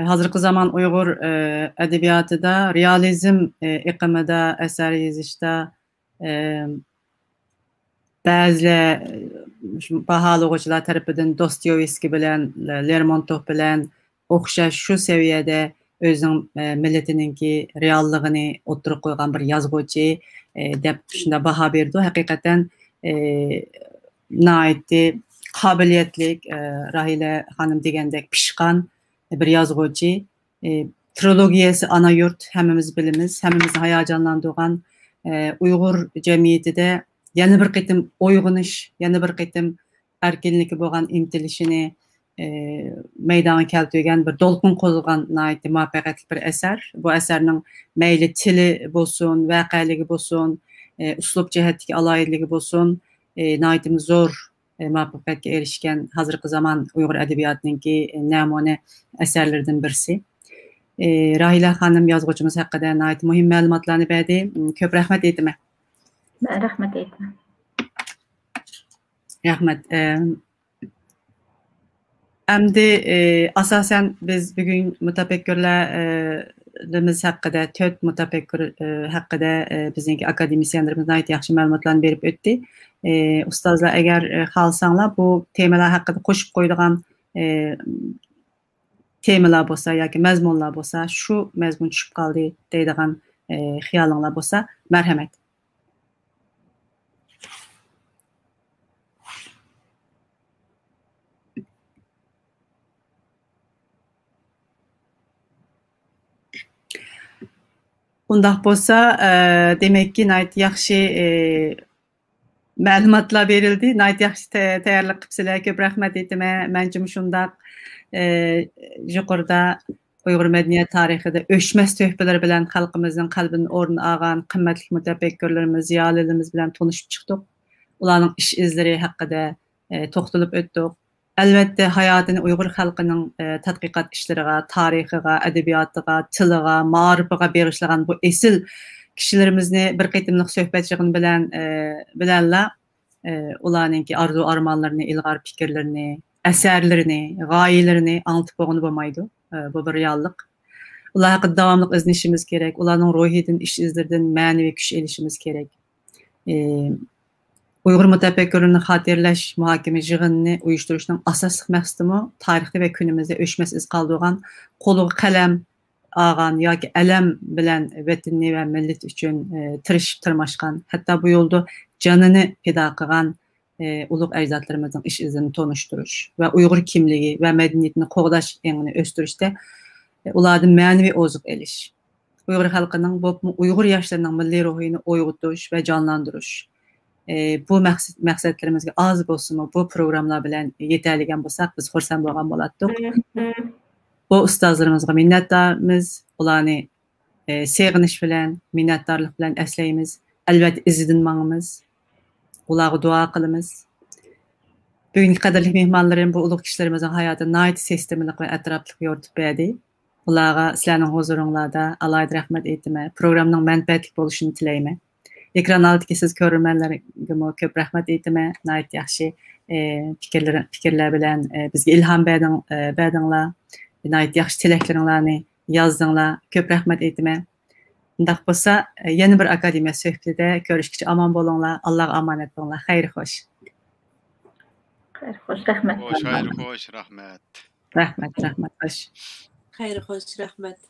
ھازىرقى زامان ئۇيغۇر، ئى، ئەدەبىياتىدا رېئالىزم، ئى، ئېقىمىدا ئەسەر يېزىشتا، ئى، بەزىلەر، ئى، شۇ باھالىغۇچىلار تەرىپىدىن دوستويېۋسكىي بىلەن، لېرمونتوف بىلەن ئوخشاش شۇ سەۋىيەدە ئۆزىنىڭ، ئى، مىللىتىنىڭكى رېئاللىقىنى ئوتتۇرىغا قويغان بىر يازغۇچى، ئى، دەپ شۇنداق باھا بېرىدۇ. ھەقىقەتەن، ئى، ناھايىتى قابىلىيەتلىك، ئى، راھىلە خانىم دېگەندەك پىشقان بىر يازغۇچى. ئى، ترىلوگىيەسى ئانا يۇرت، ھەممىمىز بىلىمىز، ھەممىمىزنى ھاياجانلاندۇرغان، ئى، ئۇيغۇر جەمئىيىتىدە يەنە بىر قېتىم ئويغىنىش، يەنە بىر قېتىم ئەركىنلىككە بولغان ئىنتىلىشىنى، ئى، مەيدانغا كەلتۈرگەن بىر دولقۇن قوزغىغان ناھايىتى مۇۋەپپەقىيەتلىك بىر ئەسەر. بۇ ئەسەرنىڭ مەيلى تىلى بولسۇن، ۋەقەلىكى بولسۇن، ئى، ئۇسلۇب جەھەتتىكى ئالاھىدىلىكى بولسۇن، ئى، ناھايىتىمۇ زور، ئى، مۇۋەپپەقىيەتكە ئېرىشكەن ھازىرقى زامان ئۇيغۇر ئەدەبىياتىنىڭكى، ئى، نەمۇنە ئەسەرلىرىدىن بىرسى. ئى، راھىلە خانىم يازغۇچىمىز ھەققىدە ناھايىتى مۇھىم مەلۇماتلارنى بەردى. ئى، كۆپ رەھمەت ئېيتىمەن. مەن رەھمەت ئېيتىمەن. رەھمەت. ئى، ئەمدى، ئى، ئاساسەن بىز بۈگۈن مۇتەپەككۇرلىرىمىز ھەققىدە، تۆت مۇتەپەككۇر، ئى، ھەققىدە، ئى، بىزنىڭكى ئاكادېمىسىيەنلىرىمىز ناھايىتى ياخشى مەلۇماتلارنى بېرىپ ئۆتتى. ئى، ئۇستازلار، ئەگەر، ئى، خالىساڭلار، بۇ تېمىلار ھەققىدە قوشۇپ قويىدىغان، ئى، تېمىلار بولسا ياكى مەزمۇنلار بولسا، شۇ مەزمۇن چۈشۈپ قالدى دەيدىغان، ئى، خىيالىڭلار بولسا، مەرھەمەت. ئۇنداق بولسا، ئە، دېمەككى، ناھايىتى ياخشى، ئە، مەلۇماتلار بېرىلدى. ناھايىتى ياخشى تە-، تەييارلىق قىپسىلەر. كۆپ رەھمەت ئېيتىمەن. مەنچىمۇ شۇنداق، ئە، يۇقىرىدا ئۇيغۇر مەدەنىيەت تارىخىدا ئۆچمەس تۆھپىلىرى بىلەن خەلقىمىزنىڭ قەلبىدىن ئورۇن ئالغان قىممەتلىك مۇتەپەككۇرلىرىمىز، زىيالىيلىرىمىز بىلەن تونۇشۇپ چىقتۇق. ئۇلارنىڭ ئىش ئىزلىرى ھەققىدە، ئە، توختىلىپ ئۆتتۇق. ئەلۋەتتە، ھاياتىنى ئۇيغۇر خەلقىنىڭ، ئە، تەتقىقات ئىشلىرىغا، تارىخىغا، ئەدەبىياتىغا، تىلىغا، مائارىپىغا بېغىشلىغان بۇ ئېسىل كىشىلىرىمىزنى بىر قېتىملىق سۆھبەت يىغىنى بىلەن، ئە، بىلەنلا، ئە، ئۇلارنىڭكى ئارزۇ-ئارمانلىرىنى، ئىلغار پىكىرلىرىنى، ئەسەرلىرىنى، غايىلىرىنى ئاڭلىتىپ بولغىلى بولمايدۇ. ئە، بۇ بىر رېئاللىق. ئۇلار ھەققىدە داۋاملىق ئىزدىنىشىمىز كېرەك، ئۇلارنىڭ روھىدىن، ئىش ئىزلىرىدىن مەنىۋى كۈچ ئېلىشىمىز كېرەك. ئى، ئۇيغۇر مۇتەپەككۇرلىرىنى خاتىرىلەش مۇھاكىمە يىغىنىنى ئۇيۇشتۇرۇشنىڭ ئاساسلىق مەقسىتىمۇ تارىختا ۋە كۈنىمىزدە ئۆچمەس ئىز قالدۇرغان، قولىغا قەلەم ئالغان ياكى ئەلەم بىلەن ۋەتىنى ۋە مىللىتى ئۈچۈن، ئى، تىرىشىپ تىرماشقان، ھەتتا بۇ يولدا جانىنى پىدا قىلغان، ئى، ئۇلۇغ ئەجدادلىرىمىزنىڭ ئىش ئىزىنى تونۇشتۇرۇش ۋە ئۇيغۇر كىملىكى ۋە مەدەنىيىتىنى قوغداش ئېڭىنى ئۆستۈرۈشتە، ئى، ئۇلاردىن مەنىۋى ئوزۇق ئېلىش. ئۇيغۇر خەلقىنىڭ، بولۇپمۇ ئۇيغۇر ياشلىرىنىڭ مىللىي روھىنى ئويغىتىش ۋە جانلاندۇرۇش. ئى، بۇ مەقسەت، مەقسەتلىرىمىزگە ئاز بولسىمۇ بۇ پروگراممىلار بىلەن يېتەلىگەن بولساق، بىز خۇرسەن بولغان بولاتتۇق. بۇ ئۇستازلىرىمىزغا مىننەتدارمىز. ئۇلارنى، ئى، سېغىنىش بىلەن، مىننەتدارلىق بىلەن ئەسلەيمىز. ئەلۋەتتە، ئىزىدىن ماڭىمىز. ئۇلارغا دۇئا قىلىمىز. بۈگۈنكى قەدىرلىك مېھمانلىرىم بۇ ئۇلۇغ كىشىلىرىمىزنىڭ ھاياتىنى ناھايىتى سىستېمىلىق ۋە ئەتراپلىق يورۇتۇپ بەردى. ئۇلارغا سىلەرنىڭ ھۇزۇرۇڭلاردا ئالاھىدە رەھمەت ئېيتىمەن. پروگراممىنىڭ مەنپەئەتلىك بولۇشىنى تىلەيمەن. ئېكران ئالدىدىكى سىز كۆرۈرمەنلەرگىمۇ كۆپ رەھمەت ئېيتىمەن. ناھايىتى ياخشى، ئى، پىكىرلىرى-، پىكىرلەر بىلەن، ئى، بىزگە ئىلھام بەردىڭ-، ئى، بەردىڭلار. ناھايىتى ياخشى تىلەكلىرىڭلارنى يازدىڭلار. كۆپ رەھمەت ئېيتىمەن. ئۇنداق بولسا، ئى، يەنە بىر ئاكادېمىيە سۆھبىتىدە كۆرۈشكىچە ئامان بولۇڭلار. ئاللاغا ئامانەت بولۇڭلار. خەير خوش. خەير خوش، رەھمەت. خوش، خەير خوش، رەھمەت. رەھمەت، رەھمەت، خوش. خەير خوش، رەھمەت.